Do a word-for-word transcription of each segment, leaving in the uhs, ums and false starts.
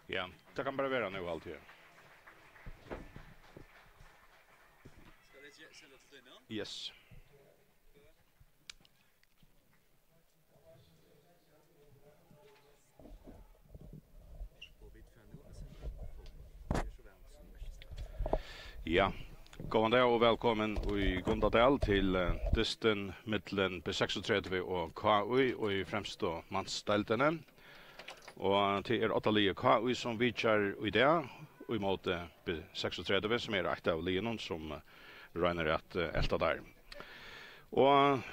Ja, tað kann bara vera nú, haldi eg. Yes. Ja, góðan dag og vælkomin í Gundadal til, eh, dystin millum B seksogtretivu og K I í fremstu mansdeildini. Og tað er odda liðið K I, sum vitjar í dag, í móti B seksogtretivu, sum er eitt av liðunum, sum, eh, roynir at, eh, elta teir. Og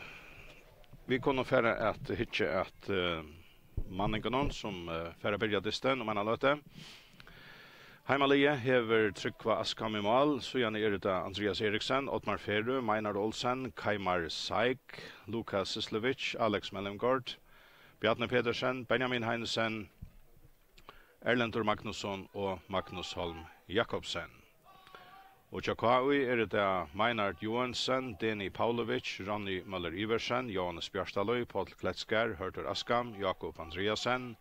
vit kunnu fara at hyggja at, eh, manningunum, sum, eh, fara at byrja dystin um eina løtu. Heimaliðið hevur Trygva Askam í mál, síðani eru tað Andrias Eriksen, Otmar Ferø, Meinar Olsen, Kaimar Saik, Lukas Syslevic, Alex Mellumgaard, Bjarni Petersen, Benjamin Heinesen, Erlendur Magnusson og Magnus Holm Jakobsen. Og hjá K I eru tað Meinhard Joensen, Deni Pavlovic, Ronny Møller Iversen, Jóhannes Bjartalíð, Páll Kletskar, Hørður Askam, Jákup Andreasen,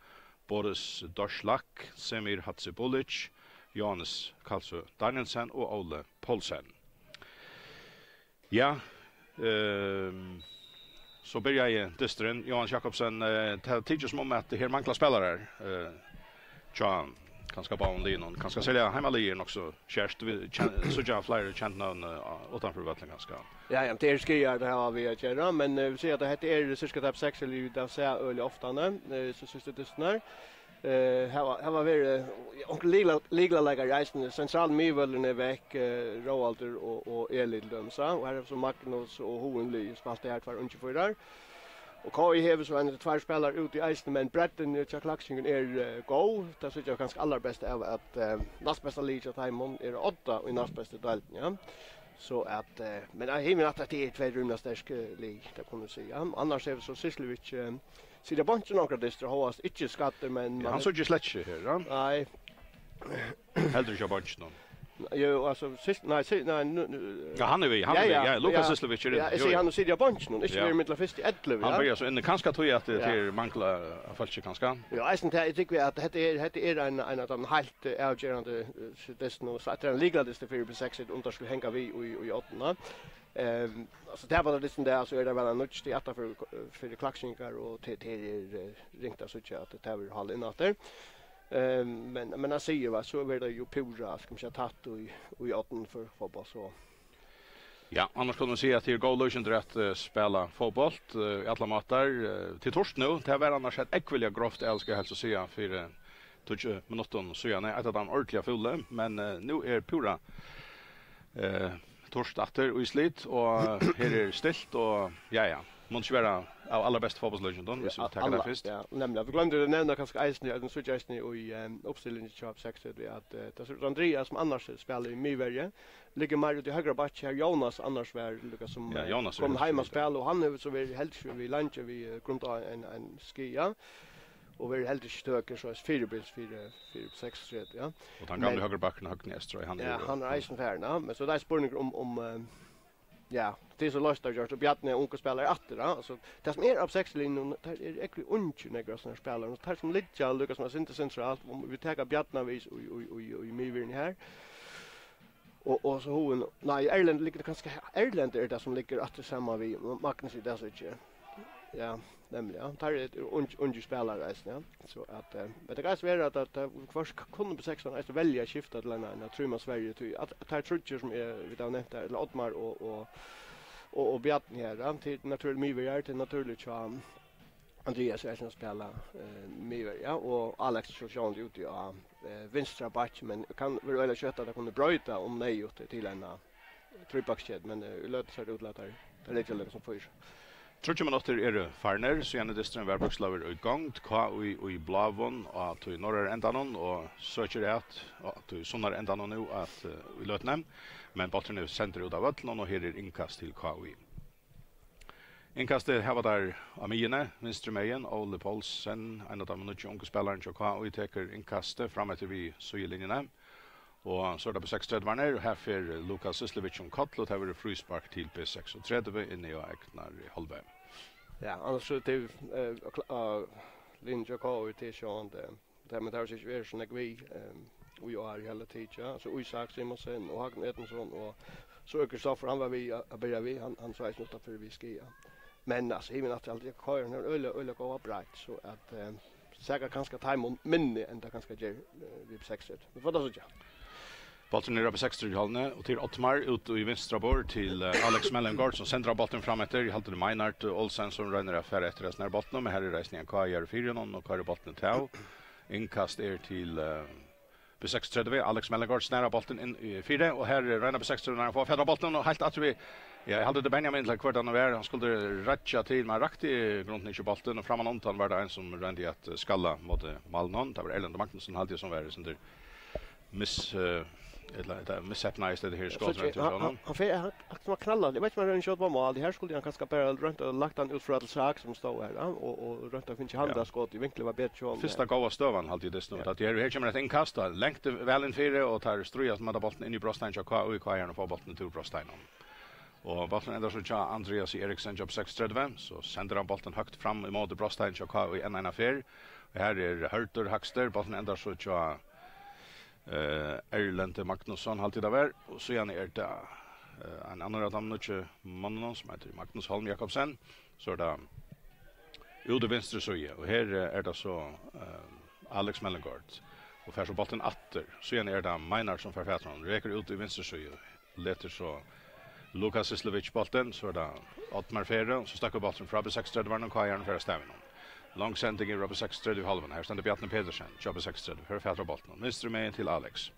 Boris Dorslak, Semir Hadzibulic, Jóhannes Kalsø Danielsen og Óli Poulsen. Ja, ehm, so byrjaði dysturin. Jóhannes Jakobsen, eh, tað tykist sum um at her mangla spælarar. Eh, tja, kanska báðum liðunum. Kanska serliga heimaliðið er nokk so skert. Vit kenn-, síggja fleiri kend nøvn, eh, uttanfyri vøllin kanska. Ja, ja, tað er skaðar, tað hava vit at gera, men, eh, vit síggja at hetta er sirka tað seks, sum vit hava sæð øgiliga ofta, eh, so síðstu dystirnar. Eh, hava, hava verið, eh, onkrir lykla-, lyklaleikarar eisini. Sentrali miðvørðurin er vekk, eh, Róaldur og, og Eli til dømis, ja. Og her er so Magnus og Hugin Lie, spælt her, tveir ungir fýrar. Og K I hevur so eini tveir spælarar úti eisini, men breiddin hjá klaksvíkingum er, eh, góð. Tað síggja vit kanska allarbest av at, eh, næstbesta liðið hjá teimum er á odda í næstbestu deildini, ja. So at, eh, men, eh, himin at tað er tvey rímiliga sterk, eh, lið, tað kunnu vit siga. Annars hevur so Syslevic, eh, sitið á beinkinum onkrar dystir, hóast ikki skaddur, men Ja, mann hann sá ikki slett ikki her, ja. Nei. Heldur ikki á beinkinum. Jú, altso, Sys-, nei, Sy-, nei, nú, nú, Ja, hann er við, hann Ja, er við. ja, Ja, Lukas ja. Syslevic er Ja, inni. eg Jú, sigi, jú. hann sitið á beinkinum, ikki Hann verið millum fyrstu ellivu, Hann ja. byrjar so inni, kanska tí at tað Ja. er mangla av fólki, kanska. Ja, eisini tað, eg trúgvi at hetta er, hetta er ein, ein av teimum heilt, eh, avgerandi, eh, dystunum, og so at tað er ein lykladystur fyri B seks, um teir skulu hanga við í, í oddinum. Ehm, altso, tað var tað dystin tað, so er tað væl ein nýggj stig aftur fyri, fyri klaksvíkingar, og tað, tað er, eh, ringt at síggja at tað verður haldið inn aftur. Ehm, men, men at siga, va, so verður tað jú púra, skal man siga, tætt í, í oddinum fyri fótbólt, so. Ja, annars kunnu vit siga at tað er góð loysn at, eh, spæla fótbólt, eh, í allar mátar. Eh, til turt nú, tað var annars eitt ógvuliga grovt ál, skal eg helst siga, fyri tíggju minuttum síðani. Eitt av teimum ordiliga fúlu, men, eh, nú er púra, eh, turt aftur í slit, og her er stilt, og ja, ja. Mundi ikki vera av allarbestu fótbóltslíkindum, hvis vit taka tað fyrst. Ja, nemliga. Vit gloymdu at nevna kanska eisini, at vit síggja eisini í, eh, uppstillingini hjá B seks, at, eh, tað er Andreas, sum annars spælir í miðverji, liggur meir úti í høgra bakki, har Jónas annars var, líka sum, Ja, eh, Jónas er komin heldur heim at spæla, og hann hevur so verið heldur ikki við leingi við, eh, grund av ein, ein skaða, og verður heldur ikki tøkur, so fyribils fyri, fyri B seksogtretivu, ja. Og tann gamli Men høgri bakkurin, Høgni Eystra, hann Ja, er hann er eisini farin, ja. Men so tað er spurningur um, um, eh, ja, tað er so loystur gjørt, og Bjarni er ungur spælari aftur, ja. Altso, tað sum er av B seks-liðnum, tað er ógvuliga ungir, nógvir av sovorðnum spælarum. Tað sum liggja, líka sum er sindur sentralt, um vit taka Bjarna við í, í, í, í miðverjini her. Og, og so Hugin, nei, Erlend liggur kanska, Erlend er tað sum liggur aftur saman við Magnus í dag, so ikki. Ja, nemliga, ja. Tað eru ung-, ungir spælarar eisini, ja. So at, eh, men tað kann eisini vera at, at, at hvørt k-, kunnu B sekstan eisini velja at skifta til ein, ein trímansverju, tí at, at teir tríggir sum er, vit hava nevnt her, ella Oddmar og, og, og, og Bjarni her, ja. Tað er natúrliga miðverjar, tað er natúrligt hjá Andreas er eisini at spæla, eh, miðverja, ja, og Alex er so sjálvandi úti á, eh, vinstra bakki, men kann vera øgiliga skjótt at tað kunnu broyta um neyðugt til eina tríbakskeið, men, eh, í løtuni sær tað út til at teir, teir leggja líka sum fýra. Tríggir minuttir eru farnir, síðani dysturin var bókstavliga í gongd. K I í bláum á tí norðara endanum og søkir at á tí sunnara endanum nú at, eh, í løtuni, men bólturin er sendur út av vøllinum, og her er innkast til K I. Innkastið hava teir á miðjuni, vinstru megin, Óli Poulsen, ein av teimum nýggju ungu spælarunum hjá K I, tekur innkastið fram eftir við síðulinjuni. Og so er tað B seksogtretivarnir, og her fer Lukas Syslevic um koll, og tað verður fríspark til B seksogtretivu inni á egnari hálvu. Ja, annars so er tað, eh, kl-, eh, linja K I til sjálvandi. Ja, men tað hava ikki verið so nógv við, ehm, í ár í heila tikið, ja. So Ísak Simonsen og Hákon Edmundsson og so Kristoffer, hann var við at, at byrja við, hann, hann sá eisini uttanfyri við skaða. Men, altso, himin aftur, alt, K R hevur øgiliga, øgiliga góða breidd, so at, ehm, sakar kanska teimum minni enn tað kanska ger, eh, við B seksogtretivu. Vit fáa tað at síggja. Bólturin er á B seksogtretivu hálvuni, og til Oddmar út í vinstra borð til, eh, Alex Mellengård, sum sendir bóltin fram eftir. Eg haldi, tað er Meinhard Olsen, sum roynir at fara eftir hesum her bóltinum, men her er eisini ein K R fyri honum, og koyrir bóltin útav. Innkast er til, eh, B seksogtretivu. Alex Mellengård snar bóltin inn í fyri, og her er royna B seksogtretivu, hann fær fatur á bóltin, og heilt aftur við, ja, eg haldi, tað er Benjamin, ella hvør tað nú er, hann skuldi reiggja til, men rakti í grunden ikki bóltin, og framman undan var tað ein, sum royndi at, eh, skalla móti málinum. Tað var Erlendur Magnusson, haldi eg, sum var sindur mis-, eh, ella, ella misheppnaðist hetta her skot. Síggi, royndi hann, hann, hann fer, hann, hann var knallandi. Eg veit ikki, um hann royndi skjóta upp á mál. Her skuldi hann kanska bara roynt at lagt hann út frá til Sak, sum stóð her, ja, og, og roynt at fingið hann, ja, tað skotið. Vinklið var betri hjá honum. Fyrsta góða støðan, haldi eg, dystin, ja, at her, her kemur eitt innkast, og langt væl inn fyri, og teir stríðast um at halda bóltin inn í brotsteinan hjá K I, K I-arnir fáa bóltin út úr brotsteininum. Og bólturin endar so hjá Andreas Eriksen, hjá B seksogtretivu, so sendir hann bóltin høgt fram ímóti brotsteininum hjá K I enn eina ferð. Og her er Hørður hægstur, bólturin endar so hjá, eh, Erlendi Magnusson, haldi eg tað var. Og síðani er tað, eh, ein annar av teimum nýggju monnunum, sum eitur Magnus Holm Jakobsen. So er tað út í vinstru síðu, og her, eh, er tað so, eh, Alex Mellengård, og fær so bóltin aftur. Síðani er tað Meinhard, sum fær fatur á honum, rekur út í vinstru síðu, letur so Lukas Syslovic bóltin, so er tað Oddmar Ferø, so støkkur bólturin frá B seksogtretivu-varðinum, og K I-arnir fara avstað við honum. Long sending yvir á B seksogtretivu hálvuna. Her stendur Bjarni Petersen, hjá B seksogtretivu, fær fatur á bóltinum. Vinstru megin til Alex.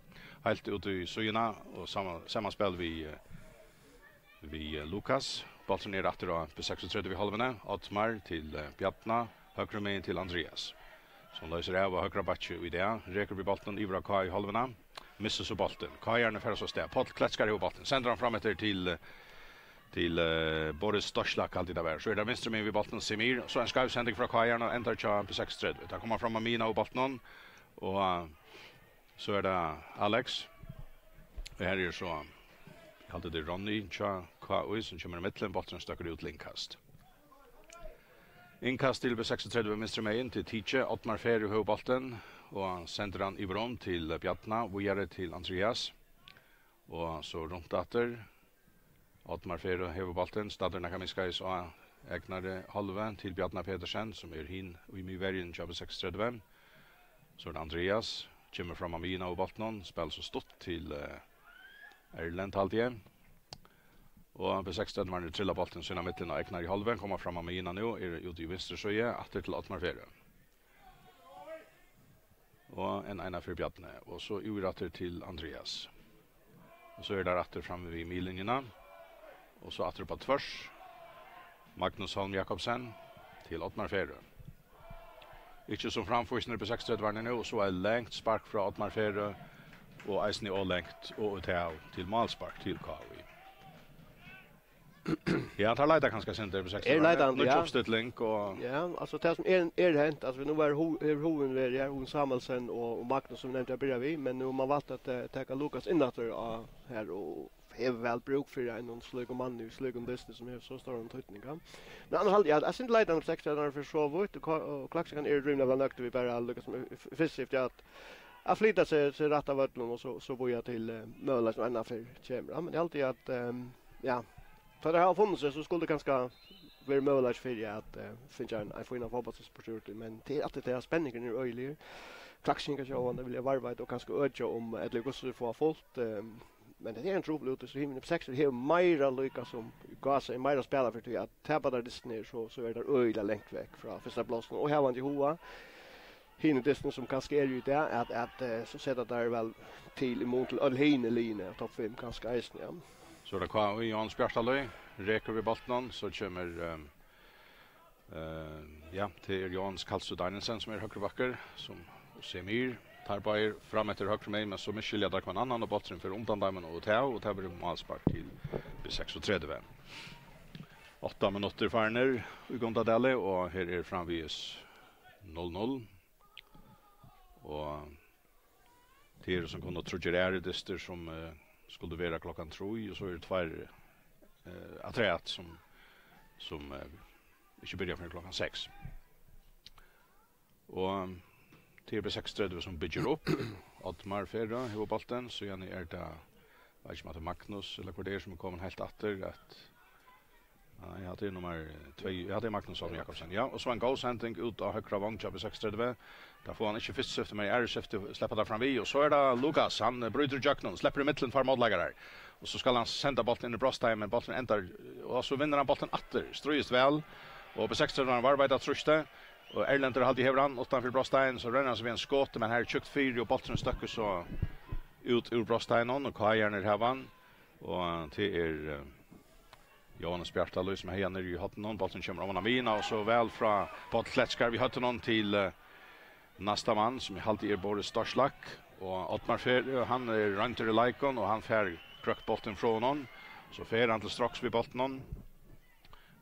Heilt út í síðuna, og sama-, samanspæl við, eh, við, eh, Lukas. Bólturin er aftur á B seksogtretivu hálvuni. Oddmar til, eh, Bjarna. Høgru megin til Andreas, sum loysir av á høgra bakki í dag. Rekur við bóltinum yvir á K I-hálvuna. Missir so bóltin. K I-arnir fara so avstað. Páll Kletskar hevur bóltin. Sendir hann fram eftir til, eh, til, eh, Boris Stoslak, haldi eg tað var. So er tað vinstru megin við bóltin, Semir. So ein skeiv sending frá K I-arnum, endar hjá B seksogtretivu. Tað kemur fram á miðjuna av bóltinum. Og, eh, So er tað Alex. Og her er so, eg haldi, tað er Ronny hjá K I, sum kemur ímillum, bólturin støkkur út til innkast. Innkast til B seksogtretivu vinstru megin til Tiki. Oddmar Ferø hevur bóltin og sendir hann yvir um til Bjarna, víðari til Andreas. Og so runt aftur. Oddmar Ferø hevur bóltin, staddur nakað miðskeiðis á egnari hálvu til Bjarna Petersen, sum er hin í miðverjini hjá B seksogtretivu. So er tað Andreas, kemur fram á miðjuna av bóltinum, spælir so stutt til, eh, Erlend, haldi eg. Og B seksogtretivu-arnir trilla bóltin sín á millum á egnari hálvu, koma fram á miðjuna nú, eru úti í vinstru síðu, aftur til Oddmar Ferø. Og enn eina fyri Bjarni, og so yvir aftur til Andreas. Og so er tað aftur fram við miðlinjuna. Og so aftur upp á tvørs. Magnus Holm Jakobsen til Oddmar Ferø. Ikki sum framfýsnir upp í seksogtretivu-arnir nú, og so er langt spark frá Oddmar Ferø, og eisini ov langt og út av til málspark til K I. Ja, teir leita kanska eitt sindur, hvis eg... Er leitandi, nýggj, ja, uppstilling og... Ja, altso, tað sum er, er hent, altso, nú var Hu-, er Hugin verið her, Hugin Samuelsen og, og Magnus, sum nevnt, eg byrja við, men nú hevur man valt at, eh, taka Lukas inn aftur á her, og hevur væl brúk fyri einum slíkum manni í slíkum dystin, sum hevur so stóran týdning, ja. Men annars haldi eg, at eg synti leitandi upp seks, at hann er fyri so vítt, og Ko-, og Klaksvíkar eru rímiliga væl nøgdir við bara Lukas, sum er f-, fyrst og fremst at, at flyta seg, seg rætt av vøllinum, og so, so bíða til, eh, møguleikin eina ferð kemur, ja. Men eg haldi at, ehm, ja, tá teir hava funnið seg, so skuldi kanska verið møguleiki fyri at, eh, fingið ein, ein fínan fótbóltsspurt úr tí, men tað er altíð tað, at spenningurin er øgiligur. Klaksvíkingar sjálvandi vilja varðveita og kanska økja um, ella hvussu vit fáa fult, eh, men tað er ein trupul úti, so Himmunin upp seks hevur meira líka sum Gása er meira at spæla fyri tí at tapa teir dystirnar, so, so eru teir øgiliga langt vekk frá fyrsta plássinum. Og havandi í huga, hini dystirnir sum kanska eru í dag, at, at, eh, so seta teir væl til í mun til øll hini liðini, topp fimm kanska eisini, ja. So er tað K I, Jóhannes Bjartalíð, rekur við bóltinum, so kemur, ehm, eh, ja, tað er Jóhannes Kalsø Danielsen, sum er høgribakkur, sum, og Semir, teir báðir fram eftir høgru megin, men so misskilja teir hvønn annan, og bólturin fer undan teimum og út av, og tað verður málspark til B seksogtretivu. Átta minuttir farnir í Gundadali, og her er framvegis null null. Og tað eru sum kunnu tríggir aðrir dystir sum, eh, skuldu vera klokkan trý, og so eru tveir, eh, afturat sum, sum, eh, ikki byrja fyrr enn klokkan seks. Og Tað er B seksogtretivu, sum byggir upp. Oddmar Ferø hevur bóltin, síðani er tað, veit ikki, um hatta er Magnus, ella hvør tað er, sum er komin heilt aftur, at, nei, hatta er nummar tvey, ja, tað er Magnus Holm Jakobsen, ja, og so ein góð sending út á høgra vong hjá B seksogtretivu. Tað fáa hann ikki fyrsta skifti, men í aðru skifti sleppa teir fram við, og so er tað Lukas, hann, eh, brýtur ígjøgnum, sleppur í millum tveir mótleikarar, og so skal hann senda bóltin inn í brotsteigin, men bólturin endar, og so vinnur hann bóltin aftur, stríðist væl, og B seksogtretivu varðveitir trýstið, og Erlendur, haldi eg, hevur hann uttan fyri brotsteigin, so roynir hann seg við einum skoti, men har er tjúkt fyri, og bólturin støkkur so út úr brotsteiginum, og K I-arnir hava hann, og tað er, eh, Jóhannes Bjartalíð, sum hevði hann niðri í horninum, bólturin kemur oman á miðjuna, og so væl frá Páll Kletskar við høvdinum til, eh, næsta mann, sum eg haldi er Boris Dorslak, og Oddmar Ferø, hann er royndur í leikum, og hann fær brøkt bóltin frá honum, so fer hann til stroks við bóltinum,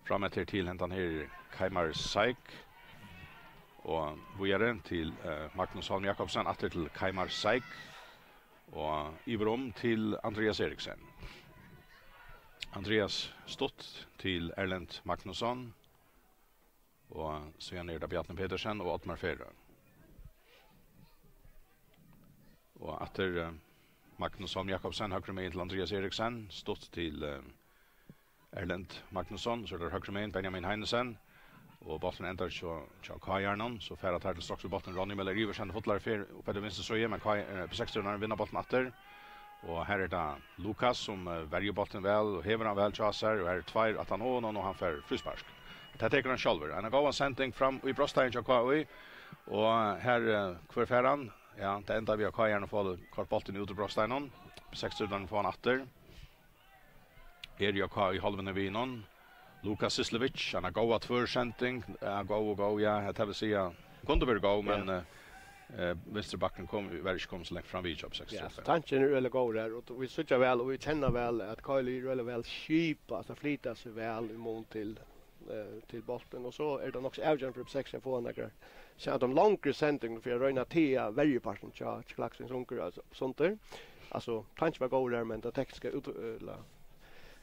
fram eftir til hendan her Keimar Seik, og víðari til, eh, Magnus Holm Jakobsen, aftur til Keimar Seik, og yvir um til Andreas Eriksen. Andreas stutt til Erlend Magnusson, og síðan er tað Bjarni Petersen og Oddmar Ferø. Og aftur, eh, Magnus Holm Jakobsen, høgru megin til Andreas Eriksen, stutt til, eh, Erlend Magnusson, so er tað høgru megin, Benjamin Heinesen, og bólturin endar hjá, hjá K I-arnum, so fara teir til stroks við bóltin, Ronny Møller Iversen, fullari ferð upp eftir vinstru síðu, men K I, eh, B seksogtretivu vinna bóltin aftur, og her er tað Lukas, sum, eh, verjir bóltin væl, og hevur hann væl hjá sær, og her er tveir aftan á honum, og hann fær fríspark. Tað tekur hann sjálvur. Ein góðan sending fram í brotsteigin hjá K I, og her, eh, hvør fær hann? Ja, tað endar við, at K I-arnir fáa koyrt bóltin út úr brotsteiginum. B seksogtretivu fáa hann aftur. Her er K I í hálvuni við honum. Lukas Syslevic, hann hevur góða tvørsending. Ja, góð og góð, ja, tað vil siga, kundi verið góð, men, ja, eh, eh, vinstri bakkurin kom, var ikki komin so langt fram við hjá B seksogtretivu. Ja, so tankin er øgiliga góður her, og vit síggja væl, og vit kenna væl, at K I er øgiliga væl skipað, altso flyta seg væl í mun til, eh, til bóltin, og so er tað nokk so avgerandi fyri B seksogtretivu at fáa nakrar, so at tey longri sendingar fyri at royna at taga verjupartin hjá, hjá Klaksvík sundur, altso, sundur. Altso, tankin var góður her, men tað tekniska út-, ella,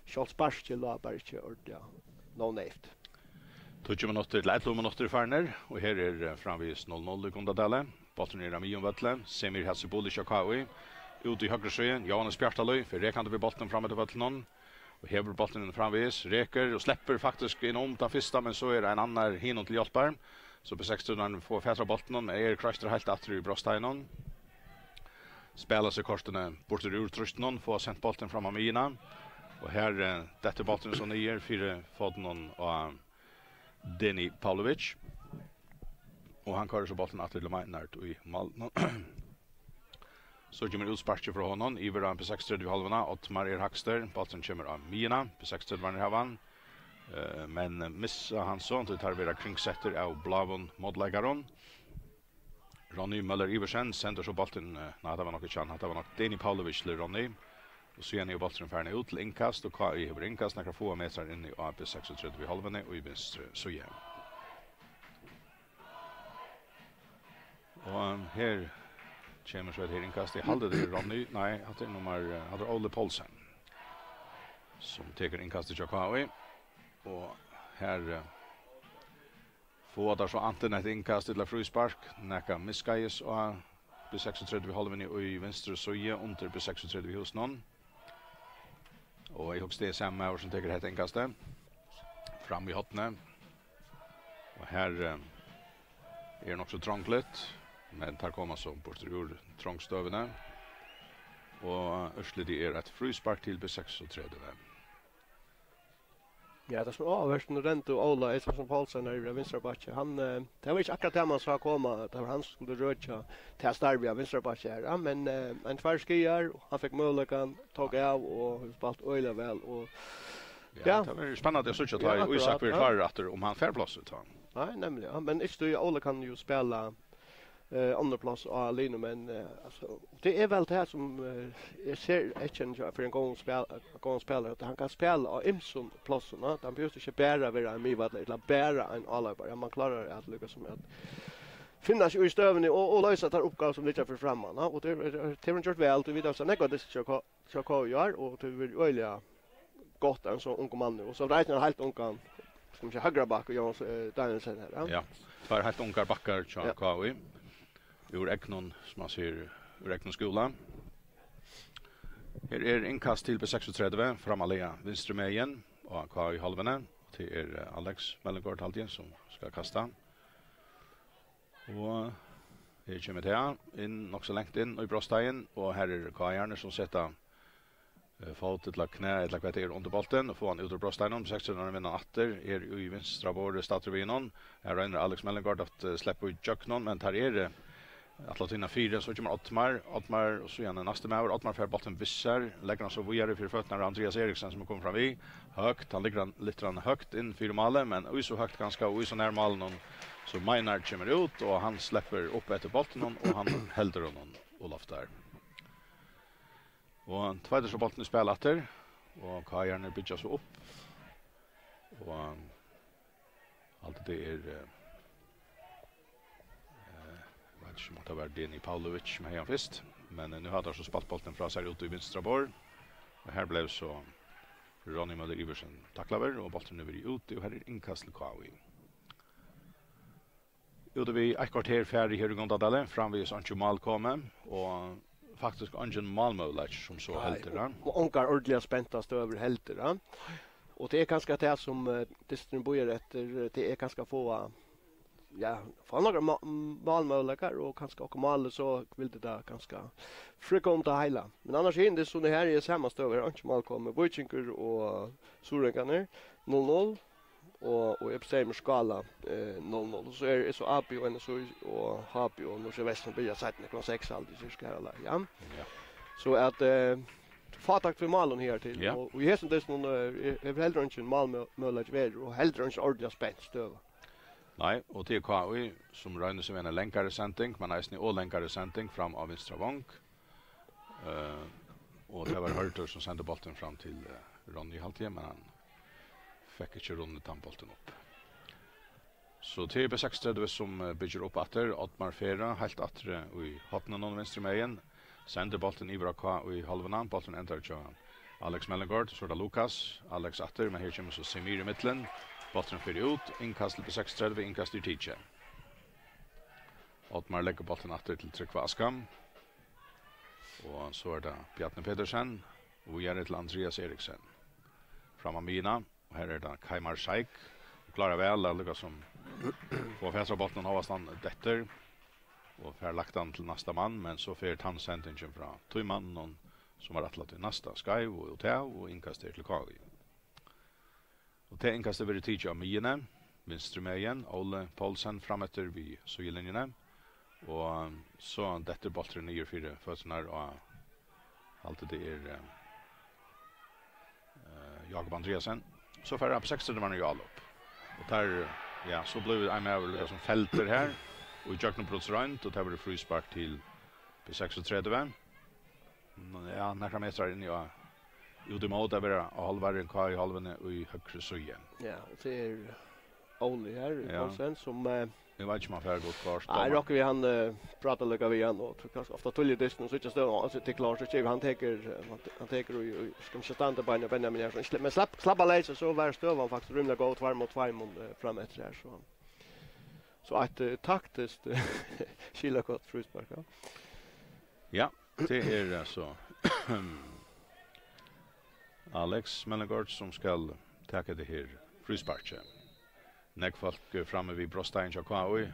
sjálvt sparkið lá bara ikki ordiliga nóg neyvt. Tíggju minuttir til ellivu minuttir farnir, og her er, eh, framvegis null null í Gundadali. Bólturin er á miðjum vølli. Semir Hatsibulic hjá K I. Út í høgru síðu, Jóhannes Bjartalíð, fer rekandi við bóltin fram eftir vøllinum. Og hevur bóltin inn framvegis, rekur og sleppur faktiskt inn um tann fyrsta, men so er ein annar hinum til hjálpar. So B seksogtretivu fáa fatur á bóltinum, men eru kroystir heilt aftur í brotsteiginum. Spæla seg kortini burtur úr trýstinum, fáa sent bóltin fram á miðjuna. Og her, eh, dettur bólturin so niður fyri fótunum á Deni Pavlovic. Og hann koyrir so bóltin aftur til Meinhard í mál. So kemur útsparkið frá honum, yvir á B seksogtretivu hálvuna, Oddmar er hægstur, bólturin kemur á miðjuna, B seksogtretivu hava hann, eh, men missa hann so, tí teir verða kringsettir av bláum mótleikarum. Ronny Møller Iversen sendir so bóltin, eh, nei, tað var nokk ikki hann, tað var nokk Deni Pavlovic til Ronny. Og síðan er bólturin farin út til innkast, og K I hevur innkast nakrar fáar metrar inni á B seksogtretivu hálvuni og í vinstru síðu. Og, um, her kemur so eitt her innkast. Eg haldi, tað er Ronny. Nei, hatta er nummar, eh, hatta er Óli Poulsen, sum tekur innkastið hjá K I. Og her, eh, fáa teir so antin eitt innkast ella fríspark. Nakað miðskeiðis á B seksogtretivu hálvuni í vinstru síðu undir B seksogtretivu húsunum. Og eg hugsi, tað er sami maður sum tekur hetta innkastið. Fram í hornið. Og her, eh, er nokk so trongligt, men teir koma so burtur úr trongstøðuni. Og úrslitið er eitt fríspark til B seksogtretivu. Ja, tað sum er áhugavert, nú royndi Óli Eyðsson Poulsen her í vinstra bakki. Hann, eh, tað var ikki akkurát tað, man sá koma, at tað var hann sum skuldi røkja tað starvið av vinstra bakki her, ja, men, eh, ein tveir skaðar, og hann fekk møguleikan, tók av og spælt øgiliga væl, og, ja, ja, tað verður spennandi at síggja, tá, ja, Ísak, akkurát, verður, ja, klárur aftur, um hann fær plássið, tá. Nei, nemliga, ja, men ikki tí, Óli kann jú spæla eh, onnur pláss á liðnum, men, eh, altso, tað er væl tað sum, eh, eg sær eyðkennið fyri ein góðan spæl-, góðan spælara, at hann kann spæla á ymsum plássum, ja. Hann behøvist ikki bara vera ein miðvøllari ella bara ein áleypari. Ja, man klárar at líka sum at finna seg í støðuni og, og loysa tær uppgávur sum liggja fyri framman, ja. Og tað er, tað hevur hann gjørt væl, tí vit hava sæð nógvar dystir hjá K-, hjá K I í ár, og tað hevur verið øgiliga gott av ein so ungum manni, og so eisini ein heilt ungan, skal man siga, høgra bakk, Jónas, eh, Danielsen her, ja. Ja, tveir heilt ungar bakkar hjá, ja, K I. úr egnum, sum man sigur, úr egnum skúla. Her er innkast til B seksogtretivu, frammarliga vinstru megin á K I-hálvuni. Tað er, eh, Alex Mellengård, haldi eg, sum skal kasta. Og her kemur tað inn, nokk so langt inn í brotsteigin, og her eru K I-arnir, sum seta, eh, fót ella knæ, ella hvat tað er, undir bóltin, og fáa hann út úr brotsteiginum. Seksogtretivu vinna hann aftur, er í vinstra borði staddur við honum. Her roynir Alex Mellengård at, eh, sleppa í gjøgnum, men teir eru, ætla at vinna fyri, so kemur Oddmar, Oddmar, og so er hann næsti maður. Oddmar fær bóltin við sær, leggur hann so víðari fyri føturnar á Andrias Eriksen, sum er komin fram við. Høgt, hann liggur hann, lyftir hann høgt inn fyri málið, men í so høgt kanska, og í so nær málinum, so Meinar kemur út, og hann sleppur upp eftir bóltinum, og hann heldur honum og loftar. Og Tveir so bóltin í spæl aftur, og K I-arnir byggja so upp. Og alt tað er, eh, eh, eg veit ikki, um tað var Deni Pavlovic, sum hevði hann fyrst, men, eh, nú hava teir so spælt bóltin frá sær út í vinstra borð, og her bleiv so Ronny Møller Iversen taklaður, og bólturin er verið úti, og her er innkast til K I. Úti við eitt korter farið her í Gundadali, framvegis einki mál komið, og faktiskt eingin málmøguleiki sum so heldur, ja. Og ongar ordiliga spentar støður heldur, ja. Og tað er kanska tað sum, eh, dysturin bíðar eftir, tað er kanska at fáa, ja, fáa nakrar má-, málmøguleikar og kanska okkurt mál, so vildi tað kanska frikka um tað heila. Men annars er tað sum her er sama støða, her er einki mál komið. Víkingur og Suðuroyingarnir, null null. Og, og Epistemisk Skála, eh, null null. Og so er, er so A B og N S Í og H B og Norðsjey Vestur byrja seinni klokkan seks, haldi eg, sirka her, ja. Ja. So at, eh, fátækt við málum her til. Ja. Og, og í hesum dystinum, eh, er, er heldur eingin málmøguleiki verið, og heldur eingin ordiliga spent støða. Nei, og til K I, sum roynir seg við eina langari sending, men eisini ov langari sending fram á vinstra vong. Eh, og tað var Hørður, sum sendi bóltin fram til, eh, Ronny, haldi eg, men hann fekk ikki runnið tann bóltin upp. So T B seksogtretivu, sum, eh, byggir upp aftur, Oddmar Fera, heilt aftur, eh, í horninum vinstru megin, sendir bóltin yvir á K I-hálvuna, bólturin endar hjá Alex Mellengård, so er tað Lukas, Alex aftur, men her kemur so Semir í millum, bólturin fer út, innkast til B seksogtretivu, innkast er tikið. Oddmar leggur bóltin aftur til Trygva Askam. Og so er tað Bjarni Petersen, og víðari til Andrias Eriksen. Fram á miðjuna, og her er tað Keimar Sheikh. Klárar væl at líka sum fáa fatur á bóltin hóast hann dettur. Og fær lagt hann til næsta mann, men so fer tann sendingin frá tí manninum, sum var ætlað til næsta, skeiv og út av, og innkast er til K I. Og tað innkastið verður tikið á miðjuni, vinstru megin, Óli Poulsen frameftir við síðulinjuni. Og so dettur bólturin niður fyri føturnar á, haldi tað er, eh, eh, Jákup Andreasen. So fær hann upp seksogtretivu mann í álop. Og tað, ja, so blívur ein maður líka sum feldur her, og í gjøgnum brotsroynd, og tað verður fríspark til B seksogtretivu. Ja, nakrar metrar inni á, út ímóti at vera á hálvari K I-hálvuni í høgru síðu. Ja, og tað er Óli her, ja. Poulsen, sum, eh, eg veit ikki, um hann fær gult kort, nei, dómari. Rokki við, hann, eh, prátar líka við hann, og tað er kanska ofta tíðliga í dystinum, so ikki støðan, altso, tað er klárt, so ikki hann tekur, eh, hann te-, hann tekur í, í, skal ikki standa beina, Benjamin her, so, men slapp, slappa leys, so var støðan faktiskt rímiliga góð, tveir móti tveimum, eh, fram eftir her, so. So eitt, eh, taktiskt, eh, skilagott fríspark, ja. Ja, tað er altso Alex Mellengård, sum skal taka tað her frísparkið. Nógv fólk, eh, frammi við brotsteigin hjá K I,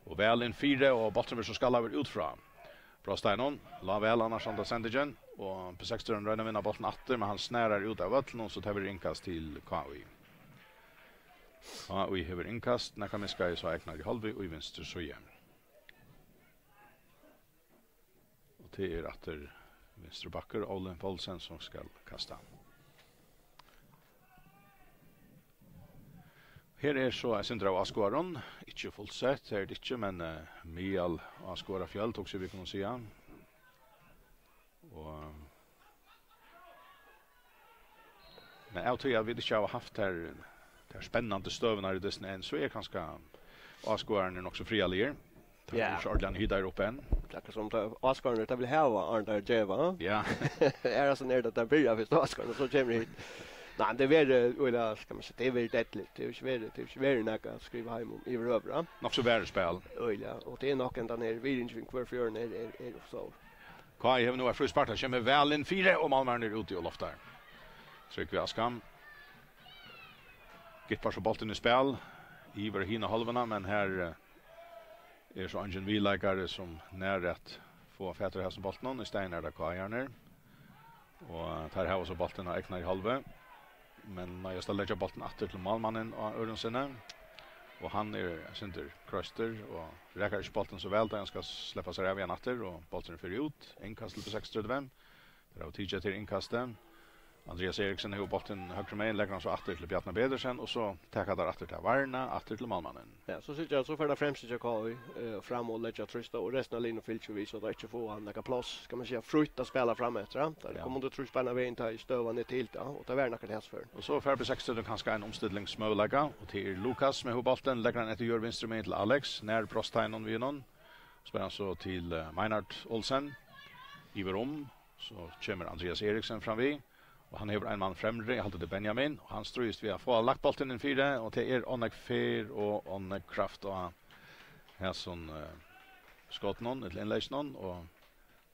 og væl inn fyri, og bólturin verður so skallaður út frá brotsteiginum. Lá væl annars, henda sendingin, og B seksogtretivu roynir at vinna bóltin aftur, men hann snarar út av vøllinum, so tað verður innkast til K I. K I hevur innkast, nakað miðskeiðis á egnari hálvu í vinstru síðu. Og tað er aftur vinstri bakkur, Óli Poulsen, sum skal kasta. Her er so eitt sindur av áskoðarum, ikki fullsett, tað er tað ikki, men, eh, miðal áskoðarafjøld, hugsi eg, vit kunnu siga. Og, men av tí at vit ikki hava havt tær, tær spennandi støðurnar í dystinum enn, so er kanska áskoðararnir nokk so friðarligir. Tað er, ja, ikki ordiliga hitaður upp enn. Tað er sum tað, áskoðararnir, tað vil hava, áðrenn tað er geva. Ja. Er tað soleiðis, at tað byrjar fyrst áskoðarin, so kemur hit. Nei, men tað er verið, øgiliga, skal man siga, tað er verið deadligt. Tað er ikki verið, tað er ikki verið nakað at skriva heim um yvirhøvur, ja. Nokk so verið spæl. Øgiliga, og tað er nokk enn tann her virðingin fyri hvør fjørðin er, er, er ov stór. K I hevur nú eitt fríspark, tað kemur væl inn fyri, og málmaðurin er úti og loftar. Trygvi Askam. Gippar so bóltin í spæl, yvir hina hálvuna, men her, eh, er so eingin viðleikari sum nær at fáa fatur í hasum bóltinum, í staðin er tað K I-arnir. Og teir hava so bóltin á egnari hálvu, men noyðast at leggja bóltin aftur til málmannin á øðrum sinni. Og hann er eitt sindur kroystur og rakar ikki bóltin so væl, tá hann skal sleppa sær av við hann aftur, og bólturin fer út. Innkast til B seksogtretivu. Teir hava tikið eftir innkasti. Andrias Eriksen hevur bóltin høgru megin, leggur hann so aftur til Bjarna Petersen, og so taka teir aftur til varna, aftur til málmannin. Ja, so síggja, so fer tað fremstu hjá K I, eh, fram og leggja trýst á, og restin av liðnum fylgir við, so tað ikki fáa nakað pláss, skal man siga, frítt at spæla fram eftir, ja. Tað Ja. Koma undir trýst beinan vegin, tá ið støðan er til tað, og tað var nakað til hesfør. Og so fær B seksogtretivu kanska ein umstillingsmøguleika, og til er Lukas sum hevur bóltin, leggur hann eftir jørð vinstru megin til Alex, nær brotsteininum við honum, spælir hann so til, eh, Meinhard Olsen, yvir um, so kemur Andrias Eriksen fram við, og hann hevur ein mann fremri, eg haldi tað er Benjamin, og hann stríðist við at fáa lagt bóltin inn fyri, og tað er ov nógv ferð og ov nógv kraft á hasum, eh, skotinum, ella innlegginum, og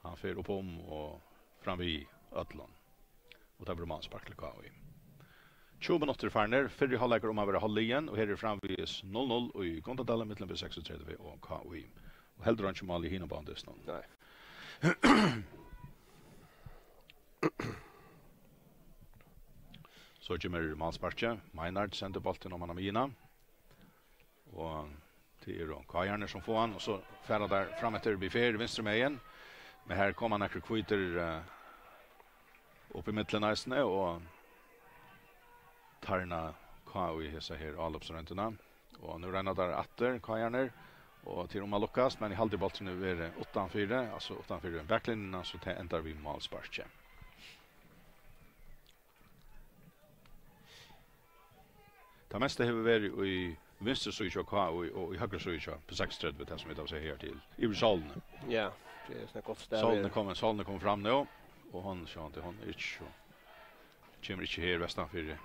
hann fer upp um og fram við øllum. Og tað verður málspark til K I. Tjúgu minuttir farnir, fyrri hálvleikur um at vera hálvliðin, og her er framvegis null null í Gundadali millum B seksogtretivu og K I. Og heldur einki mál í hinum báðum dystunum. Nei. So kemur málsparkið. Meinhard sendir bóltin oman á miðjuna. Og tað eru K I-arnir sum fáa hann, og so fara teir fram eftir við ferð vinstru megin. Men her koma nakrir hvítir, eh, upp í millum eisini, og tarna K I hesa her álopsroyndina. Og nú royna teir aftur, K I-arnir, og tað er um at lukkast, men eg haldi bólturin hevur verið uttanfyri, altso uttanfyri baklinjuna, so tað endar við málsparki. Tað mesta hevur verið í vinstru síðu hjá K I og í høgru síðu hjá B seksogtretivu, tað sum vit hava sæð her til. Yvir sólina. Ja, tað er so gott stað. Sólin er komin, sólin er komin fram nú, og hon, sjálvandi, hon er ikki so, kemur ikki her vestanfyri.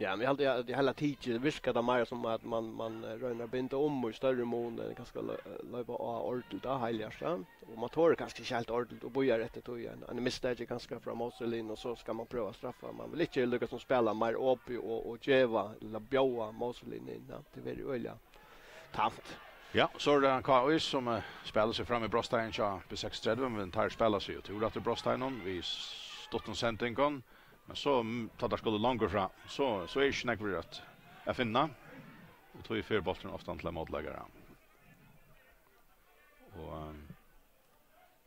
Ja, men eg haldi, eg, eg haldi at tikið virkar tað meira sum at man, man, eh, roynir at binda um í størri mun enn kanska lo-, eh, loypa á ordentligt, tá, heilhjartað. Og man torir kanska ikki heilt ordentligt og bíðar eftir tí, ein, ein mistaki kanska frá mótstøðuliðnum, og so skal man prøva at straffa. Man vil ikki líka sum spæla meir opið og, og geva, ella bjóða mótstøðuliðnum inn, ja. Tað verður øgiliga tamt. Ja, so er tað K I sum, eh, spælir seg fram í brotsteigin hjá B seksogtretivu, men teir spæla seg jú túr aftur í brotsteiginum við stuttum sendingum. Men so, mm, tá teir skulu longur frá, so, so er ikki nógv at, at finna. Og tí fer bólturin ofta til ein mótleikara. Og, ehm,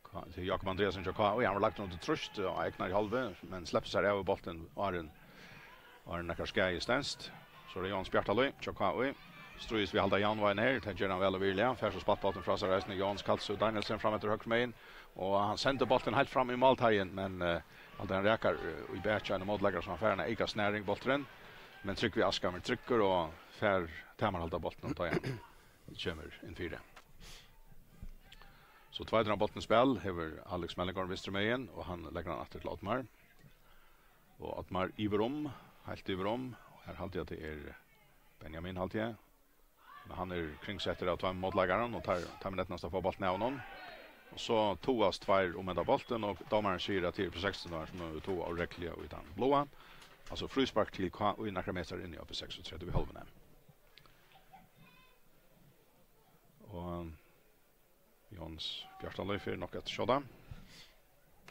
Ka-, tað er Jakob Andreasen hjá K I, hann var lagdur undir trýst á egnari hálvu, men sleppur sær av við bóltin áðrenn, áðrenn nakar skaði stenst. So er tað Jóanes Bjartalíð hjá K I. Stríðist við at halda javnvágina her, tað ger hann væl og virðiliga. Fær so spælt bóltin frá sær eisini, Jóanes Kalsoy Danielsen fram eftir høgru megin. Og hann sendir bóltin heilt fram í málteigin, men, eh, haldi hann rakar, eh, í bakið á einum mótleikara, so hann fær eina eyka snarring, bólturin. Men Trygvi Askam er tryggur og fær tamarhald á bóltinum, tá hann kemur inn fyri. So tveitur av bóltin í spæl hevur Alex Melgaard vinstru megin, og hann leggur hann aftur til Oddmar. Og Oddmar yvir um, heilt yvir um. Her haldi eg at tað er Benjamin, haldi eg. Men hann er kringsettur av tveimum mótleikarum, og teir, teimum eydnast at fáa bóltin av honum. Og so toast tveir um henda bóltin, og dómarin sigur at tað er B seksogtretivu sum hevur toað óregluliga í tann bláa. Altso fríspark til K I nakrar metrar inni á B seksogtretivu hálvuni. Og Jóanes Bjartalíð fer nokk at skjóta.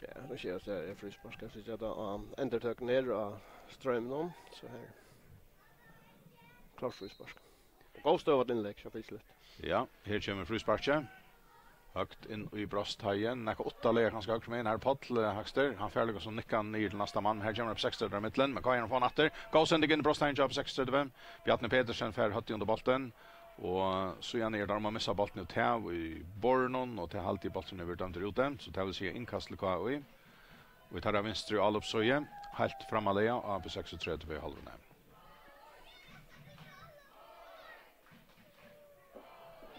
Ja, nú sé eg at tað er fríspark. Eg síggi at tað er endurtøkan her á stroyminum, so her. Klárt fríspark. Góð støða til innlegg, so fylgir við. Ja, her kemur frísparkið. Høgt inn í brotsteigin. Nakað uttarlaga kanska høgru megin. Her er Páll, eh, hægstur. Hann fær líka so nikkan niður til næsta mann. Her kemur upp seksogtretivu í millum, men K I fáa hann aftur. Góð sending inn í brotsteigin hjá seksogtretivu. Bjarni Petersen fær høvdið undir bóltin. Og síðan er tað um at missa bóltin út av í borðinum, og tað haldi eg bólturin hevur verið dømdur úti, so tað vil siga innkast til K I. Og í teirra vinstru álopssíðu, heilt frammarlaga á B seksogtretivu hálvuni.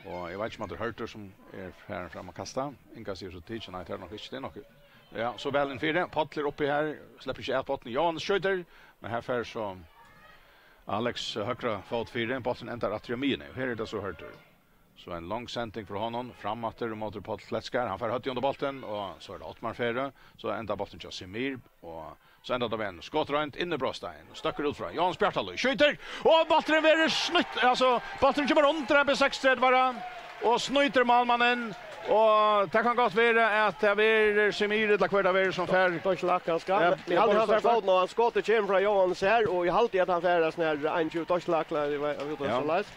Og eg veit ikki, um tað er Hørður, sum er farin fram at kasta. Innkast er so tikið, nei, tað er nokk ikki, tað er nokk Ja, so væl inn fyri. Páll er uppi her, sleppur ikki at bóltin. Jóhannes skjýtur, men her fær so Alex høgra fót fyri. Bólturin endar aftur í miðjuni. Og her er tað so Hørður. So ein long sending frá honum, fram aftur móti Páll Kletskar. Hann fær høvdið undir bóltin, og so er tað Ottmar Ferø. So endar bólturin hjá Semir, og so endar tað við ein skotroynd inn í brotstein. Støkkur út frá. Jóhannes Bjartalíð skjýtur, og bólturin verður snýtt, altso, bólturin kemur undir B seksogtretivu bara, og snýtir málmannin. Og tað kann gott vera at tað verður Semir, ella hvør tað verður sum fær. Dorshlak, kanska. Ja, men eg haldi, hann fær fótin á, hann, skotið kemur frá Jóhannes her, og eg haldi at hann fær ein sånn her ein tjúgu Dorshlak, ella eg veit, eg veit, ja, soleiðis.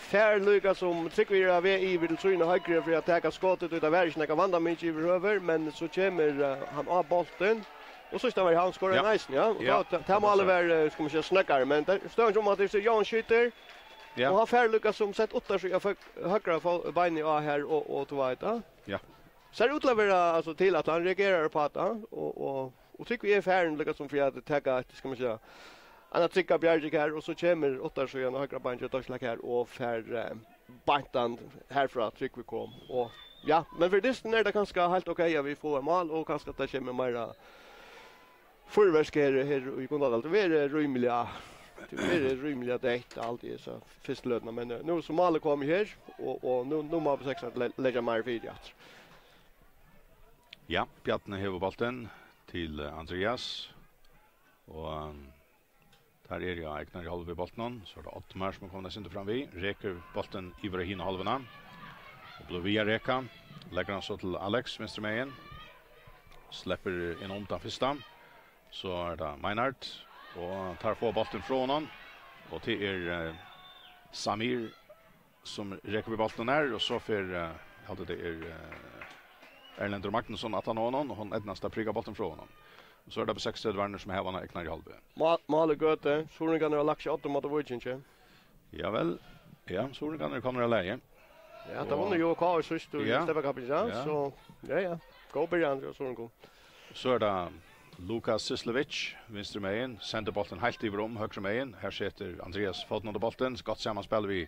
Fær líka sum Trygvi er á veg yvir til sína høgru fyri at taka skotið, tí tað var ikki nakað vandamikið yvirhøvur, men so kemur, eh, hann á bóltin, og so stóð hann, hann skorar, ja, eisini, ja. Og ja, tá, tá, tá málið var, eh, skal man siga, snøggari, men tað stóð hann sum at tað er Jóhannes skjýtur, ja, og hann fær líka sum sett uttan, so eg fekk høgra fó-, beinið á her, og, og tú veit, ja. Ja. Sær út til at vera, altso, til at hann reagerar uppá tað, og, og, og Trygvi er farin, líka sum fyri at taka eitt, skal man siga, annað trygga bjargið her, og so kemur uttarsíðan á høgra beinið, Dorshlak her, og fær, eh, beint hann herfrá, Trygvi kom. Og, ja, men fyri dystin er tað kanska heilt ok at vit fáa mál, og kanska at tað kemur meira fýrverk her, her í Gundadal. Tað verður rímiliga, tað verður rímiliga deytt, alt í hesa fyrstu løtuna, men, eh, nú sum málið kom her, og, og nú, nú má B seksogtretivu le-, leggja meir fyri aftur. Ja, Bjarni hevur bóltin til, eh, Andrias. Og, um, teir eru á egnari hálvu við bóltinum. So er tað Ottmar sum er komin eitt sindur fram við. Rekur bóltin yvir á hina hálvuna. Og blívur við at reka. Leggur hann so til Alex, vinstru megin. Sleppur inn um tann fyrsta. So er tað Meinhard. Og teir fáa bóltin frá honum. Og tað er, eh, Samir sum rekur við bóltinum her, og so fer, eh, eg haldi tað er, eh, Erlendur Magnusson aftan á honum, og hann eydnast at prika bóltin frá honum. Og so er tað B seksogtretivuarnir sum hava hana egnari hálvu. Má-, mál í gøtu, Suðuroyingarnir hava lagt seg á móti Víkingi. Ja vel, ja, Suðuroyingarnir eru komnir av lagi. Ja, tað vunnu jú K K í síðstu, ja, steypakapping, ja, ja. So, ja, ja. Góð byrjan hjá Suðuroyingum. So er tað Lukas Syslevic, vinstru megin, sendir bóltin heilt yvir um, høgru megin. Her setir Andrias fótin undir bóltin, gott samanspæl við,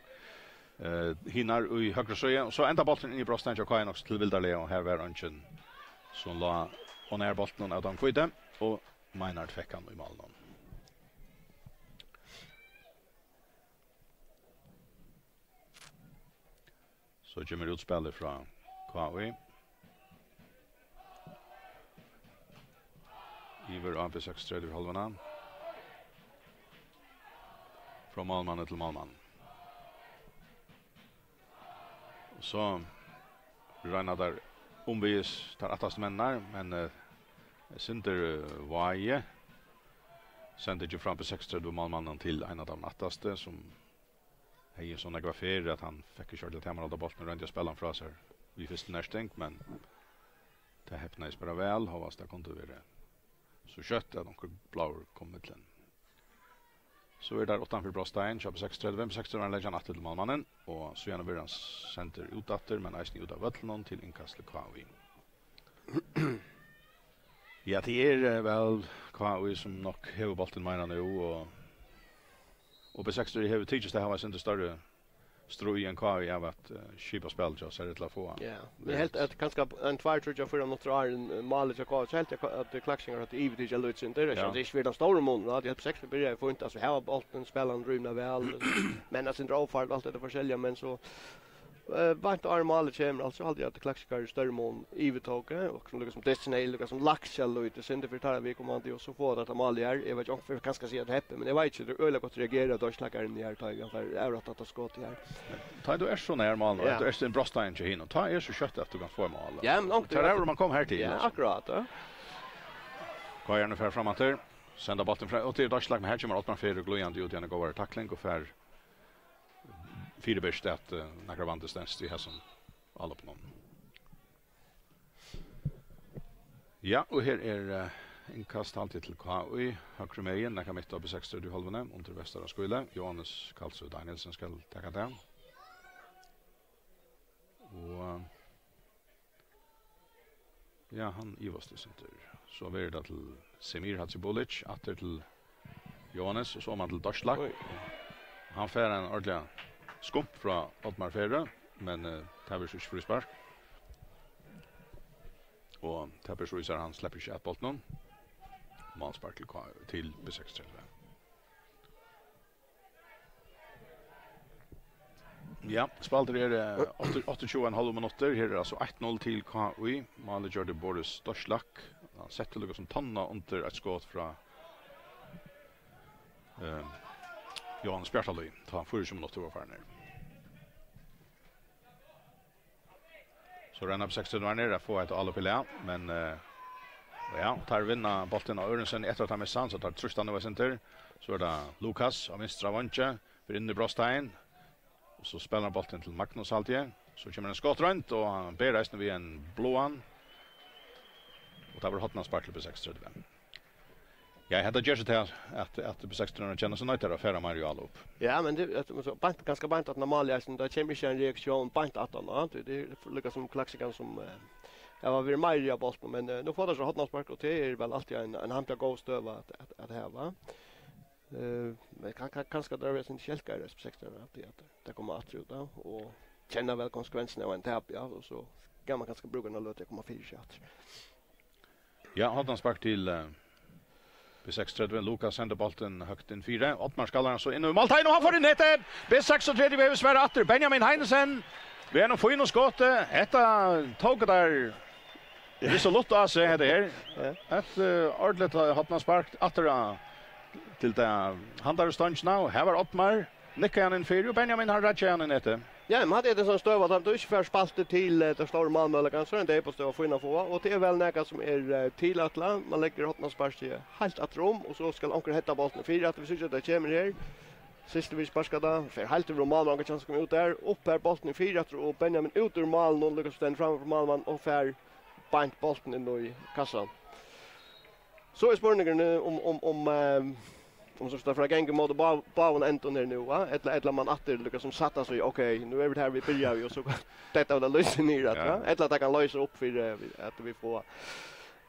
eh, hinar í høgru síðu. Og so endar bólturin inn í brotstein hjá K J Nox til vildarliga, og her var eingin sum lá og nær bóltinum av teimum hvítu, og Meinhard fekk hann í málinum. So kemur útspælið frá K I. Yvir á B seksogtretivu hálvuna. Frá málmanni til málmann. Og so royna teir umvegis teir aftast menninar, men, eh, sindur, eh, vági. Sendi ikki fram B seksogtretivu málmannin til ein av teimum aftastu, sum hevði so nógvar ferðir, at hann fekk ikki ordiliga tamarhald á bóltin, royndi at spæla hann frá sær við fyrstu nerting, men tað hepnaðist bara væl, hóast tað kundi verið so skjótt, at onkur bláur kom millum. So er tað uttanfyri brotstein, hjá B seksogtretivu, B seksogtretivu leggja hann aftur til málmannin, og síðan verður hann sendur út aftur, men eisini út av vøllinum til innkast til K I. Ja, tað er, eh, væl K I, sum nokk hevur bóltin meira nú, og, og B seksogtretivu hevur tikist at hava eitt sindur størri stríð enn K I av at, eh, skipa spæl hjá sær ella fáa. Ja, men eg helt at kanska ein tveir, tríggjar, fýra minuttir áðrenn, eh, málið hjá K I, so helt eg at Klaksvíkingar høvdu yvirtikið eitt lítið sindur. Ja. Tað er ikki verið tann stóri munur, at B seksogtretivu byrjaði fínt, altso, hava bóltin, spæla hann rímiliga væl, men eitt sindur ófarligt, alt hetta forskelliga, men so Eh, beint áðrenn málið kemur, altso, haldi eg at Klaksvíkar í størri mun yvirtóku, og sum líka sum dystin hevði líka sum lagt seg lítið sindur fyri teirra viðkomandi, og so fáa teir hetta málið her. Eg veit ikki, onkur fer kanska at siga at heppið, men eg veit ikki, tað er øgiliga gott reagerað av Dorshlak inni her, tá ið hann fær avrátt hetta skotið her. Tá ið tú ert so nær málinum, ja, at tú ert ein brotstein hjá hinum, tá er so skjótt at tú kanst fáa mál, ja, altso. Men onkur, tað er, man kom her til, ja, altso. Akkurát, ja. K I-arnir fara fram aftur, senda bóltin frá, og til Dorshlak, men her kemur Oddmar Ferø glíðandi út í eina góðari takling og fær fyribert at, eh, nakrar vandi stenst í hesum álopinum. Ja, og her er, eh, innkast haldið til K I, høgru megin, nakað mitt á B seksogtretivu hálvuni, undir vestara skíli. Jóhannes Karlsøe Danielsen skal taka tað. Og, eh, Ja, hann ivast í sindur. So verður tað til Semir Hadzibulic, aftur til Jóhannes, og so man til Dorshlak. Oj. Hann fær ein ordiligan skump frá Oddmar Ferø, men, eh, tað verður so ikki fríspark. Og tað ber so í sær, hann sleppur ikki at bóltinum. Málspark til K-, til B seksogtretivu. Ja, spældir eru, eh, átta-, áttaogtjúgu og ein hálvur minuttur. Her er altso eitt null til K I. Málið gjørdi Boris Dorslak. Hann setti líka sum tánna undir eitt skot frá, eh, Jóhannes Bjartalíð, tá fýraogtjúgu minuttir vóru farnir. So royna B seksogtretivu at fáa eitt álop í lag, men, eh, ja, teir vinna bóltin á øðrum sinni eftir at hava mist hann, so teir trýsta nú eitt sindur. So er tað Lukas á vinstra vangi, fer inn í brotsteigin, og so spælir hann bóltin til Magnus, haldi eg. So kemur ein skotroynd, og hann ber eisini við ein bláan. Og tað var hornaspark til B seksogtretivu. Ja, hetta ger so til, at, at B seksogtretivu kennir seg noyddir at fara meir í álop. Ja, men tað, at, men so beint, ganska beint aftan á málið, altso, tað kemur ikki ein reaktión beint aftan á, tað, tað er líka sum Klaksvíkar sum, eh, hava verið meir á bóltinum, men, eh, nú fáa teir so hornaspark, og tað er væl altíð ein, ein hampiliga góð støða at, at, at hava. Eh, men kann, kann, kanska tað er ein skelkari B seksogtretivu, at, at tað kemur aftur út av, og kenna væl konsekvensirnar av einum tapi, ja, og so kann man kanska brúka eina løtu at koma fyri seg aftur. Ja, hornaspark til, eh, B seksogtretivu. Lukas sendir bóltin høgt inn fyri. Oddmar skallar hann so inn í málteigin, og hann fær í netið. B seksogtretivu hevur svarað aftur. Benjamin Heinesen við einum fínum skoti. Hetta tóku teir resolutt á seg, hetta her. Ja. Eitt, eh, ordiligt, eh, hornaspark aftur á, til ta handaru stongina. Og her var Oddmar. Nikkaði hann inn fyri, og Benjamin, hann ræðjaði hann í netið. Ja, men hatta er tað sum støða, at tú ikki fær spælt tað til, eh, tað stóra málmøguleikan, so er ein deyðastøða fín at fáa, og tað er væl nakað sum er, eh, tilætlað. Man leggur hornasparkið heilt afturum, og so skal onkur heada bóltin fyri, at vit síggja, at tað kemur her. Systevich sparkar tað, fer heilt yvir um málmann, onkur kjansur at koma út har. Upp har, bóltin er fyri aftur, og Benjamin út úr málinum, og Lukas stendur framman fyri málmann og fær beint bóltin inn í kassan. So er spurningurin, eh, um, um, um, eh, um so skal fara at ganga ímóti bá-, báðum endum her nú, va? Ella, ella man aftur líka sum satt, altso, ok, nú eru vit har, vit byrjaðu, og so detta av tað lýsið niður aftur, ja, va? Ella at tað kann loysa upp fyri, eh, at vit fáa,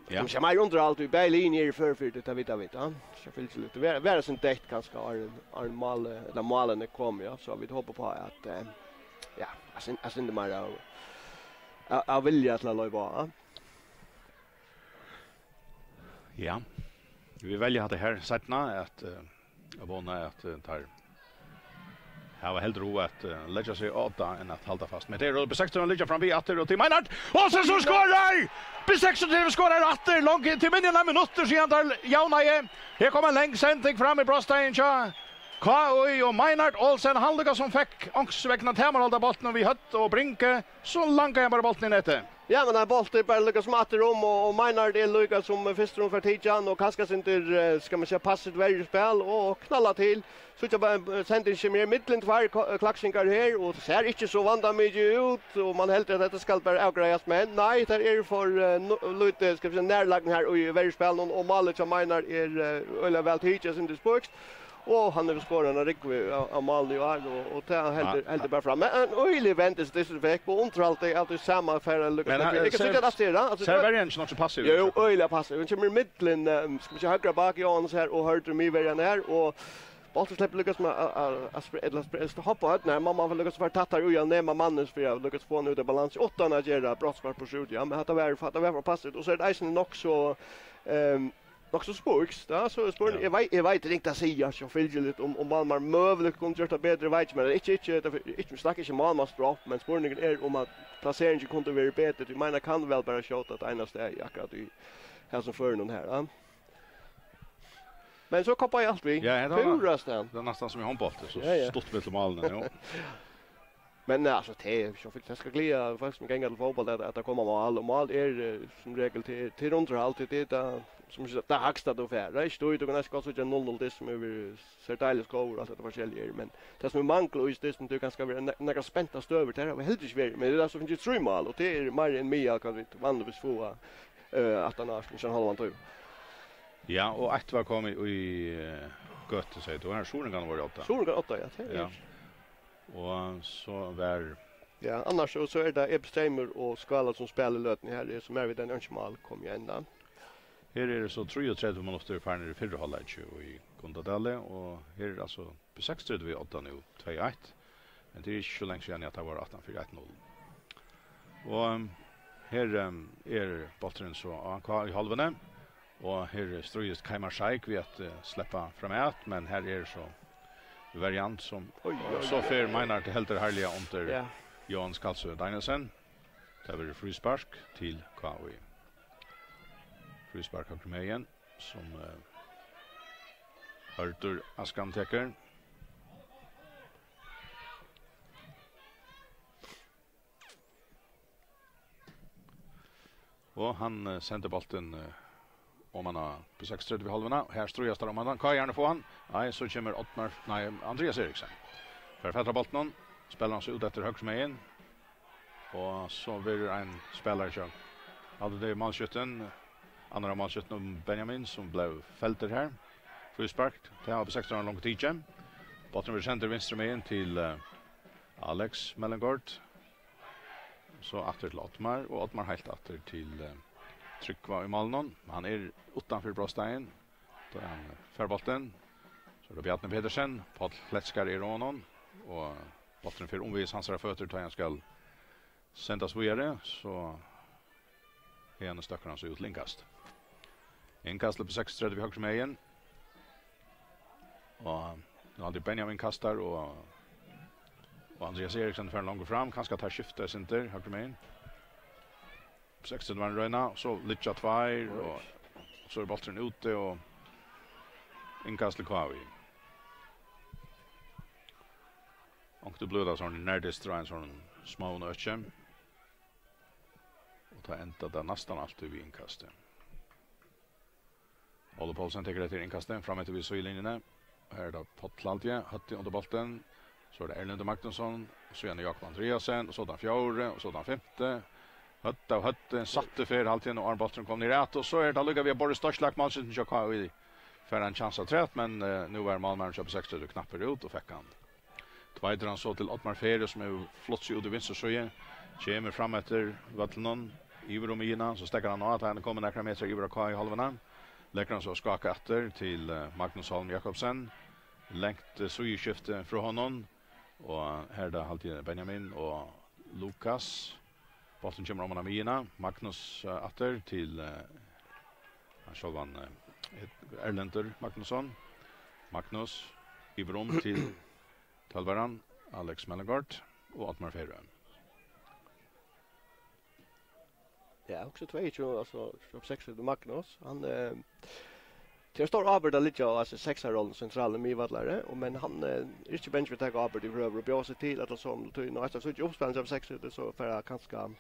ja, kanska meir undirhald, tí bæði liðini eru í føri fyri tað, tað vita vit, va? Sjálvfylgiliga. Vera, vera sum dett kanska, áðrenn, áðrenn málið, ella málini koma, ja, so vit hopa uppá at, eh, ja, at sinn-, at sindur meir av, av, av vilja til at loypa á, va? Ja. Vit velja hatta her seinna, at, eh, at vóna at, eh, teir hava heldur hug at, eh, leggja seg á tað enn at halda fast. Men tað er B seksogtretivu liggja framvið aftur, og til Meinhard. Og so, so skorar! B seksogtretivu skorar aftur, langt inn til minni enn ein minuttur síðan teir javnaðu. Her kom ein long sending fram í brotsteigin hjá K I, og Meinhard Olsen, hann líka sum fekk onkursvegna tamarhald á bóltinum við høvd og bringu, so langaði hann bara bóltin í netið. Ja, men ein bóltur bara líka sum aftur um, og, og Meinhard er líka sum fyrst um fær tikið hann, og kanska sindur, eh, skal man siga, passivt verjuspæl, og knalla til. So tað bara, eh, sending kemur her, millum tveir ko-, eh, Klaksvíkingar her, og sær ikki so vandamikið út, og man heldur at hetta skal bara avgreiðast, men nei, tað er for, eh, no-, lítið, skal vi siga, nærlagni her í verjuspælinum, og málið hjá Meinhard er, eh, øgiliga væl tikið, sindur spískt. Og hann hevur skorað eina rúgvu av, av málum í ár, og, og tað heldur, ja, heldur bara fram. Men ein øgiligur vending, sum Distelbæk, og undirhaldið av tí sama fara at lukkast. Men hann, eg kann sær, síggja tað aftur, ja. Altso, sær verjan ikki nokk so passiv, jú, jú, jú, øgiliga passiv. Hon kemur í millum, eh, skal vi siga, høgra bak Jóhannes her, og høgra miðverjan her, og bólturin sleppur líka sum at, at, at, at spre-, ella spre-, ella hoppa á høvdina her. Mamma fer líka sum fara tættari í at nema mannin fyri at líka fáa hann út av balansi, uttan at gera brotsspark burtur úr, ja. Men hatta var, hatta var for passivt. Og so er tað eisini nokk so, ehm, nokk so spískt, ja, so er spurningurin, ja, eg veit, eg veit, ringt at siga, sjálvfylgiliga, um, um Valmar møguliga kundi gjørt tað betri, veit ikki, men ikki, ikki, tað, ikki, vit snakka ikki málmannsdráp, men spurningurin er um at plaseringin kundi verið betri, tí Meinhard kann væl bara skjóta eitt einasta stað, akkurát í hesum førinum her, ja. Men so koppaði alt við. Ja, hetta var, púra stand, tað er næstan sum í hondbólti, so, ja, ja, stutt millum málini, jú. Men, eh, altso, tað er, so fyri tað skal gleða fólk sum ganga til fótbólt, at, at tað koma mál, og mál er, eh, sum regul til, til undirhald, til tað, sum sagt, tað hægsta tú fært. Tað er ikki, tú, tú kanst gott síggja null null, tað sum hevur verið serdeilis góður, alt hetta forskelliga er, men tað sum er manglar í, tað sum tú kanska verið ne-, nakrar spentar støður, tað hava heldur ikki verið, men tað er altso fingið trý mál, og tað er meira enn miðal, hvat vit vanligvis fáa, eh, aftan á, sum sagt, hálvan tíma. Ja, og eitt var komið í, eh, gøtu, segði tú. Her er Suringan var í odda. Suringan odda, ja, tað er. Ja. Og so var, ja, annars so, so er tað Ebi Streymur og Skála sum spæla í løtuni her, er sum er við ein einki mál komið í endan. Her eru so trýogtretivu minuttir farnir í fyrra hálvleiki í Gundadali, og her er altso B seksogtretivu við odda nú, tvey eitt. Men tað er ikki so langt síðan, at tað var aftan fyri eitt null. Og, um, Her, ehm, er bólturin so á K í hálvuni, og her stríðist Keimar Sheikh við at, eh, sleppa framat, men her er so verjan sum, oj, og so fer Meinhard heldur harðliga undir, ja, Jóan Skalsø Danielsen. Tað verður fríspark til K í. Fríspark høgru megin, sum, eh, Hørður Askan tekur. Og hann, eh, sendir bóltin, eh, oman á B seksogtretivu hálvuna. Her stríðast teir um hann. K í fáa hann. Nei, so kemur Oddmar, nei, Andrias Eriksen. Fær fatt á bóltinum. Spælir hann so út eftir høgru megin. Og so verður ein spælari hjá. Haldi tað er málskjúttin. Annar málskjúttin, Benjamin, sum bleiv feldur her. Fríspark. Tað hava B seksogtretivu longu tikið. Bólturin verður sendur vinstru megin til, eh, Alex Mellengård. So aftur til Oddmar, og Oddmar heilt aftur til, eh, Trygva í málinum. Hann er uttanfyri brotsteigin. Tá er hann, eh, fær bóltin. So er tað Bjarni Petersen. Páll Kletskar er á honum. Og bólturin fer umvegis hansara føtur, tá hann skal sendast víðari. So haðani støkkur hann so út til innkast. Innkast til B seksogtretivu høgru megin. Og nú haldi Benjamin kastar, og, og Andrias Eriksen fer longur fram. Kanska teir skifta eitt sindur høgru megin. B seksogtretivu var ein royna, so liggja tveir, og so er bólturin úti, og innkast til K í. Onkuntíð blívur tað sovorðin nærdystur á einum sovorðnum smáum øki. Og tá endar tað næstan altíð við innkasti. Óli Poulsen tekur eftir innkasti, fram eftir við síðulinjuni. Her er tað Páll, haldi eg, Høddi undir bóltin. So er tað Erlendur Magnusson, og síðani Jákup Andreasen, og so tann fjórði, og so tann fimti. Høddi av Høddi, satt í ferð, haldi eg, og áðrenn bólturin kom niður at, og so er tað líka við Boris Dorchlak, málskjúttin hjá K í, fær ein kjans afturat, men, eh, nú var málmaðurin hjá B seksogtretivu knappur út og fekk hann. Tveitir hann so til Oddmar Fere, sum hevur flutt seg út í vinstru síðu. Kemur fram eftir vøllinum, yvir um miðjuna, so steðgar hann á, tá hann er komin nakrar metrar yvir á K í hálvuna. Leggur hann so at skáka aftur til, eh, Magnus Holm Jakobsen. Langt, eh, síðuskifti frá honum. Og her er tað, haldi eg, Benjamin og Lukas. Bólturin kemur oman á miðjuna. Magnus, eh, aftur til, eh, hann sjálvan, eh, Erlendur Magnusson. Magnus yvir um til tólvaran, Alex Mellengård og Oddmar Fere. Ja, eg hugsi tveyogtjúgu, altso, Jakob Sekstad og Magnus. Hann, eh, tað er stór ábyrgd at liggja á, altso, seksararollu, sentrali miðvøllari, og, men hann, eh, er ikki bangin fyri at taka ábyrgd yvirhøvur og bjóða seg til, ella so, um tað er nokk, altso, so er ikki uppspæling av Sekstad, so fer hann kanska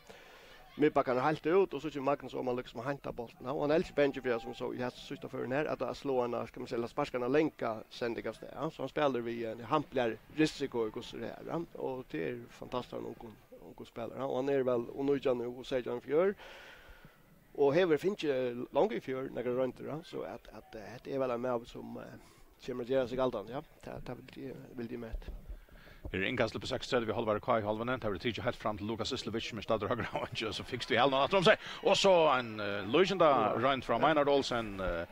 miðbakkarnir heilt út, og so kemur Magnus oman, líkasum, at heinta bóltin. Og hann er ikki bangin fyri, sum so í hesi síðsta førinum her, at, at sláa eina, skal man siga, sparka eina langa sending av stað, ja. So hann spælir við ein hampligari risiko í hvussu tað er, ja. Og tað er fantastiskt, hann ungur, ungur spælari, ja. Og hann er væl U nítjan nú og seytjan í fjør. Og hevur fingið longu í fjør nakrar royndir, ja. So at, at, eh, hetta er væl ein maður sum, eh, kemur at gera seg galdandi, ja. Tað, tað vildi eg, vildi eg meta. Her er innkast til B seksogtretivu, hálvari K í hálvuni. Tað verður tikið heilt fram til Lukas Syslevic, sum er staddur høgra á veingi, og so fikst við hælunum aftur um seg. Og so ein, eh, lýsandi roynd frá Meinhard Olsen, eh,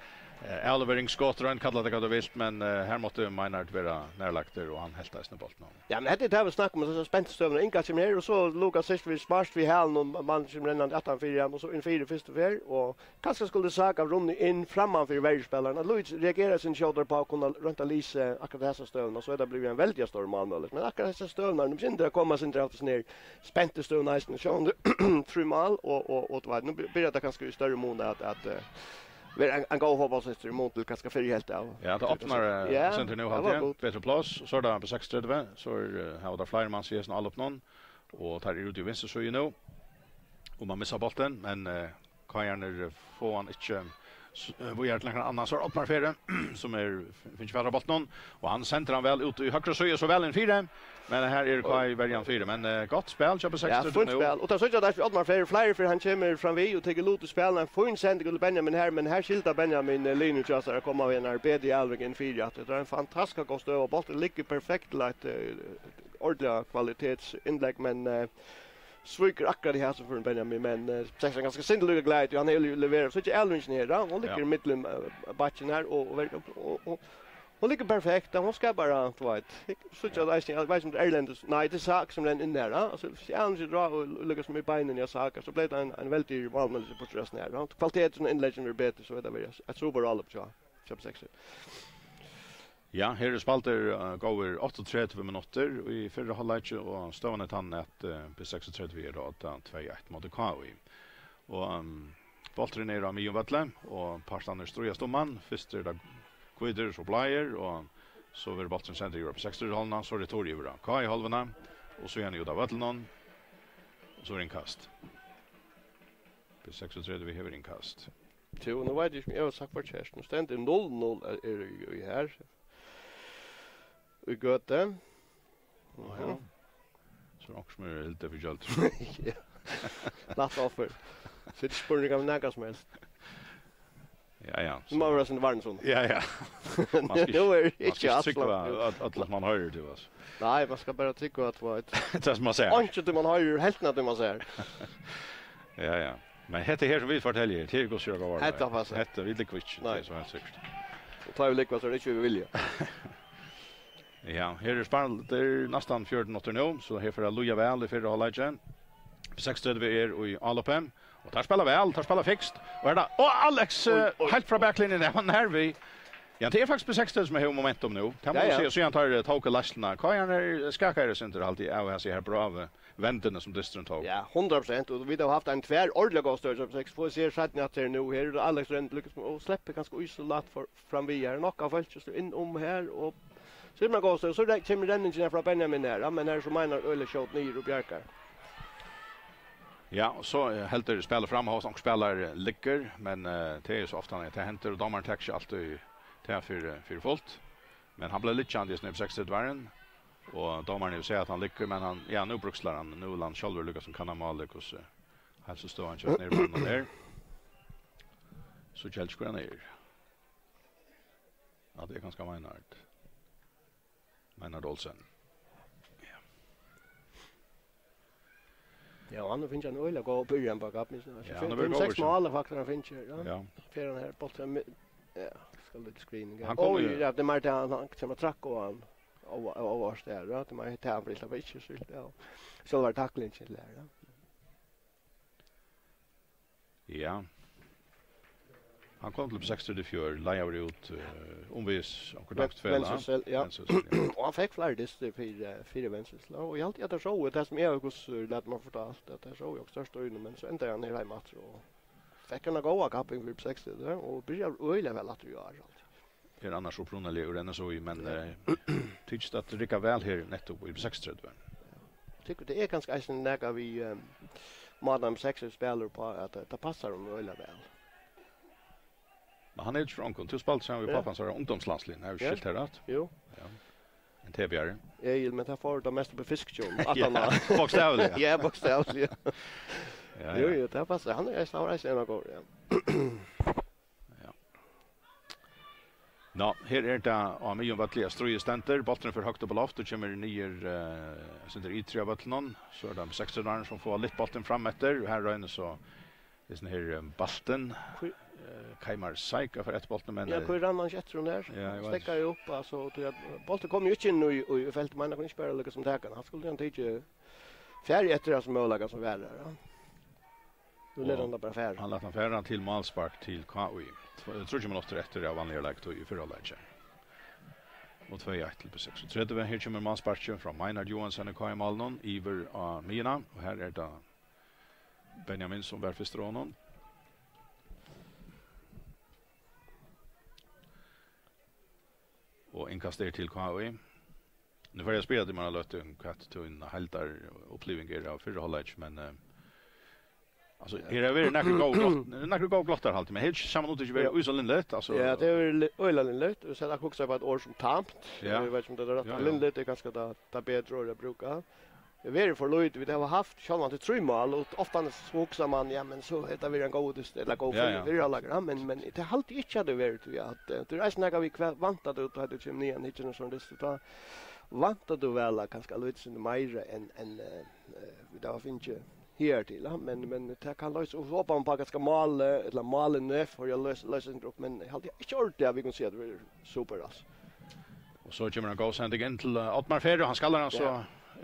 eh, avleveringsskot, roynd, kalla tað hvat tú vilt, men, eh, her mátti Meinhard vera nærlagdur, og hann helt eisini bóltin á. Ja, men hetta er tað, vit snakka um, so spent støvna. Innkast kemur her, og so Lukas Syslevic sparst við hælunum, og mann kemur rennandi aftan fyri hann, og so inn fyri fyrstu ferð, og Kanska skuldi Sagab runnið inn framman fyri verjuspælaran. At Luis reagerar seg skjótari uppá, kunna roynt at lýsa akkurát hesa støðuna, so er tað blivið ein veldiga stór málmøguleiki. Men akkurát hesa støðuna, nú begynnar at koma eitt sindur av sum er spentu støðuna eisini. Sjálvandi trý mál, og, og, og, tú veit, nú by-, byrjar tað kanska í størri mun at, at, eh, vera ein, ein góð fótbóltshestur í mun til kanska fyrri helvt av. Ja, tað opnar, eh, ja, sentrum nú, tað haldi var eg. Gott. Betri pláss, so er tað B seksogtretivu, so er, eh, hava teir fleiri mans í hesum álopinum. Og teir eru úti í vinstru síðu nú. Og man missar bóltin, men, eh, K-arnir fáa hann ikki s-, eh, víðari til nakran annan. So er Oddmar Fere, sum er f-, fingið fatur á bóltinum, og hann sendir hann væl út í høgru síðu, so væl inn fyri. Men her er K-verjan fyri, men, eh, gott spæl hjá B seksogtretivu nú. Ja, fínt spæl. Og tað síggja teir fyri Oddmar Fere, fleiri ferð hann kemur fram við og tekur lut í spælinum. Ein fín sending til Benjamin her, men her skyldar Benjamin, eh, linjuna hjá sær at koma við ein bedri avlevering inn fyri. At tað er ein fantastisk góð støða, og bólturin liggur perfekt til eitt, eh, ordiliga kvalitetsinnlegg, men, eh, svíkur akkurát í hasum førinum, Benjamin, men, eh, Sekstad er kanska sindur líka glaður, tí hann hevur leverað. So ikki avleveringin her, ja, hon liggur, ja, millum, eh, bakkin her, og, og, og, og, Hon liggur perfekt, og hon skal bara, tú veit. Eg síggi at eisini, eg veit ikki um tað er erlendis. Nei, tað er Sak sum rennur inn her, ja. Altso, viss eg annars drar og, og leggur meg í beinini á Sak, so bleiv tað ein, ein veldig málmur burtur av sær, ja. Kvaliteten og innlegginum verður betri, so er tað verið eitt super álop, ja. Kjøp seks. Ja, her er spældir, eh, góðir áttaogtretivu minuttir í fyrra hálvleiki, og støðan er tann at, eh, B seksogtretivu er á tvey eitt móti K I. Og, ehm, Bólturin er á miðjum vølli, og partarnir stríðast um hann. Fyrst er tað hvítir, so bláir, og so verður bólturin sendur yvir á B seksogtretivu hálvuna, so retur yvir á K I hálvuna, og síðani út av vøllinum, og so er innkast. B seksogtretivu hevur innkast. Tú, nú veit eg ikki, um eg havi sagt forkert. Nú stendur null null, er, er í, í her. Í gøtu. Á, ja. Mhm. So er onkur sum er hildin fyri gjøldur. Ja. Lætt offer. So er ikki spurning um nakað sum helst. Ja, ja. Nú má vera sindur varnarsunn. Ja, ja. Man skal Nú er ikki, man skal ikki ikki trúgva alt, alt, alt man hoyrir til, altso. Nei, man skal bara trúgva at, veit. Tað sum man sær. Einki, tað man hoyrir, helvtina, tað man sær. Ja, ja. Men hetta her sum vit fortelja her, tað er ikki so gott. Hetta passar. Hetta, vit ligga ikki, Nei. Tað er so heilt sikkurt. Og tá vit ligga, so er tað ikki við vilja. Ja, her er spæl-, tað er næstan fjøruti minuttir nú, so her fer at líða væl í fyrra hálvleiki. B seksogtretivu er í áloppi, og teir spæla væl, teir spæla fikst. Og er tað, og Alex, Oj, eh, oj, heilt frá baklinjuni, hann er við. Ja, tað er faktiskt B seksogtretivu sum hevur momentum nú. Tað má Ja, man ja. siga, síðan teir, eh, tóku leiðsluna. K I er skakaður sindur, haldi eg, av at siga her bra við vendingar sum dysturin tók. Ja, hundrað prosent. Og vit hava havt ein tvær ordiliga góðar støður, sum seks, fáa seg seinni aftur nú. Her er Alex Rønn, líka sum, og sleppur kanska í so lætt for, fram við her. Nokk av fólki sum inn um her, og so er man góð støð. So re-, kemur renningin her frá Benjamin her, ja, men her er so Meinar øgiliga skjótt niður og bjargar. Ja, og so, eh, heldur spælið fram, hóast onkur spælari, eh, liggur, men, eh, tað er jo so ofta, at tað hendir, og dómarin tekur ikki altíð tað fyri, fyri fult. Men hann bleiv liggjandi, hesin B seksogtretivu-arin, og dómarin hevur sæð, at hann liggur, men hann, ja, nú brukslar hann, nú vil hann sjálvur líka sum kanna málið, hvussu heilsustøðan hjá hesum her manninum er. So síggi eg ikki, hvør hann er. Ja, tað er kanska Meinhard. Meinhard Olsen. Ja. Ja, og hann hevur fingið eina øgiliga góða byrjan á kappingina. Ja, hann hevur verið góður, seks mál er faktiskt hann fingið, ja. Ja. Fer hann her, bólturin mi-, ja, skal litt screening. Hann kom Oj, jo ja, tað er meir tað, hann, hann kemur at trakka á hann. Og, og, og, og, ja, tað er meir tað, hann vil ikki, ja. Sjálva taklingin til her, ja. Ja. Hann kom til B seksogtretivu í fjør, leigaður út, eh, umvegis okkurt Ven-, dagsfela. Vendsyssel, ja. Vendsyssel, ja. Og hann fekk fleiri dystir fyri, eh, fyri Vendsyssel. Og eg haldi, at teir sóu, tað sum eg havi hvussu lat mær fortalt, at teir sóu jo størst øgini, men so endaði hann her heima aftur og fekk eina góða kapping fyri B seksogtretivu, og byrjar øgiliga væl aftur í ár, altso. Er annars upprunaliga úr N S O Y, men, eh, tykist at rigga væl her nettupp í B seksogtretivu. Tykkur, tað er kanska eisini nakað við, eh, mátan B seksogtretivu spælir uppá, at, eh, tað passar honum øgiliga væl. Men hann er ikki frá ongum. Tú spældi saman við Ja. pápan, so er ungdómslandsliðið, havi eg Ja. skilt tað rætt? Jú. Ja. Ein tebjari. Egil, men tað fór tað mest upp í Fiskitjørn. Ja, bókstavliga. Ja, bókstavliga. Ja, Jú, ja. jú, tað passar. Hann er eisini, hann var eisini ein av góðum, ja. Ja. Nå, her er tað á miðjum vølli, at stríðið stendur. Bólturin fer høgt upp á loft og kemur niður, eh, sindur ytri av vøllinum. So er tað seksogtretivu sum fáa lyft bóltin fram eftir. Her roynir so hesin her, eh, Baltin. Hví- Eh, Keimar Saika fer eftir bóltinum, men, Ja, eh, hví rann hann ikki eftir honum her? Ja, eg veit Steðgaði ikki. upp, altso, tí at bólturin kom jo ikki inn í, í, í feltið, men hann kundi ikki bara líka sum taka hann. Hann skuldi hann tikið farið eftir hasum møguleikanum sum var har, ja. Nú letur Og hann tað bara fara. hann læt hann fara til málspark til K I. Tv-, tríggjar minuttir eftir av vanligari leiktíð í fyrra hálvleiki. Og tvey eitt til B seksogtretivu. Her kemur málsparkið frá Meinhard Johansen í K I-málinum yvir á miðjuna. Og her er tað Benjamin sum var fyrstur á honum. Og innkast er til K I. Nú fari eg at spyrja teg, Meinhard, um hvat tín heildaruppliving er av fyrra hálvleiki, men, eh, altso, Ja. her hevur verið nakrir góðir glott-, nakrir góðir glottar, haldi eg, men hevur ikki saman út ikki verið Ja. í so linligt, altso. Ja, tað hevur verið li-, øgiliga linligt. Eg sat og hugsaði upp á eitt orð sum tamt. Ja. Eg veit ikki um tað er rætt. Ja, ja. Linligt er kanska tað, tað betra orðið at brúka. Tað hevur verið for lítið. Vit hava havt sjálvandi trý mál, og ofta so hugsar man, ja, men so hetta verður ein góður dyst, ella góður Ja, ja. fyri-, fyrireiðleikur, ja, men, men tað haldi eg ikki at tað verður, tí at, eh, tað er eisini nakað við hvat væntar tú, tá tú kemur niðan, hyggur og sovorðið, tá væntar tú væl at kanska lítið sindur meira enn, enn, eh, eh, vit hava fingið higartil, ja, men, men tað kann loysa, og so hopar man upp á kanska málið, ella málini, for at loysa, loysa sindur upp, men eg haldi ikki ordiliga at vit kunnu siga at tað verður super, altso. So kemur ein góð sending inn til, eh, Oddmar Ferro, hann skallar hann so,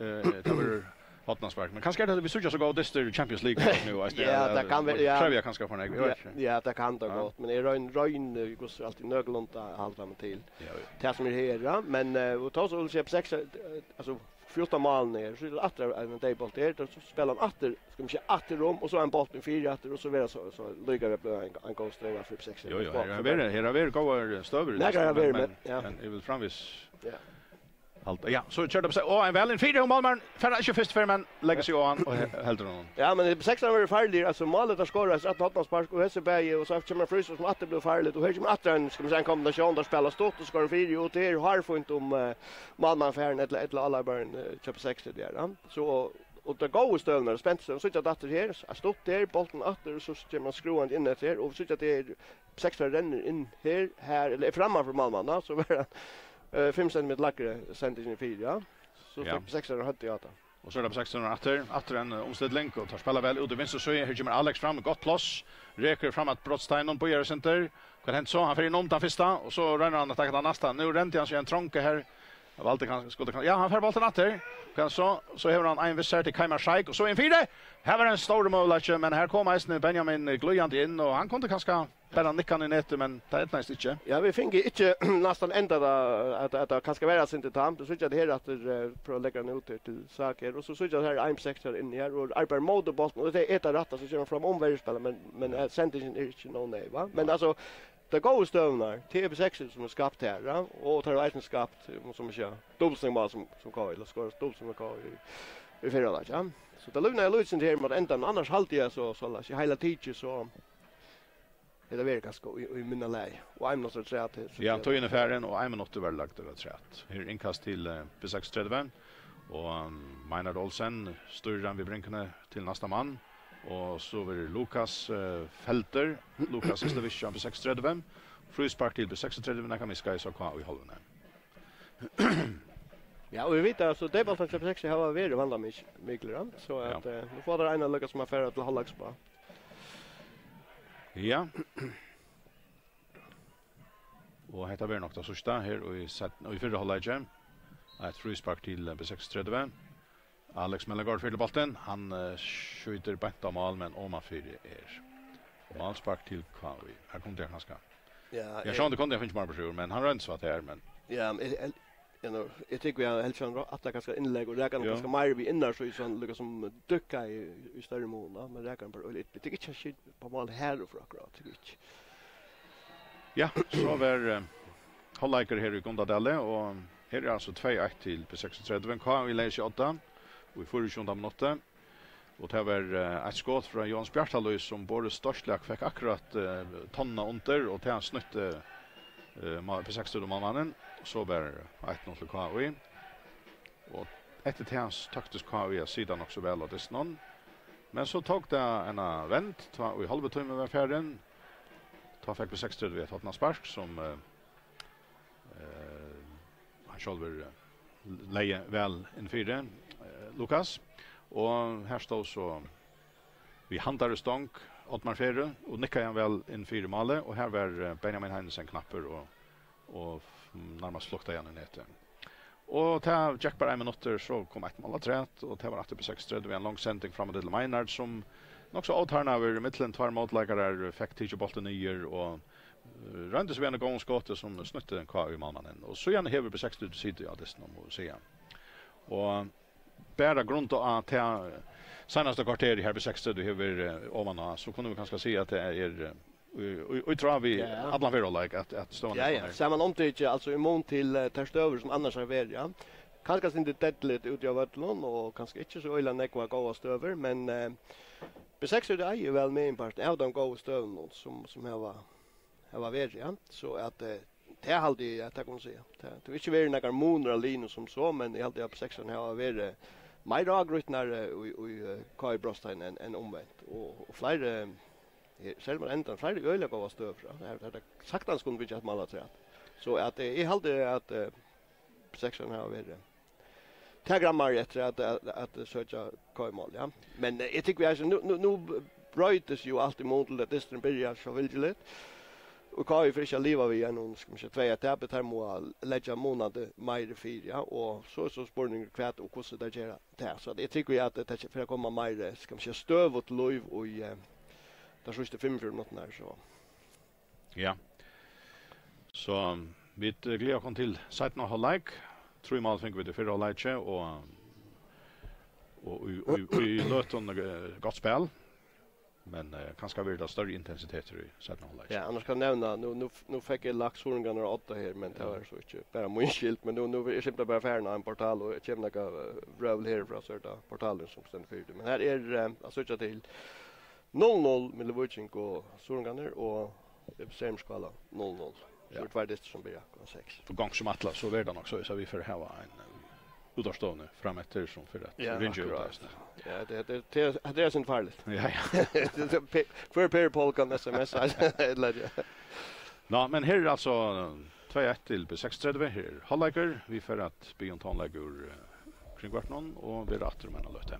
eh, tað verður hornaspark. Men kanska er tað at vit síggja so góðar dystir í Champions League nú, eisini, Ja, eh, tað kann vera, ja. Krevja kanska for nógv, eg Ja, veit ikki. ja, tað kann tað Ja. gott, men eg royn-, royni, eh, hvussu alt í nøkulunda at halda meg til. Ja, ja. Tað sum er her, ja. Men, eh, og tá so vil eg siga, P seks, eh, altso, fjúrtan málini her, so er tað aftur ein deyðbolt her, tá so spælir hann aftur, skal man siga, aftur um, og so ein bolt inn fyri aftur, og so verður so, so líka við ein, ein góð støða fyri P seks. Jo, jo, her hava verið, her hava verið góðar støður í Nakrar hava dystinum, verið, men, men, ja. men eg vil framvegis Ja. halda. Ja, so kemur tað upp, og ein væl inn fyri, og málmaðurin fær ikki fyrst fyrr, men leggur seg á hann og he-, heldur honum. Ja, men P seks hava verið farligir, altso, málið tað skorar, eitt hornaspark, og hesi bæði, og so kemur ein fríspark sum aftur blívur farligt, og her kemur aftur ein, skal man siga, ein kombinatión, tað spælir stutt, og skorar fyri, og tað er hárfínt um, eh, málmaðurin fær hann, ella, ella álarbeiðarin, eh, hjá P seks, tað er, ja. So, og tað góðu støðurnar, spentu støðurnar, síggja tað aftur her, er stutt her, bólturin aftur, og so kemur hann skrúvandi inn eftir her, og síggja at tað er P seks rennur inn her, her, ella er framman fyri málmannin, so verður hann, eh, fimm sentimetur lægri, sendingin fyri, ja. So Ja. fekk P seks høvdið á tað. Og so er tað P seks aftur, aftur ein, eh, umstilling, og teir spæla væl út í vinstru síðu. Her kemur Alex fram, gott pláss, rekur fram at brotsteininum, bíðar eitt sindur. Hvat hendi so? Hann fer inn um tann fyrsta, og so roynir hann at taka tann næsta. Nú rendi hann seg ein tronga her. Valdi kanska, skuldi kanska, ja, hann fær bóltin aftur. Hvat so, so hevur hann ein við sær til Keimar Sheikh, og so ein fyri. Her var ein stórur møguleiki, men her kom eisini Benjamin glíðandi inn, og hann kundi kanska bara nikka hann í netið, men tað eydnaðist ikki. Ja, vit fingu ikki næstan endað at, at, at tað kanska var eitt sindur tamt. Tú síggja at her aftur, eh, prøva at leggja hann út her til Sak her, og so síggja at her er ein P seks her inni her, og arbeiðir móti bóltinum, og tað er tað rætta, so kemur hann fram um verjuspælaran, men, men, eh, sendingin er ikki nóg neyv, va? Men altso, tær góðu støðurnar, tað er P seks sum er skapt her, ja? Og tað er eisini skapt, eh, sum eg sigi, dupult so nógv mál sum, sum K I, ella skorað dupult so nógv mál sum K I í, í fyrra leik, ja? So tað livnaði lítið sindur her móti endan, men annars haldi eg so, so, so heila tikið, so hetta verður kanska í, í minna lagi. Og ein minuttur afturat her, so Ja, tað tíðin er farin, og ein minuttur var lagdur afturat. Her er innkast til, eh, B seksogtretivu, og, um, Meinhard Olsen stýrir hann við bringuni til næsta mann, og so verður Lukas, eh, feltur. Lukas er støðuskifti á B seksogtretivu. Fríspark til B seksogtretivu, nakað miðskeiðis á K I-hálvuni. Ja, og vit vita, altso, deyðbóltar hjá B seks hava verið vandamiklir, ja, so at, Ja. eh, nú fáa teir eina líka sum at fara til hálvleiks uppá. Ja. Og hetta verður nokk tað síðsta her í seinna, í fyrra hálvleiki. Eitt fríspark til, eh, B seksogtretivu. Alex Mellegård fyllir bóltin. Hann, eh, skjýtur beint á mál, men omanfyri er málspark til K I. Her kundi hann kanska Ja, Ja, eg sjálvandi kundi hann fingið meira burtur úr, men hann royndi so at tað er, men Ja, men eg, eg, eg, nú, eg tykki, vit hava helst hann rætta kanska innlegg, og rakar hann Ja. kanska meira við innarsíðu, so hann líka sum dukka í, í størri mun, da. Men rakar hann bara øgiliga, eg tykki ikki hann skjýtur á mál her og frá akkurát, tykki ikki. Ja, so var, eh, hálvleikur her í Gundadali, og her er altso tvey eitt til B seksogtretivu. K I legði seg á odda í fýraogtjúgunda minutti. Og tað var, eh, eitt skot frá Jóans Bjartalíð, sum Boris Stoislak fekk akkurát, eh, tonna undir, og tað snýtti, eh, má-, B seksogtretivu málmannin. So var eitt null til K I. Og eftir tað taktaðist K I at sita nokk so væl á dystinum. Men so tók tað eina vend, tá ið hálvi tími var farin. Tá fekk B seksogtretivu eitt hornaspark, sum, eh, eh, hann sjálvur, eh, legði væl inn fyri, eh, Lukas. Og her stóð so við handari stong Oddmar Ferro og nikkaði hann væl inn fyri málið. Og her var, eh, Benjamin Heinesen knappur og, og f-, nærmast fluktaði hann í netið. Og tað gekk bara ein minuttur, so kom eitt mál afturat, og tað var aftur B seksogtretivu við ein long sending fram til Meinhard, sum nokk so ótarnaður í millum tveir mótleikarar fekk tikið bóltin niður og, eh, royndi seg við einum góðum skoti, sum snýtti K I-málmannin. Og síðan hevur B seksogtretivu sitið á dystinum, má eg siga. Og bara grundað á tað seinasta korterið her, B seksogtretivu hevur verið, eh, oman á, so kunnu vit kanska siga at tað er, eh, í, í, í tráð við Ja. allan fyrra hálvleik, at, at støðan Ja, er ja. Sum hon er. Sær man umtikið, altso, í mun til, eh, tær støður, sum annars hava verið, ja. Kanska eitt sindur deyðligt úti á vøllinum, og kanska ikki so øgiliga nógvar góðar støður, men, eh, B seksogtretivu eigur væl meginpartin av teimum góðu støðunum, sum, sum hava, hava verið, ja. So at, eh, tað haldi eg, at tað kann man siga. Tað, tað hevur ikki verið nakar munur á liðunum sum so, men eg haldi, at B seksogtretivu hava verið meira ágrýtnari í, í, eh, K I-brotstein enn, enn umvent. Og, og fleiri, eh, serliga á endanum, fleiri øgiliga góðar støður, ja. Har, har tað saktans kundi verið eitt mál afturat. So at, eh, eg haldi, at, eh, B seksogtretivu hava verið tað grammar eftir at, at, at søkja K I-mál, ja. Men, eh, eg tykki, vit, altso, nú, nú, nú broytist jú alt í mun til at dysturin byrjar so fylgiligt. Og K I fer ikki at liva við einum, skal man siga, tvey eitt tapi, teir mugu leggja munandi meiri fyri, ja, og so er so spurningur hvat og hvussu teir gera tað. So eg trúgvi at tað fer at koma meiri, skal man siga, støðugt lív í, eh, teir síðstu fimmogfjøruti minuttirnar, so. Ja. So, um, vit, eh, gleða okkum til seinna hálvleik. Trý mál fingu vit í fyrra hálvleiki, og, og í, í, í løtum, eh, gott spæl. Men, eh, kanska verður tað størri intensitetur í seinna hálvleiki. Ja, annars skal eg nevna, nú, nú, nú fekk eg lagt Suðuroyingarnar á odda her, men tað var so ikki bara mín skyld, men nú, nú er eg simpelthen bara farin á ein portal, og kemur nakað, eh, vrøvl herfrá, so er tað portalin sum stendur fyri tí. Men her er, eh, at síggja til null null millum Víking og Suðuroyingarnar, og Sermskála null null. So Ja. eru tveir dystir sum byrja klokkan seks. Fyri gongd sum ætlað, so verður tað nokk so, so vit fara at hava ein, eh, útvarpsstovuni frameftir sum fer at Ja, ringja út akkurát. eisini. Ja, tað, tað, tað, tað er so farligt. Ja, ja. Tað er pe-, hvør Per Pól kann S M S ella, ja. Nå, men her er altso tvey eitt til B seksogtretivu. Her er hálvleikur. Vit fara at biðja um tónleik úr, eh, kringvarpinum og verða aftur um eina løtu.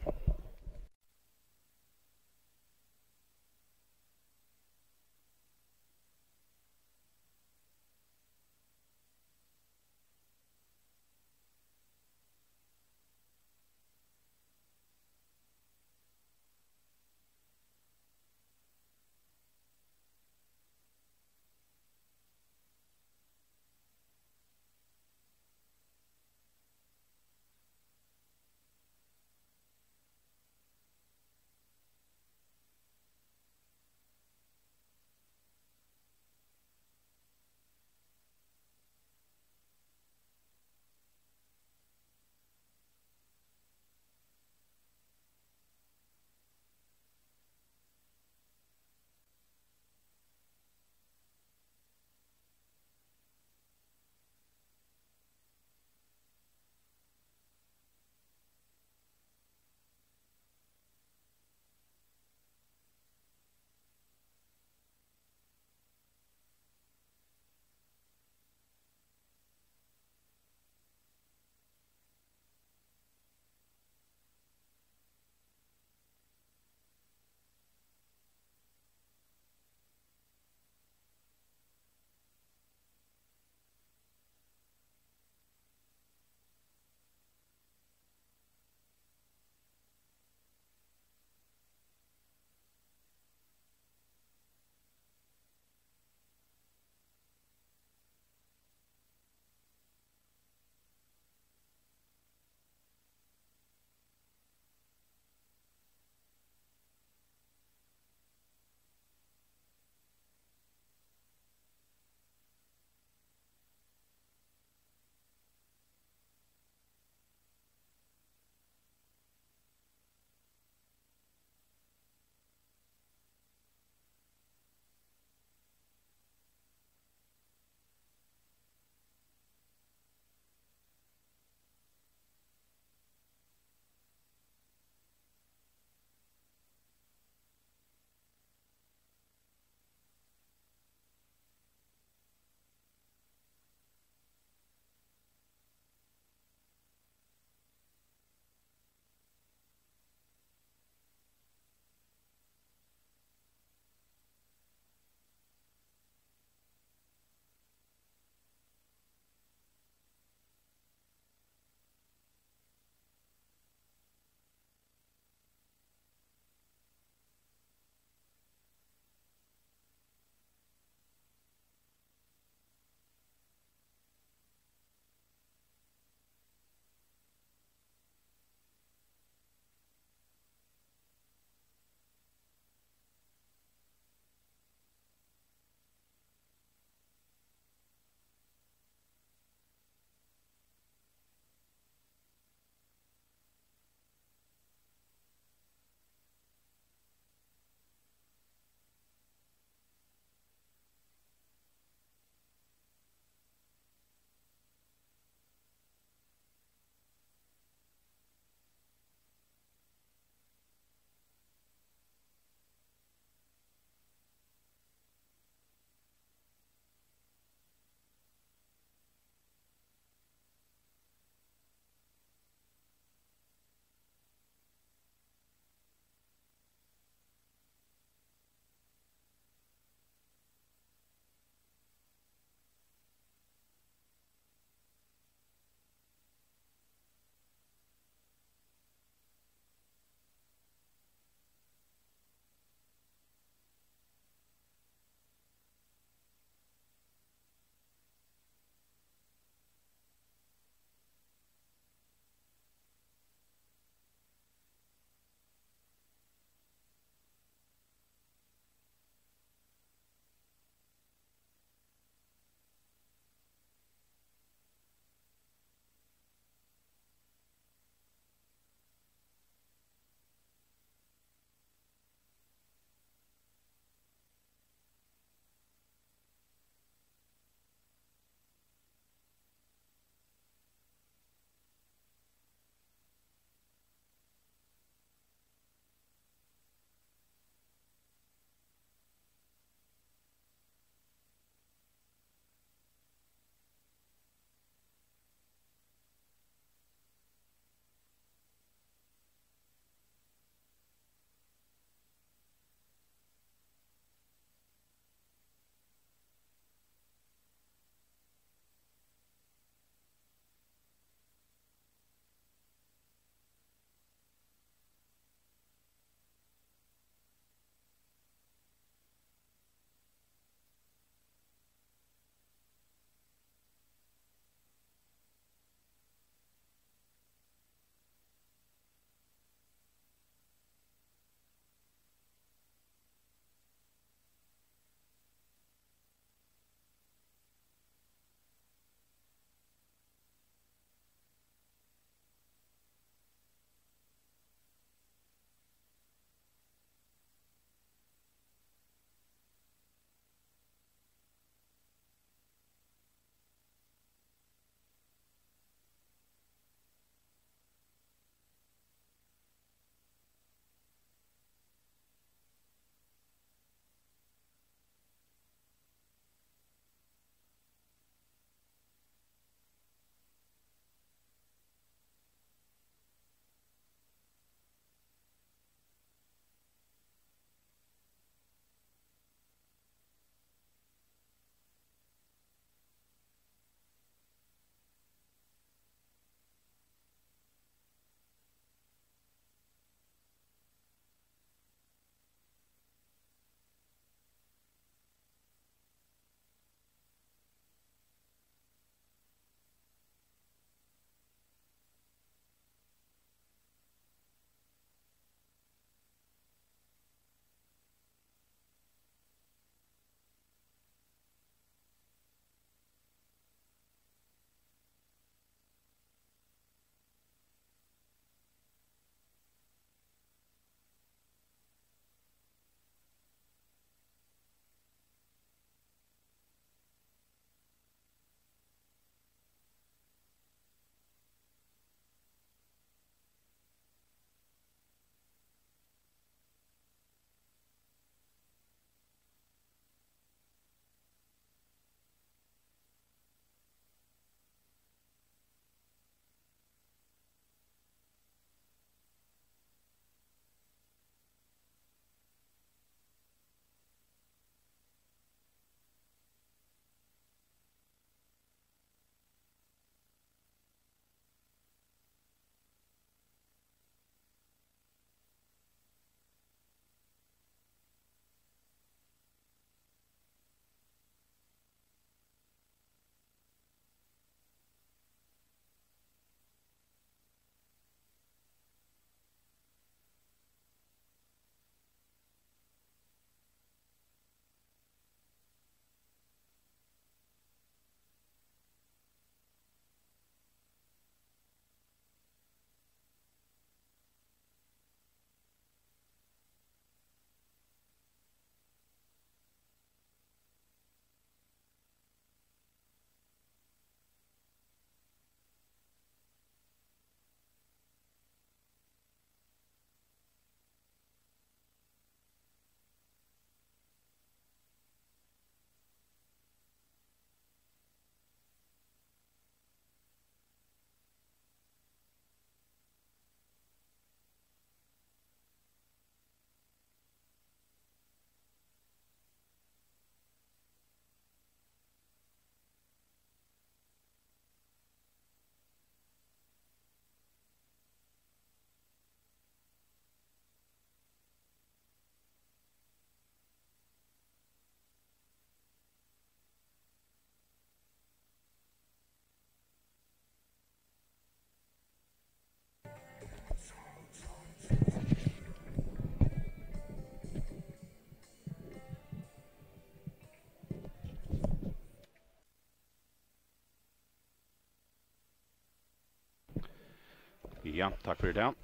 Ja, takk fyri tað.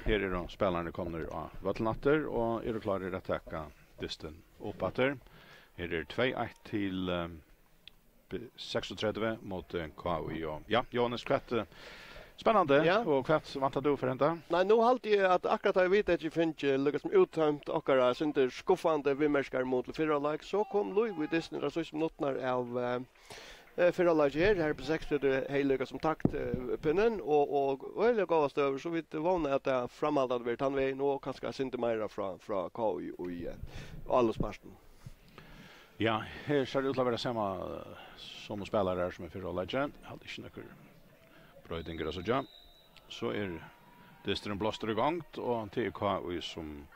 Her eru spælararnir komnir á vøllin aftur og eru klárir at taka dystin upp aftur. Her er tvey eitt til, eh, B seksogtretivu móti K I. Og ja, Jóhannes, hvat, eh, spennandi, ja, og hvat væntar tú fyri henda? Nei, nú haldi eg, at akkurát tá eg veit, at eg fingi líka sum úttømt okkara sindur skuffandi viðmerkingar móti fyrra leik, so kom lív í dystin í tær síðstu minuttirnar av, eh, eh, fyrra leiki her. Her B seksogtretivu hevði líka sum takt, eh, pinnin, og, og øgiliga góðar støður, so vit vóna, at tað framhaldandi verður tann vegin, og kanska eitt sindur meira frá, frá K I í, eh, álopspartinum. Ja, her sær tað út til at vera sama, eh, somu spælarar sum í fyrra leiki. Haldi ikki nøkur broyting er at síggja. So er dysturin blástur í gongd, og tað er K I, sum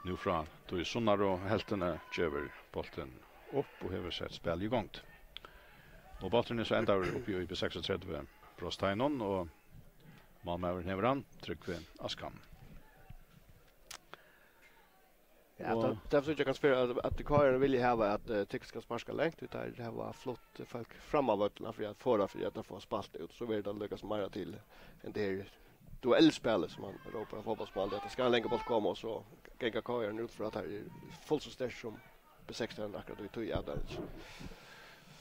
nú frá tí sunnaru helvtini gevur bóltin upp og hevur sett spælið í gongd. Og bólturin er so endaður uppi í B seksogtretivu brotsteiginum, og málmaðurin hevur hann, Trygvi Askam. Ja, og tað, tað forsøki eg kanska fyri, at, at K I vilja hava, at, eh, tykkum skal sparka langt, tí teir hava flutt fólk fram á vøllin fyri at forða fyri, at teir fáa spælt út. So verður tað líka sum meira til enn tað her duellspælið, sum man rópar á fótbóltsmáli, at tað skal ein langur bóltur koma, og so ganga K I út frá, at teir eru fullt so sterkir sum B seksogtretivu akkurát í tí avdelingi.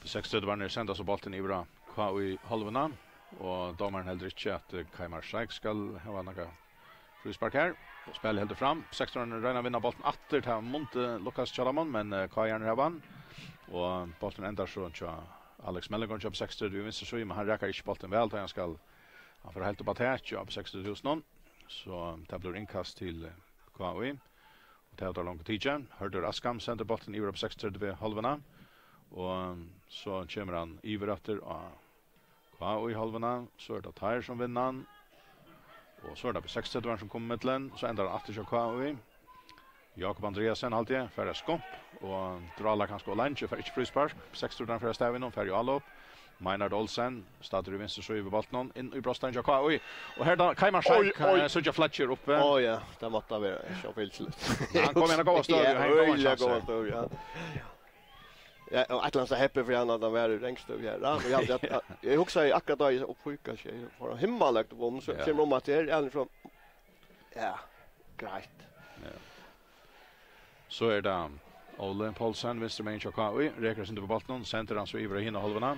B seksogtretivarnir senda so bóltin yvir á K I hálvuna, og dómarin heldur ikki, at, eh, Kaimar Sheikh skal hava nakað fríspark her. Og spælið heldur fram. B seksogtretivarnir royna at vinna bóltin aftur. Tað mundi lukkast hjá teimum, men, eh, K I-arnir hava hann. Og bólturin endar so hjá Alex Mellegård hjá B seksogtretivu í vinstru síðu, men hann rakar ikki bóltin væl, tá hann skal, hann fer heilt upp á takið á B seksogtretivu túsund. So tað blívur innkast til, eh, K I. Og tað hava teir longu tikið. Hørður Askam sendir bóltin yvir á B seksogtretivu hálvuna. Og so kemur hann yvir aftur á K I hálvuna, so er tað teir sum vinna hann. Og so er tað B seksogtretivu sum kemur millum, so endar hann aftur hjá K I. Jakob Andreasen, haldi eg, fær eitt skump, og drálar kanska ov leingi, fær ikki fríspark. B seksogtretivu fær av stavinum, fær í álop. Meinhard Olsen, staddur í vinstru síðu við bóltinum, inn í brotsteigin hjá K I. Og her er tað Kaimar Sheikh, oi, oi, eh, síggja flaggið uppi. Ó ja, tað mátti vera, sjálvfylgiligt. Ja, hann kom í eina góða støðu, ja, hann hevði góðan øgiliga kjansi. Góða støðu, ja. Ja, og eitt ella annað heppið fyri hann, at hann var í rangstøðu her, ja. Men eg haldi at, at, eg hugsaði akkurát tá, eg sá, "Oj, hvat skjer?" Hann fær himmalagt vón, so, ja, kemur um at her er hann frá, ja, greitt. Ja. So er tað Óli Poulsen, vinstru megin hjá K I, rekur eitt sindur við bóltinum, sendir hann so yvir á hina hálvuna.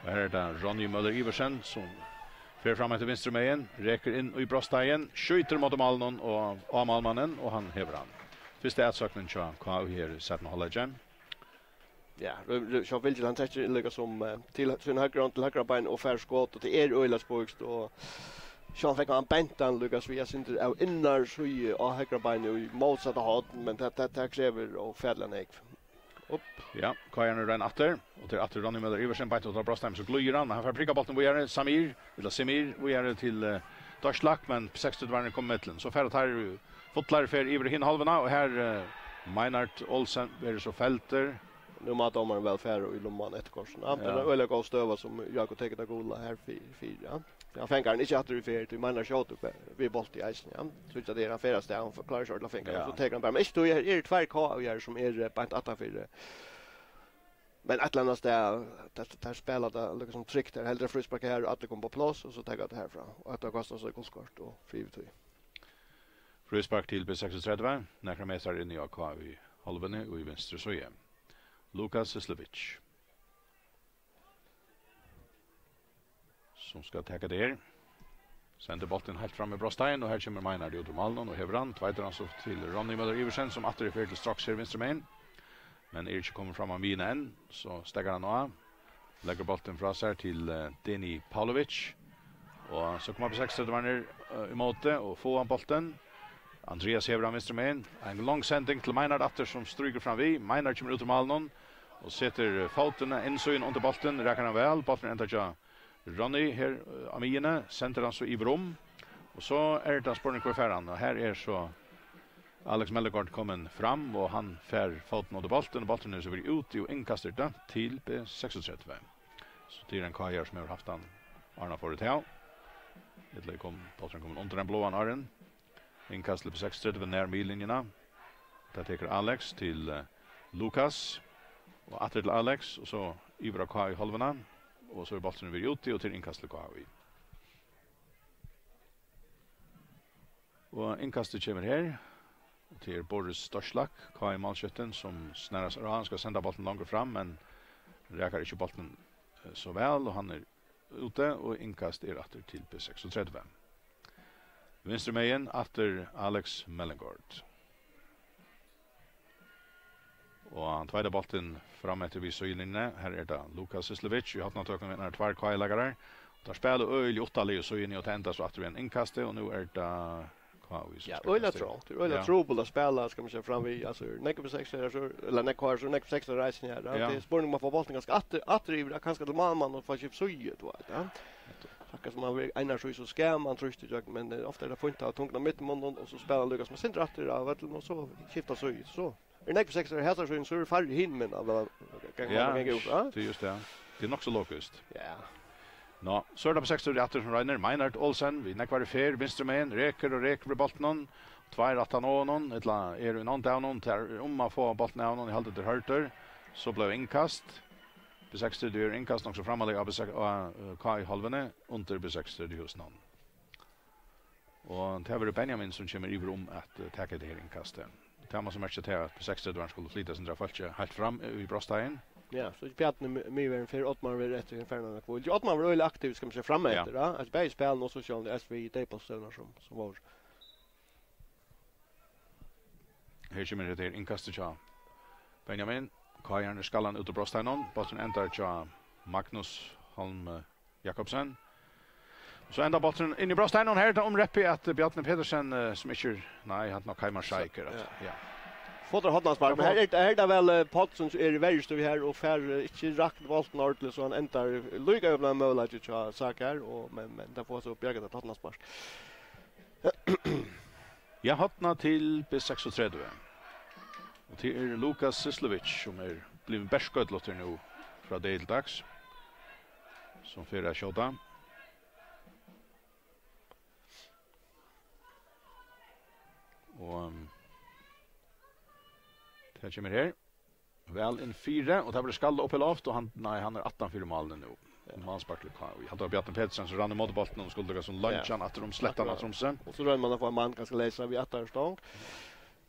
Og her er tað Ronny Møller Iversen, sum fer fram eftir vinstru megin, rekur inn í brotsteigin, skjýtur móti málinum og á málmannin, og hann hevur hann. Fyrsta atsóknin hjá K I her í seinna hálvleiki. Ja, Ru-, Ru-, sjálvfylgiliga, hann trekkir líka sum, eh, til sín høgra hond, til høgra bein og fær skot, og tað er øgiliga spískt, og sjálvt fekk hann bent hann líka, so eg sindur av innaru síðu á høgra beini í mótsatta horn, men tað, tað, tað krevur ófatiliga nógv. Upp. Ja, K I-arnir royna aftur, og tað er aftur Ronny Møller Iversen, beint út á brotsteigin, so glíður hann, men hann fær prikkað bóltin víðari, Samir, ella Semir, víðari til, eh, Doshlak, men seksogtretivarnir koma millum. So fara teir, eh, fullari ferð yvir í hina hálvuna, og her, eh, Meinhard Olsen verður so feldur. Nú má dómarin væl fara í lumman eftir kortini. Ja, ja. Tað er ein øgiliga góð støða sum Jákup tekur tað gula her fyri, fyri, ja. Ja, hann fangar hann ikki aftur í ferð, tí Meinhard skjótur við bólti eisini, ja. So ikki at tað er hann fer av stað, hann klárar ikki ordiliga at fanga hann, ja, so tekur hann bara. Men ikki tí, her eru tveir K I-arar sum eru, eh, beint aftanfyri, eh, men eitt ella annað stað, tað, tað spælir tað líka sum trygt, tað er heldur fríspark her, og allir koma upp á pláss, og so taka tað herfrá. Og hetta kostar so gult kort og frí yvirtíð. Fríspark til B seksogtretivu, nakrar metrar inni á K I hálvuni og í vinstru síðu. Lukas Syslevic, sum skal taka tað her. Sendir bóltin heilt fram í brotsteigin, og her kemur Meinhard út úr málinum og hevur hann. Tveitir hann so til Ronny Møller Iversen, sum aftur er ferð til straks her vinstru megin. Men er ikki komin fram á miðjuna enn, so steðgar hann á. Leggur bóltin frá sær til, eh, Deni Pavlovic. Og so koma B seksogtretivarnir, eh, ímóti og fáa hann bóltin. Andreas hevur hann vinstru megin. Ein long sending til Meinhard aftur, sum strýkur fram við. Meinhard kemur út úr málinum og setir, eh, fótin innsíðuna undir bóltin, rakar hann væl. Bólturin endar hjá Ronny her, eh, á miðjuni, sendir hann so yvir um. Og so er tað spurning, hvør fær hann? Og her er so Alex Mellegård komin fram, og hann fær fótin undir bóltin, og bólturin er so verið úti, og innkast er dømt til B seksogtretivu. So tað er ein K I-ari sum hevur havt hann, áðrenn hann fór út av. Ella kom, bólturin komin undir ein bláan áðrenn. Innkast til B seksogtretivu, nær miðlinjuna. Tað tekur Alex til, eh, Lukas. Og aftur til Alex, og so yvir á K I hálvuna. Og so er bólturin verið úti, og til innkast til K I. Og innkastið kemur her. Og til er Boris Dorslak, K I-málskjúttin, sum snarar sær á. Hann skal senda bóltin longur fram, men rakar ikki bóltin, eh, so væl, og hann er úti, og innkast er aftur til B seksogtretivu. Vinstru megin aftur Alex Mellengård. Og hann tveitar bóltin fram eftir við síðulinjuni. Her er tað Lukas Syslevic í hornatøkum, við tveir K I-leikarar. Teir spæla øgiliga uttaliga í síðuni, og tað endar so aftur við ein innkasti, og nú er tað K I sum Ja, skal øgiliga kastra. Trongt. Tað er øgiliga Ja. trupult at spæla, skal man siga, fram við. Altso, nógv B seksoyingar, so, ella nógv K I-ar, so nógv B seksoyingar reisir her. Ja. Ja. Tað er spurning um at fáa bóltin kanska aftur, aftur yvir, kanska til málmann og fáa skift síðu, tú veit, ja. Nettupp. Akkurát sum man vil, annars so skal man trýsta í gjøgnum, men, eh, ofta er tað fínt at hava tunguna mitt í munnin, og so spæla líka sum man sindrar aftur av vøllinum, og so skifta síðu. So er nógv B seksoyingar hesar síðuna, so eru færri hinumegin at vera ganga Ja, ganga út, ja. tað er júst tað. Tað er nokk so logiskt. Ja. Nå, so er tað B seksogtretivu aftur sum roynir. Meinhard Olsen, við nógvari ferð, vinstru megin, rekur og rekur við bóltinum. Tveir aftan á honum, ella eru í nánd av honum, tað er um at fáa bóltin av honum, eg haldi, tað er Hørður. So bleiv innkast. B seksogtretivu er innkast, nokk so frammarliga á B seks, á, eh, K I-hálvuni, undir B seksogtretivu húsinum. Og tað verður Benjamin, sum kemur yvir um at, eh, taka hetta her innkastið. Tað má so merkja tað, at B seksogtretivu skulu flyta seg av fólki heilt fram, eh, í brotsteigin. Ja, so Bjarni mi-, miðverjin fer, Oddmar verður eftir, hin farin at hvíla. Oddmar var øgiliga aktivur, skal man siga, fram Ja. eftir, ja. Altso, bæði í spælinum og so sjálvandi, eisini við tey plássini, sum vóru. Her kemur hetta her innkastið hjá Benjamin. K I-arnir skallan út úr brotsteiginum. Bólturin endar hjá Magnus Holm, eh, Jakobsen. So endar bólturin inn í brotsteiginum. Her er tað um reppið at Bjarni Petersen, eh, sum ikki er, nei, hann nokk Heimar Scheik er at, Ja. ja. Fáar hornaspark, men her er, her er tað væl, eh, Poulsen sum er í verjustøðu her og fær, eh, ikki rakt bóltin ordiliga, so hann endar líka við ein møguleika hjá Sak her, og, men, men tað fáa so bjargað eitt hornaspark. Ja, horna til B seksogtretivu. Og tað er Lukas Syslevic, sum er blivin berskødlóttur nú frá degi til dags, sum fer at skjóta. Og, um, tað kemur her. Væl inn fyri, og tað verður skallað upp í loft, og hann, nei, hann er aftan fyri málið nú. Ja. Málspark til K I. Eg haldi, at Bjarni Petersen, sum rann ímóti bóltinum, skuldi líka sum leingja Ja. hann aftur um slettan Akkurát. aftur um seg. Og so roynir man at fáa mann kanska leysur við aftari stong.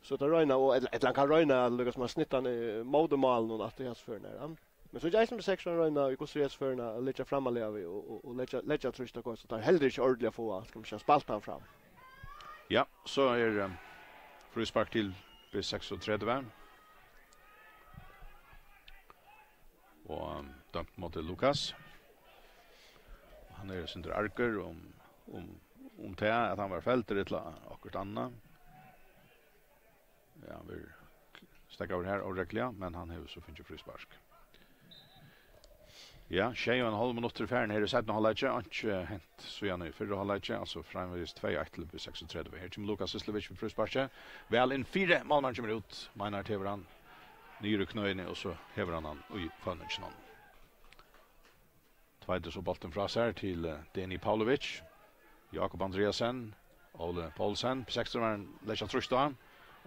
So tað royna, og ella, ella hann kann royna, líka sum at snitta hann, eh, móti málinum aftur í hesa ferðina her, ja. Men so ger eisini B seksogtretivu royna, í hvussu er hesa ferðina, at liggja frammarliga við og, og, og leggja, leggja trýst á K I, so teir heldur ikki ordiliga fáa, skal man siga, spælt hann fram. Ja, so er, eh, fríspark til B seksogtretivu. Og, um, dømt móti Lukas. Hann er eitt sindur argur um, um, um tað, at hann var feldur ella okkurt annað. Ja, hann verður steðgaður her óregluliga, men hann hevur so fingið fríspark. Ja, sjey og ein hálv minuttur farin her í seinna hálvleiki. Einki hent síðan í fyrra hálvleiki, altso framvegis tvey eitt til B seksogtretivu. Her kemur Lukas Syslevic við frísparki. Væl inn fyri, málmaðurin kemur út. Meinhard hevur hann niður í knøini, og so hevur hann hann í føvninginum. Tveitir so bóltin frá sær til, eh, Deni Pavlovic. Jakob Andreasen, Óli Poulsen, B seksogtretivu leggja trýst á.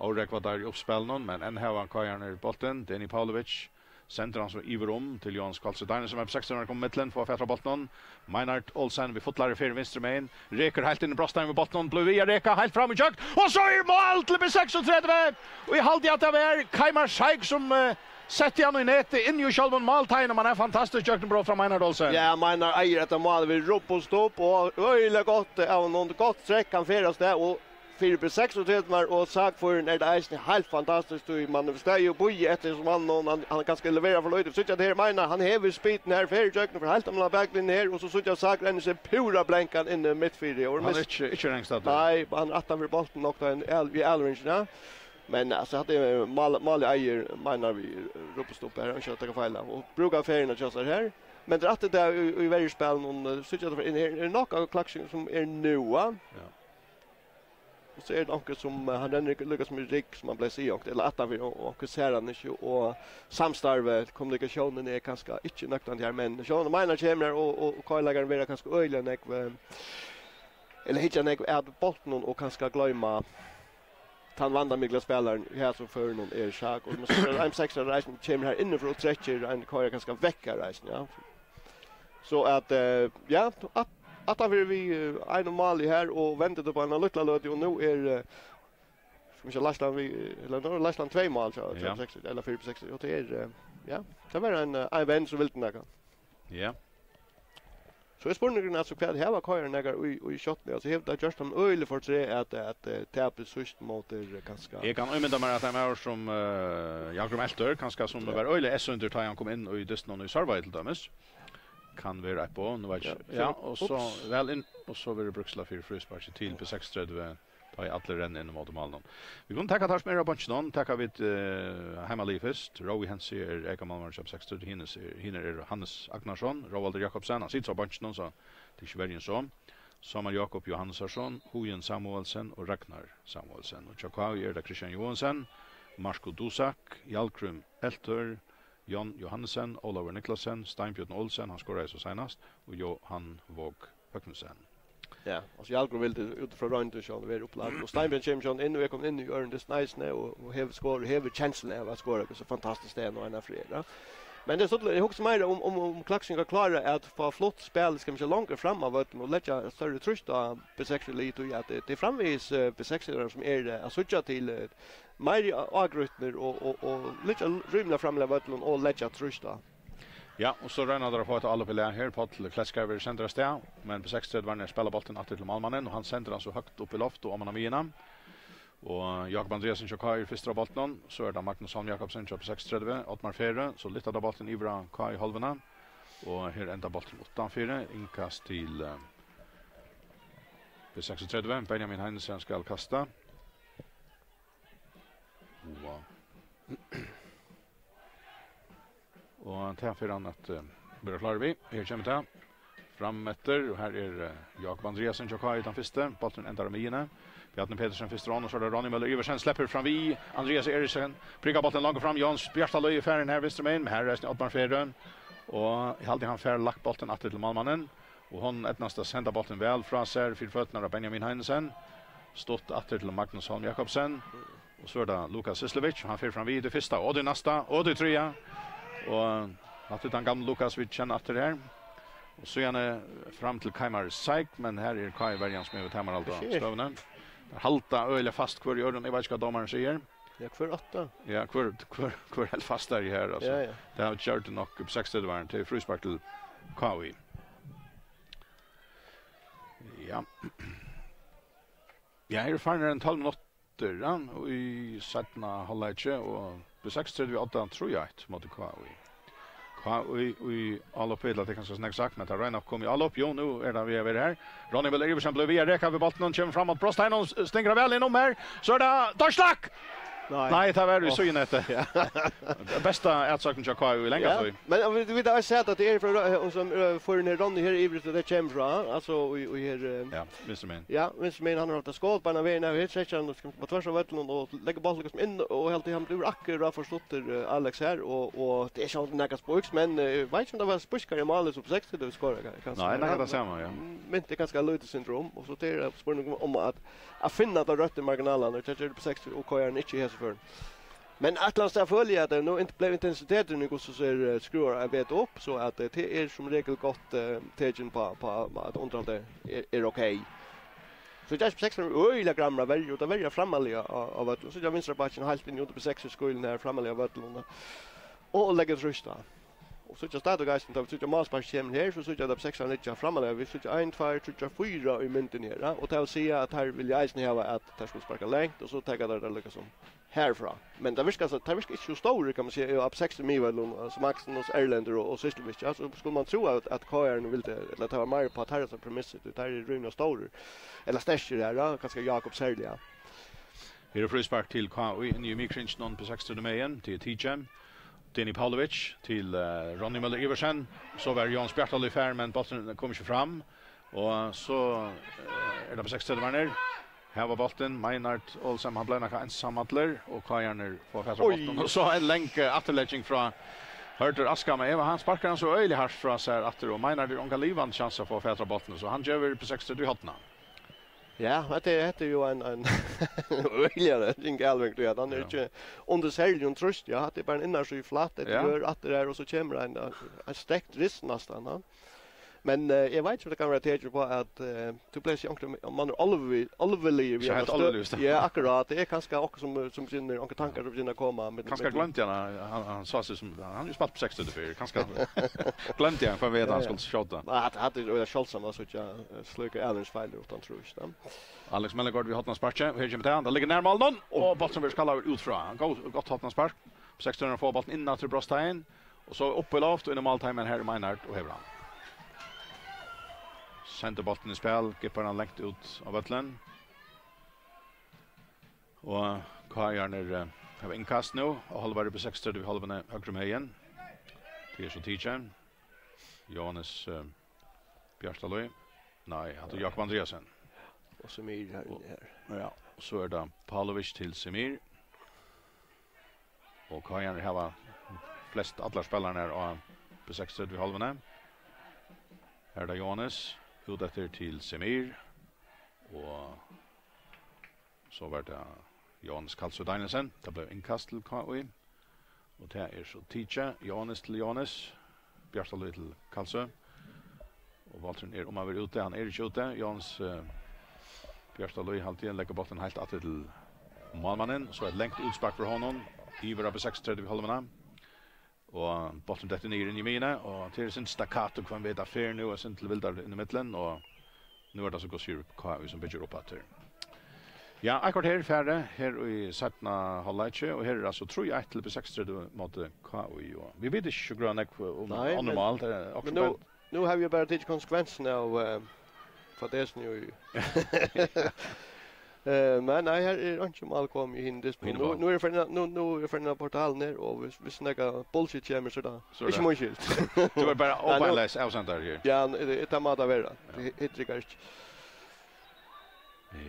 Órógva teir í uppspælinum, men enn hava K I-arnir bóltin. Deni Pavlovic sendir hann so yvir um til Jóhannes Hvalsø Danielsen, men B seksogtretivu koma millum, fáa fatur á bóltinum. Meinhard Olsen við fullari ferð vinstru megin, rekur heilt inn í brotsteigin við bóltinum, blívur við at reka heilt fram í gjøgn, og so er mál til B seksogtretivu! Og eg haldi, at tað var Keimar Sheikh, sum, eh, setti hann í netið, inni í sjálvum málteigin, og hann er fantastiskt gjøgnumbrot frá Meinhard Olsen. Ja, Meinhard eigur hetta málið við rubb og stubb, og øgiliga gott av honum, gott trekk, hann fer av stað, og fyri B seksogtretivu og sakføraran er tað eisini heilt fantastiskt, tí man hevur staðið og bíðað eftir hesum manninum, hann, hann kanska leverar for lítið. Síggja, at her Meinhard, hann hevur spitið her, fer í gjøgnum, fer heilt oman á baklinjuni her, og so síggja, Sak rennir seg púra blankan inn í miðfyri, og Hann er mist- ikki, ikki rangstaddur. Nei, hann er aftan fyri bóltin nokk, tá ein al-, við alvingina. Men, altso, hatta er mál, málið eigur Meinhard við rubb og stubb her, hann skal taka feil av. Og brúka ferðina hjá sær her. Men tað er aftur tað í, í verjuspælinum, eh, síggja, at her er nokk av klaksvíkingum sum er nú, ja. Ja. Og so er tað onkur sum, eh, hann rennur líka sum í rygg, sum hann bleiv sigið onkur, ella aftan fyri, og, og onkur sær hann ikki, og samstarvið, kommunikasjonin er kanska ikki nøktandi her, men sjálvandi Meinhard kemur her, og, og, og K I-leikarin verður kanska øgiliga nógv, eh, ella hyggja nógv at bóltinum og kanska gloyma tann vandamikla spælarin í hesum førinum er Sak, og man sær ein seksara eisini kemur her innanfyri og trekkir ein K I kanska vekk her eisini, ja. So at, eh, ja, at Aftan fyri við, eh, einum máli her og vendi upp á eina lítla løtu, og nú er, eh, skal vit sjá, Lars Lan við, eh, ella nú er Lars Lan tvey mál, so, Ja. Seks, ella fýra seks, og tað er, eh, ja, tað var ein, eh, ein venn sum vildi nakað. Ja. So er spurningurin, altso, hvat hava K R nakar í, í skjótuni? Altso, hevur tað gjørt hann øgiliga fortreð at, at, eh, tapa síðst móti, eh, kanska? Eg kann ímynda mær, at ein maður sum, eh, Jan Grim Elter, kanska sum Ja. var øgiliga S-undir, tá hann kom inn í dystin í Sørvági til dømis, kann vera eitt boð, nú veit Ja, eg ikki. Ja, fyri- og so ups. væl inn, og so verður brúkst til frísparki til B seksogtretivu, tá ið allir renna inn móti málinum. Vit kunnu taka teir sum eru á beinkinum, taka vit, eh, heimaliðið fyrst. Rói Hentze er eykamálmaður hjá B seksogtretivu, hinir, hinir eru Hannes Agnarsson, Róaldur Jakobsen, hann situr á beinkinum, so tað er ikki verri enn so. Sámal Jákup Jóhannesarson, Hugin Samuelsen og Ragnar Samuelsen. Og hjá K I eru tað Kristian Joensen, Marko Dusak, Hjalgrím Elter, John Johannesen, Ólavur Niklasen, Steinbjørn Olsen, hann skoraði so seinast, og Jóhann Våg Høgnesen. Ja, altso, Hjalgrím vildi út frá royndini sjálvur vera upplagdur, og Steinbjørn kemur sjálvur inn, og er komin inn í øðrum dystin eisini, og, og hevur skor-, hevur kensluna av at skora, so fantastiskt tað er nú eina ferð, ja. Men tað er stuttligt, eg hugsi meira um, um, um Klaksvík klárar at fáa flutt spælið, skal man siga, longur fram á vøllinum og leggja størri trýst á B seks-liðið, tí at tað, tað er framvegis, eh, B seks-liðarar sum er, eh, at síggja til, eh, meiri á-, ágrýtnir og, og, og liggja rímiliga framliga á vøllinum og leggja trýst á. Ja, og so royna teir at fáa eitt álop í lag her. Páll Kleska verður sendur avstað, men B seksogtretivu er spæla bóltin aftur til málmannin, og hann sendir hann so høgt upp í loft og oman á miðjuna. Og Jákup Andreasen hjá K I er fyrstur á bóltinum, so er tað Magnus Holm Jakobsen hjá B seksogtretivu, Oddmar Ferø, so lyfta teir bóltin yvir á K I-hálvuna, og her endar bólturin uttanfyri, innkast til, eh, B seksogtretivu, Benjamin Heinesen skal kasta. Og, og tað fer hann at, eh, vera klár við. Her kemur tað. Fram eftir, og her er, eh, Jákup Andreasen hjá K I tann fyrsti. Bólturin endar á miðjuni. Bjarni Petersen fyrstur á, og so er tað Ronny Møller Iversen, sleppur fram við. Andreas Eriksen, prikar bóltin langt fram. Jón Bjartalíð er farin her vinstru megin, men her er eisini Oddmar Ferø. Og eg haldi, hann fær lagt bóltin aftur til málmannin. Og honum eydnast at senda bóltin væl frá sær fyri føturnar á Benjamin Heinesen. Stutt aftur til Magnus Holm Jakobsen. Og so er tað Lukas Syslevic, og hann fer fram við í tí fyrsta, og tí næsta, og tí triðja. Og aftur tann gamli Lukas, vit kenna aftur her. Og síðani fram til Keimar Seig, men her er K I-verjan sum hevur tamarhald á Shit. støðuni. Teir halda øgiliga fast hvør í øðrum, eg veit ikki hvat dómarin sigur. Ja, hvør átta? Ja, hvør, hvør, hvør helt fast har í her, altso. Ja, ja. Tað hava gjørt nokk upp seksogtretivu, til fríspark til K I. Ja. Ja, her er farnir enn tólv minuttir, ja, í seinna hálvleiki, og B seksogtretivu átta, trý eitt móti K I. K I í álop, ella tað er kanska snakk sagt, men tað royna at koma í álop. Jú, nú er tað við at vera her. Ronny Møller Iversen blívur við at reka við bóltinum, kemur fram mot brotsteininum, s-, stingur væl inn um her. So er tað Dorslak! Nei. Nei, tað var í Áh. síðunetti. Ja. Besta atsøgnin hjá K I í langa Ja, tíð. men vit, vit hava sæð at tað er frá, eh, sum, eh, for nær Ronny her yvir, tað kemur frá, altso, í, í her, eh, Ja, vinstru megin. Ja, vinstru megin, hann hevur havt skot beinan vegin, og her trekkir hann, og skal á tvørs av vøllinum og leggur bóltin inn, og helt hann blívur akkurát forstuttur, eh, Alex her, og, og tað er sjálvandi nakað spískt, men, eh, veit ikki um tað var spískari mál, sum seks, tað skora, ka-, kanska. Nei, nakað tað sama, ja. Minti kanska lítið sindur um, og so tað er spurning um, um at, at finna tað røttu marginalarnar, og tað ger B seks og K R ikki í hesi føri. Men eitt ella annað stað føli eg at nú int-, bleiv intensiteturin í hvussu sær, eh, skrúvar ein bit upp, so at, eh, tað er sum regel gott, eh, tekin á, á, á at undirhaldið er, er ok. So Jasper Sexton er øgiliga gramur at verja, og tað verja frammarliga á, á vøllinum. So er vinstra bakkin heilt inn í undir B seks-skíluna her frammarliga á vøllinum, og, og leggja trýst á. Og síggja stadigvæk eisini, tá vit síggja málspark kemur her, so síggja vit B seks liggja frammarliga. Vit síggja ein, tveir, tríggjar, fýra í myndini her, ja. Og tað vil siga at teir vilja eisini hava at teir skulu sparka langt, og so taka teir tað líka sum herfrá. Men tað virkar so, teir virka ikki so stórir, kann man siga, á B seks í miðvøllinum, sum Magnus, Erlendur og, og Syslevic, ja. So skuldi man trúð at, at K R vildi, ella tað var meira á teirra premissir, tí teir eru rímiliga stórir. Ella sterkir her, ja, kanska Jákup serliga. Her er fríspark til K I inni í miðkringinum, B seks-tretivu megin, til T J. Deni Pavlovic til, eh, Ronny Møller Iversen. So var Jóns Bjartalíð fær, men bólturin kom ikki fram. Og so, eh, er tað B seks-tretivarnir. Her var bólturin, Meinhard Olsen, hann bleiv nakað einsamallur, og K I-arnir fáa fatur á Oj. bóltinum. Og so ein long, eh, afturlegging frá Hørður Askam, men Eva, hann sparkar hann so øgiliga hart frá sær aftur, og Meinhard hevur ongan livandi kjans at fáa fatur á bóltinum, so hann gevur B seks-tretivu í hornið. Ja, hetta er, hetta er jú ein, ein øgiliga ring avlevering, tí at hann er Ja. ikki undir serligum trýsti, ja, hetta er bara ein innarsíð flatt, hetta Ja. ger aftur her, og so kemur ein, ein stekt rist næstan, ja. Men eh, eg veit ikki um tað kann vera tekin upp á at eh, tú bleiv seg onkrum, um mann er álvi-, álviligur við Ikki eina heilt støð. Álviligur støð. Ja, akkurát. Tað er kanska okkurt sum, sum begynner, onkrir tankar sum begynner at koma. Millum, Kanska millum gloymdi hann, hann, hann sá seg sum, hann hevur jo spælt uppá seksogtretivu fyrr. Kanska hann gloymdi hann, hvat veit, hann Ja, ja. skuldi skjóta. Nei, hatta, hatta er øgiliga sjáldsamt at síggja eh, slíkar avleveringsfeilir uttan trýst, ja. Alex Mellegård við hornasparkið. Her kemur tað. Tað liggur nær málinum. Og bólturin verður skallaður út frá. Góð, gott hornaspark. Seksogtretivu fáa bóltin inn aftur í brotsteigin. Og so upp í loft og inn í málteigin, men her er Meinhard og hevur hann. Sendir bóltin í spæl, gippar hann langt út á vøllin. Og K I-arnir eh, hava innkast nú, og hálvari upp í seksogtretivu við hálvuni høgru megin. Tað er so tikið. Jóhannes eh, Bjartalíð. Nei, hatta er Jakob Andreasen. Og Semir her inni her. Ja, og so er tað Pavlovic til Semir. Og K I-arnir hava flest allar spælararnar á B seksogtretivu hálvuni. Her er tað Jóhannes, út eftir til Semir. Og so var tað Jóhannes Kalsø Danielsen. Tað bleiv innkast til K I. Og tað er so tikið. Jóhannes til Jóhannes. Bjartalíð til Kalsø. Og bólturin er um at vera úti. Hann er ikki úti. Jóhannes eh, Bjartalíð haldi eg leggur bóltin heilt aftur til málmannin. So eitt langt útspark frá honum. Yvir á B seksogtretivu hálvuna. Og bólturin dettur niður inn í miðjuna. Og til sin stakkato, hvønn veit, tað fer nú og sinn til vildar inn í midten. Og nú er tað so Guðrið K I sum byggir upp aftur. Ja, akkurát her farið, her í seinna hálvleiki, og her er altso trý eitt til B seksogtretivu móti K I, og vit vita ikki so greitt nógv um Nei, onnur men, mál, tað er men okkurt nú, spæl- nú havi eg bara tikið konsekvensin av eh, fadesen í Eh, men nei, her er einki mál komið í hin dispo. Hin Nú, mál. nú er farin, nú, nú er farin portalen her, og hvis, hvis nakað bullshit kemur, so er tað So er ikki tað. mín skyld. Tú er bara Nei, nú- óbeinleiðis avsendari her. Ja, n- det, det má det være. Det hittar ikke.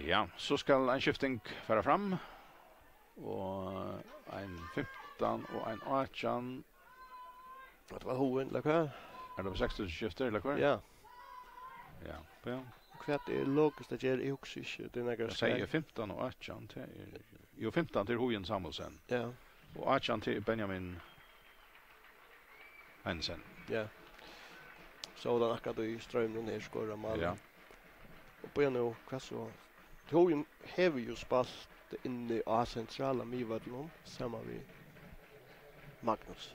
Ja, so skal ein skifting fara fram. Og ein fimtan og ein átjan. At det var Hugin, eller hva? Er tað seksogtretivu skiftir, ella hvat? Ja. Ja, ja. Hvat er logiskt at gera? Eg hugsi ikki, tað er nakar Eg sigi skei- fimtan og átjan, tað er, jú, fimtan til Hugin Samuelsen. Ja. Og átjan til Benjamin Heinesen. Ja. So var tað akkurát í stroyminum her, skorar mál. Ja. Og bíða nú, hvat so? Hugin hevur jú spælt inni á sentrala miðvøllinum, saman við Magnus.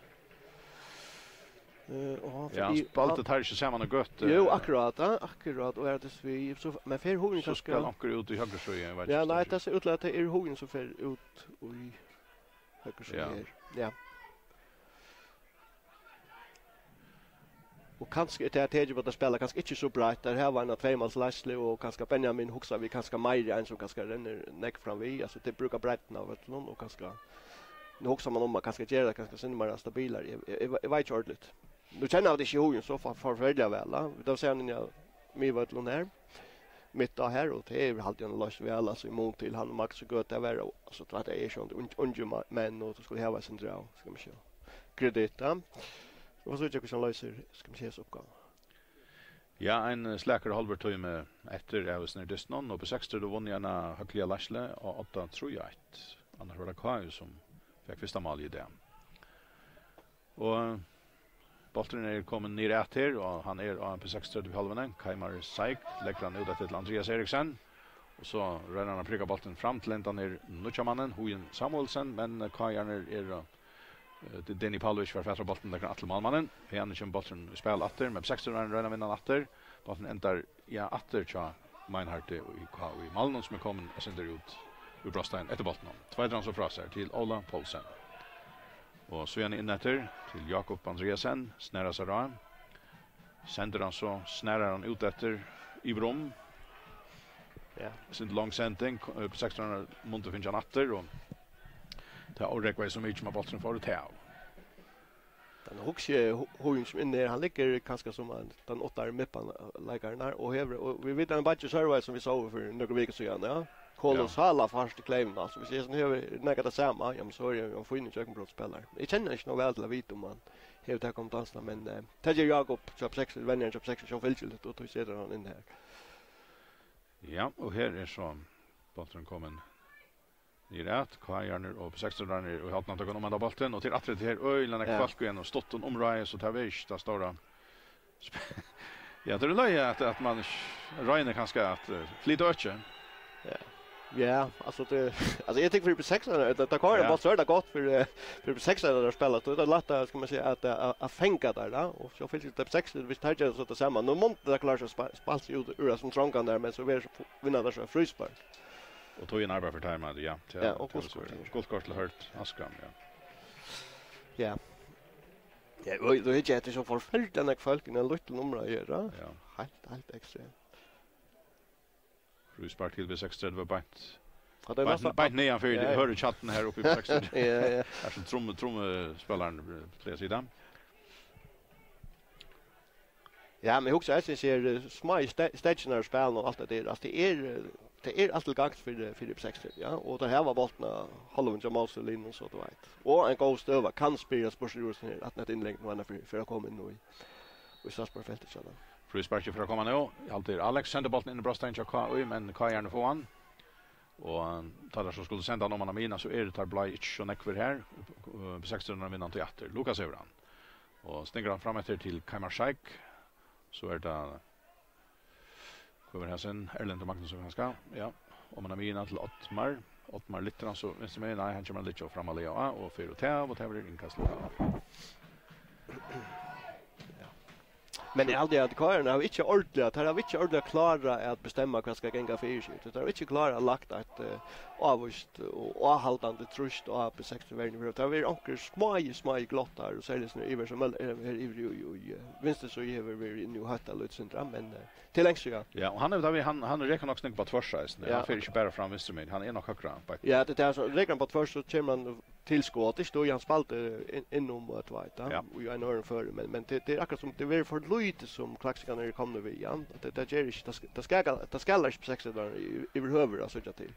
Eh, og hann Ja, fer í spældu teir ikki saman á gøtu? Jú, akkurát, ja, akkurát, og er tað við, so, men fer Hugin So kanska skal onkur út í høgru síðu, eg veit Ja, ikki, nei, hvussu. tað sær út til at tað er Hugin sum fer út í høgru síðu Ja. her. Ja. Og kanska er tað tekið upp at spæla kanska ikki so breitt. Teir hava eina tveymáls leiðslu, og kanska Benjamin hugsar vit kanska meira enn sum kanska rennur nógv fram við. Altso, teir brúka breiddina av vøllinum, og kanska, nú hugsar man um at kanska gera tað kanska sindur meira stabilari. Eg, eg, eg, eg veit ikki ordiliga. Nú kenna vit ikki Hugin so for, forferdiliga væl, ja. Vit hava sæð hann inni á miðvøllinum her. Mitt á her, og tað er, haldi eg, hann loyst væl, altso, í mun til hann og Magnus í gøtu, tað var, altso, tað er ikki ung-, ungir ma-, menn, og tú skuldi hava eitt sindur av, skal man siga, kredit, ja. Og so tykist hann loysir, skal man siga, hesa uppgávu. Ja, ein, eh, slakur hálvur tími eftir av hesum dystinum, og B seksogtretivu vunnu eina høgliga leiðslu og átjan trý eitt. Annars var tað K I sum fekk fyrsta málið í dag. Og bólturin er komin niður at her, og hann er á B seksogtretivu hálvuni. Keimar Seig leggur hann út eftir til Andreas Eriksen. Og so roynir hann at prika bóltin fram til hendan her nýggja mannin, Hugin Samuelsen, men, eh, K I-arnir eru, eh, D-, Deni Pavlovic fær fatur á bóltin, leggur hann aftur til málmannin. Haðani kemur bólturin í spæl aftur, men B seksogtretivu roynir at vinna hann aftur. Bólturin endar, ja, aftur hjá Meinhardi í K I-málinum, sum er komin eitt sindur út úr brotsteigin eftir bóltinum. Tveitir hann so frá sær til Óla Poulsen. Og síðani inn eftir til Jakob Andreasen, snar sær á. Sendir hann so, snar hann út eftir, yvir um. Ja. Sindur long sending, K-, eh, seksogtretivu mundu fingið hann aftur, og tað órógvaði so mikið, men bólturin fór út av. Tann hugsi eg, Hu-, Hugin sum inni er, hann liggur kanska sum ein, tann áttara midtbaneleikarin her, og hevur, og vit vita, ein beiggi Sørvágs sum vit sóu fyri nøkur vikur síðan, ja. Kolossala fart í kleyvum, altso. Viss eg so hevur nakað tað sama, ja, men so er hann ein fínur gjøgnumbrotspælari. Eg kenni hann ikki nóg væl til at vita um hann hevur tað komið til hansara, men eh, tað ger Jakob Kjøp seks, venjarin Kjøp seks, so fylgir litt, og tí setir hann inn her. Ja, og her er so bólturin komin niður at, K I-arnir og B seksogtretivu-arnir og hjartnatøkan um henda bóltin, og til aftur til her, øgiliga nógv Ja. fólk í einum stuttum umráði, so tað verður ikki tað stóra sp-, Ja, tað er løgið at, at man roynir kanska at, eh, flyta økið. Ja. Ja, altso, tað, altso, eg tykki fyri B sekstan, at tað, tað koyrir Ja. bara, so er tað gott fyri, eh, fyri B sekstan at spæla. Tað er lætt at, skal man siga, at, at, at fanga tær, ja. Og so fylgir tað B sekstan, viss tær gera so tað sama. Nú mundi tað klára seg at spa-, spæla seg út úr, sum trongan der, men so verður, vinna tær so fríspark. Og tog inn arbeid for time, ja. Ja, og gult kort, ja. Gult kort til Hurt Askrheim, ja. Ja. Ja, og, og eg geti so forferdelig nok fólk inn í ein lítlan umræðu her, ja. Ja. Heilt, heilt ekstremt. Fríspark til B seksogtretivu beint. Ja, tað er beint, næstan beint niðan fyri Ja, ja. Høyru tjaldin her uppi í B seksogtretivu. Ja, ja. Her sum tromm-, trommuspælarin, eh, plagar at sita. Ja, men eg hugsi, eg sigi, eh, smá ste-, steðgirnar í spælinum og alt tað der. Altso, tað er, eh, tað er alt til gagns fyri, fyri B seksogtretivu, ja. Og tað her var bóltin á hálvan hjá mótstøðuliðnum, so tú veit. Og ein góð støða kann spyrjast burtur úr hesum her, at nett innlegg nú annað fyri, fyri at koma inn í, í Strasbourg-feltið, sjálvandi. Frísparkið fer at koma nú. Hjalti Alex sendir bóltin inn í brotsteigin hjá K I, men K I-arnir fáa hann. Og, eh, tá teir so skulu senda hann oman á miðjuna, so eru teir bleiv ikki so nógvir her. Eh, B seksogtretivu vinna hann tí aftur. Lukas hevur hann. Og stingur hann fram eftir til Keimar Sheikh. So er tað, hvør er hasin? Erlendur Magnusson, kanska? Ja. Oman á miðjuna til Oddmar. Oddmar lyftir hann so vinstru megin. Nei, hann kemur at liggja fram á Leo A og fer út av, og tað verður innkast til K I. Men eg haldi at K I-arnir hava ikki ordiliga, teir hava ikki ordiliga klárað at bestemma hvat skal ganga fyri seg. Teir hava ikki klárað at lagt eitt, eh, ávíst og áhaldandi trýst á B seksogtretivu-verjuna. Tað verður onkrir smáir, smáir glottar, og serliga sum yvir sum Møller, eh, her yvir í, í, í, eh, vinstru síðu hevur verið inni og hóttað lítið sindur, men, eh, til langt síðan. Ja, og hann er, hann, hann rekur nokk so nógv á tværs eisini. Ja. Hann fer ikki bara fram vinstru megin, hann er nokk høgra beint. Ja, tað er tað, so rekur hann á tværs, so kemur hann til skot, ikki? Tí hann spældi inn, inn um, eh, tú veit, ja, Ja. í ein øðrum føri, men, men tað, tað er akkurát sum, tað verður for lítið sum Klaksvíkararnir eru komnir við, ja. Tað, tað ger ikki, tað sk-, tað skal, tað skal ikki B seksogtretivu í, yvirhøvur at síggja til.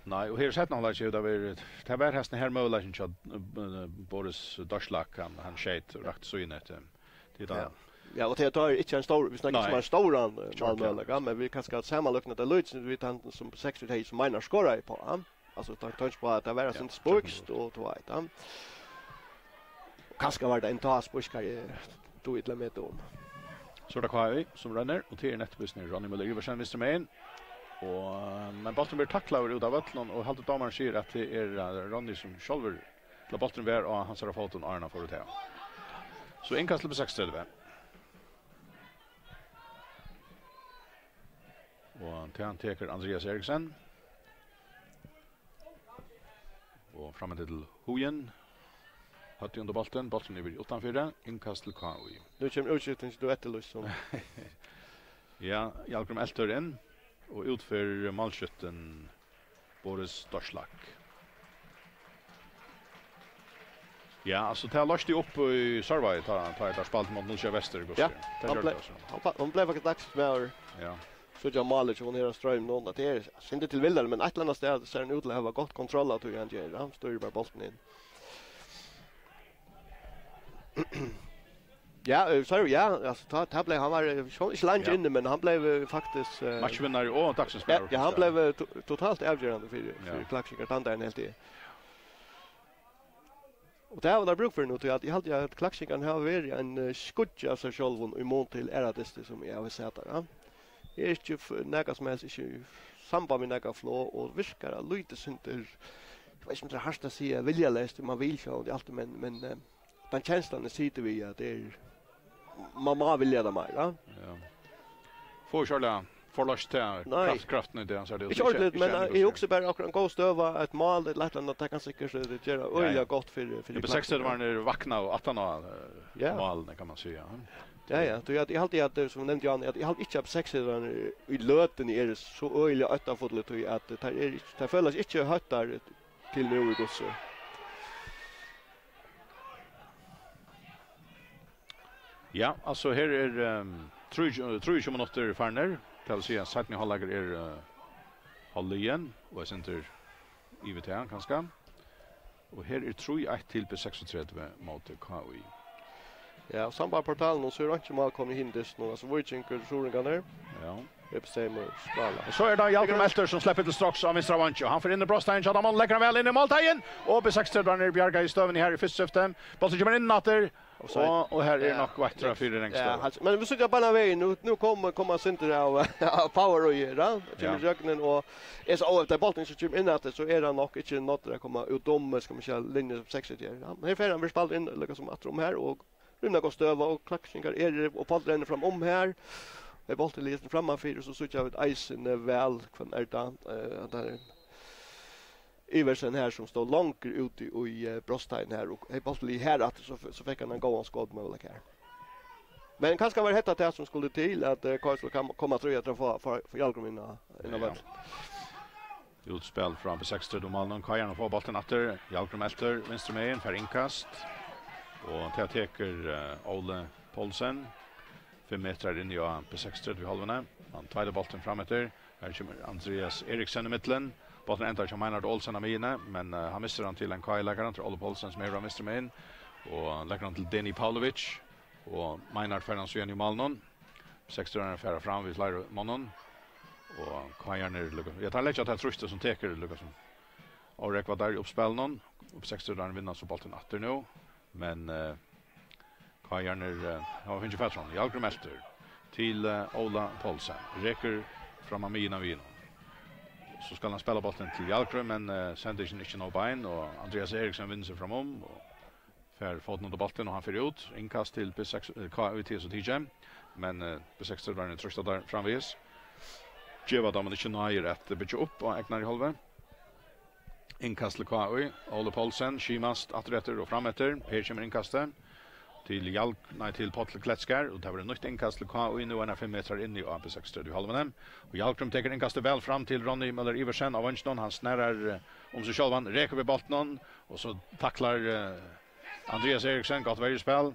Nei, og her í seinna hálvleiki hevur tað verið, tað var hesin her møguleikin hjá, eh, Boris Dorslak, hann, hann skeyt og rakti síðuna eftir. Tað er Ja. Ja, og tað, tað er ikki ein stór, vit snakka Nei. Ikki um ein stóran, eh, Klart, ja. málmøguleika, men vit kanska samanlíkna tað lítið við tann sum B seksogtretivu hevði, sum Einar skoraði uppá, ja. Altso, tann, tann spá, at tað var Ja, eitt sindur spískt, tøknin. Og tú veit, ja. Kanska var tað ein tá spískari, tú illa meta um. So er tað K I sum roynir, og tað er nettupp eisini Ronny Møller Iversen vinstru megin. Og, men bólturin verður taklaður út av vøllinum, og haldi dómarin sigur at tað er, eh, Ronny sum sjálvur, ella bólturin var á hansara fótum áðrenn hann fór út av. So innkast til B seksogtretivu. Og tað tekur Andreas Eriksen. Og fram til Hugen. Høvdið undir bóltin, bólturin yvir uttanfyri, innkast til K I. Nú kemur útskiftingin, tú eftirlýstir sum. Ja, Hjalgrím Eltør inn, og út fer málskjúttin Boris Dorslak. Ja, altso, tað loysti upp í Sørvági, tá, tá er tað spælt móti null sjey Vestur í Ja, Gussi. Tað hann gjørdi ble-, tað, so. hann ba-, hann bleiv faktiskt dagsins maður. Ja. Síggja málið hjá honum her á Streyminum, at tað er sindur tilvildarligt, men eitt ella annað stað sær hann út til at hava gott kontroll á tí, hann ger. Hann stýrir bara bóltin inn. Ja, eh, sorry, ja, altso, tá, tá bleiv, hann var, eh, sjálv ikki leingi Ja. inni, men hann bleiv, eh, faktiskt, eh, Matchvinnari og dagsins ja, maður, ja, hann kanska. bleiv, eh, to-, totalt avgerandi fyri, Ja. fyri Klaksvíkar, tann dagin, helt eg. Og tað hava teir brúk fyri nú, tí at eg haldi, at Klaksvíkararnir hava verið ein, eh, skuggi av sær sjálvum í mun til aðrar dystir, sum eg havi sæð teir, ja. Eg er ikki f-, nakað sum helst, ikki í samband við nakað flog, og virkar eitt lítið sindur, eg veit ikki, um tað er hart at siga, viljaleyst, man vil sjálvandi altíð, men, men, eh, tann kenslan, eg siti við, at tað er, man má vilja tað meira. Ja. Fáa ikki ordiliga forloyst til Nei. kraft-, kraftina í tað, hann sær tað Ikki út, ordiliga, men, ikki enn, eh, eg hugsi bara akkurát ein góð støða, eitt mál, eitt ella annað, tað kann sikkurt, eh, gera Ja, øgiliga ja. gott fyri, fyri Eg Klaksvíkar. Var nær vakna og aftan á, eh, Ja. málini, kann man siga. Ja, ja, tí at eg haldi at, eh, sum eg nevndi, Jan, at eg haldi ikki at B seksogtretivu í løtuni eru so øgiliga óttafullir, tí at, eh, teir eru ikki, teir føla seg ikki hóttir til nú í Gussi. Ja, altso, her er, ehm, trý, trýogtjúgu minuttir farnir. Tað vil siga, seinni hálvleikur er, eh, hálvliðin, og eg sendir yvir til hann, kanska. Og her er trý eitt til B seksogtretivu móti K I. Ja, og sambært portalinum, so er einki mál komið í hin dystin, altso, Víkingur, Suðuroyingarnir. Ja. Epstein og Skala. Og so er tað Hjalgrím Eltør sum sleppur til stroks á vinstra vangi, og hann fer inn í brotsteigin, hjá teimum, leggur hann væl inn í málteigin, og B seksogtretivu er bjargað í støðuni her í fyrsta skifti. Bólturin kemur inn aftur, Og, og her er nokk veittra fyri Rangstøð. Ja, men vit síggja bara vegin. Nú, nú koma, koma eitt sindur av, av power og her, ja. Kemur ja. Gjøgnin og er so, og eftir bóltin so kemur inn at so er hann nokk ikki náddur at koma út um, skal man siga, linju sum seks her. Ja. Men her fer hann, verður spælt inn, líka sum aftur um her, og rímiliga góð støða, og klakkingar eru, og Páll rennur fram um her. Her bóltin liggur frammanfyri, og so síggja vit eisini væl, hvønn er tað, eh, at tað er Iversen her, sum stóð longur úti í, eh, brotsteigin her, og hevði bóltin ligið her aftur, so f-, so fekk hann ein góðan skotmøguleika her. Men kanska var hetta tað, sum skuldi til, at, eh, K S L kom, kom at trýa at fáa, fáa, fáa Jarlgrím inn á, inn á ja. Vøll. Útspæl frá B seksogtretivu málmanni. Kajarnir fáa bóltin aftur. Jarlgrím eltir vinstru megin, fær innkast. Og tað tekur, eh, Óli Poulsen. Fimm metrar inn í B seksogtretivu hálvuna. Hann tveitar bóltin fram eftir. Her kemur Andreas Eriksen í millum. Bólturin endar hjá Meinhard Olsen á miðjuni, men, eh, hann missir hann til ein K I-leikara, til Óla Poulsen, sum hevur hann vinstru megin, og leggur hann til Deni Pavlovic, og Meinhard fær hann síðan í málið. Seksogtretivarnir fara fram við fleiri monnum, og K I-arnir lukka, ja, teir leggja tað trýstið sum tekur, lukka sum órógva teir í uppspælinum. Upp seksogtretivarnir vinna so bóltin aftur nú. Men, eh, K I-arnir, eh, hava fingið fatur á honum. Jarlgrím eltir til, eh, Óla Poulsen. Rekur fram á miðjuna við honum. So skal hann spæla bóltin til Jarlgrím, men, eh, sendingin er ikki nóg bein, og Andreas Eriksen vinnur seg fram um, og fær fótin undir bóltin, og hann fer út. Innkast til B seks, eh, K I T S og T J. Men, eh, B seksogtretivarnir trýsta teir framvegis. Geva teimum ikki náðir at byggja upp á egnari hálvu. Innkast til K I, Óli Poulsen, skimast aftureftir og frameftir. Her kemur innkastið til Hjalg-, nei, til Páll Kletskar, og tað verður nýtt innkast til K I, nú einar fimm metrar inni á B seksogtretivu hálvuni. Og Jarlgrím tekur innkastið væl fram til Ronny Møller Iversen á veinginum. Hann snerrar, eh, um seg sjálvan, rekur við bóltinum, og so taklar, eh, Andreas Eriksen, gott verjuspæl.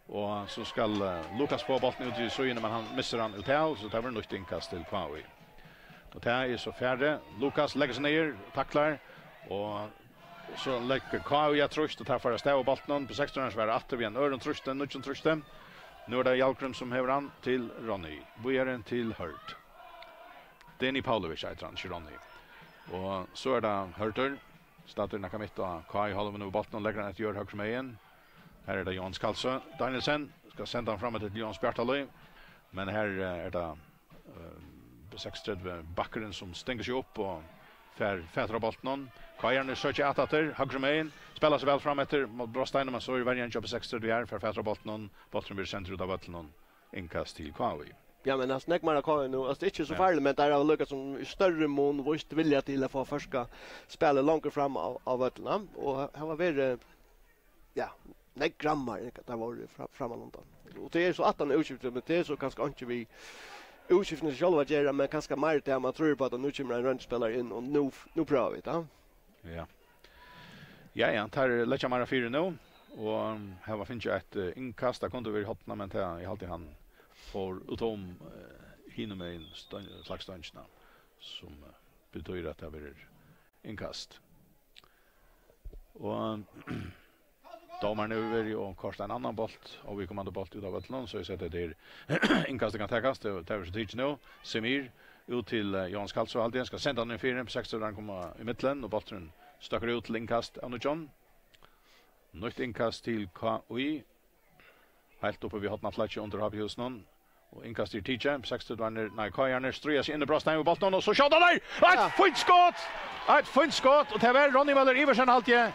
Og so skal, eh, Lukas fáa bóltin út í síðuna, men hann missir hann út av, so tað verður nýtt innkast til K I. Og tað er so farið. Lukas leggur seg niður, taklar, og so leggur K I eitt trýst, og teir fara avstað við bóltinum. B seksogtretivarnir svara aftur við einum øðrum trýsti, nýggjum trýsti. Nú er tað Jarlgrím, sum hevur hann til Ronny. Víðari til Hørð. Deni Pavlovic eitur hann, ikki Ronny. Og so er tað Hørður, staddur nakað mitt á K I-hálvuni við bóltin, leggur hann eftir jørð høgru megin. Her er tað Jóhannes Kalsø Danielsen, skal senda hann fram til Jóhannes Bjartalíð, men her, eh, er tað, eh, B seksogtretivu-bakkurin, sum stengur seg upp og fær fatur á bóltinum. K I-arnir søkja at aftur, høgru megin, spæla seg væl fram eftir móti brotsteininum, men so er verjan hjá B seksogtretivu her, fær fatur á bóltinum, bólturin verður sendur út av vøllinum, innkast til K I. Ja, men altso, nógv meira K I nú. Altso, tað er ikki so ja. Farligt, men teir hava líka sum í størri mun víst vilja til at fáa føroyska spælið longur fram á, á vøllin, og ha-, hava verið, ja, nógv grammari, enn tað vóru fra-, frammanundan. Og tað er so aftan á útskiftini, men tað er so kanska einki við útskiftini sjálv at gera, men kanska meir tað, man trýr á, at nú kemur ein royndur spælari inn, og nú, nú prøva vit, ja. Ja. Ja, ja, teir leggja meira fyri nú, og hava fingið eitt, eh, innkast, tað kundi verið í hornið, men tað, eg haldi, hann fór út um, eh, hinumegin støng-, flagstongina, sum, eh, betýðir, at tað verður innkast. Og dómarin hevur verið og koyrt ein annan bólt, og viðkomandi bólt út av vøllinum, so eg seti, at tað er innkast, tað kann takast, tað, tað verður so tikið nú. Semir út til, eh, Jóhannes Kalsø, haldi eg, skal senda hann inn fyri, seksogtretivu koma í millum, og bólturin støkkur út til innkast av nýggjum. Nýtt innkast til K I. Heilt uppi við hornaflakið undir H B-húsinum. Og innkast er tikið. Seksogtretivarnir, nei, K I-arnir stríða seg inn í brotsteigin við bóltin, og so skjóta teir! Eitt ja. Fínt skot! Eitt fínt skot, og tað var Ronny Møller Iversen, haldi eg.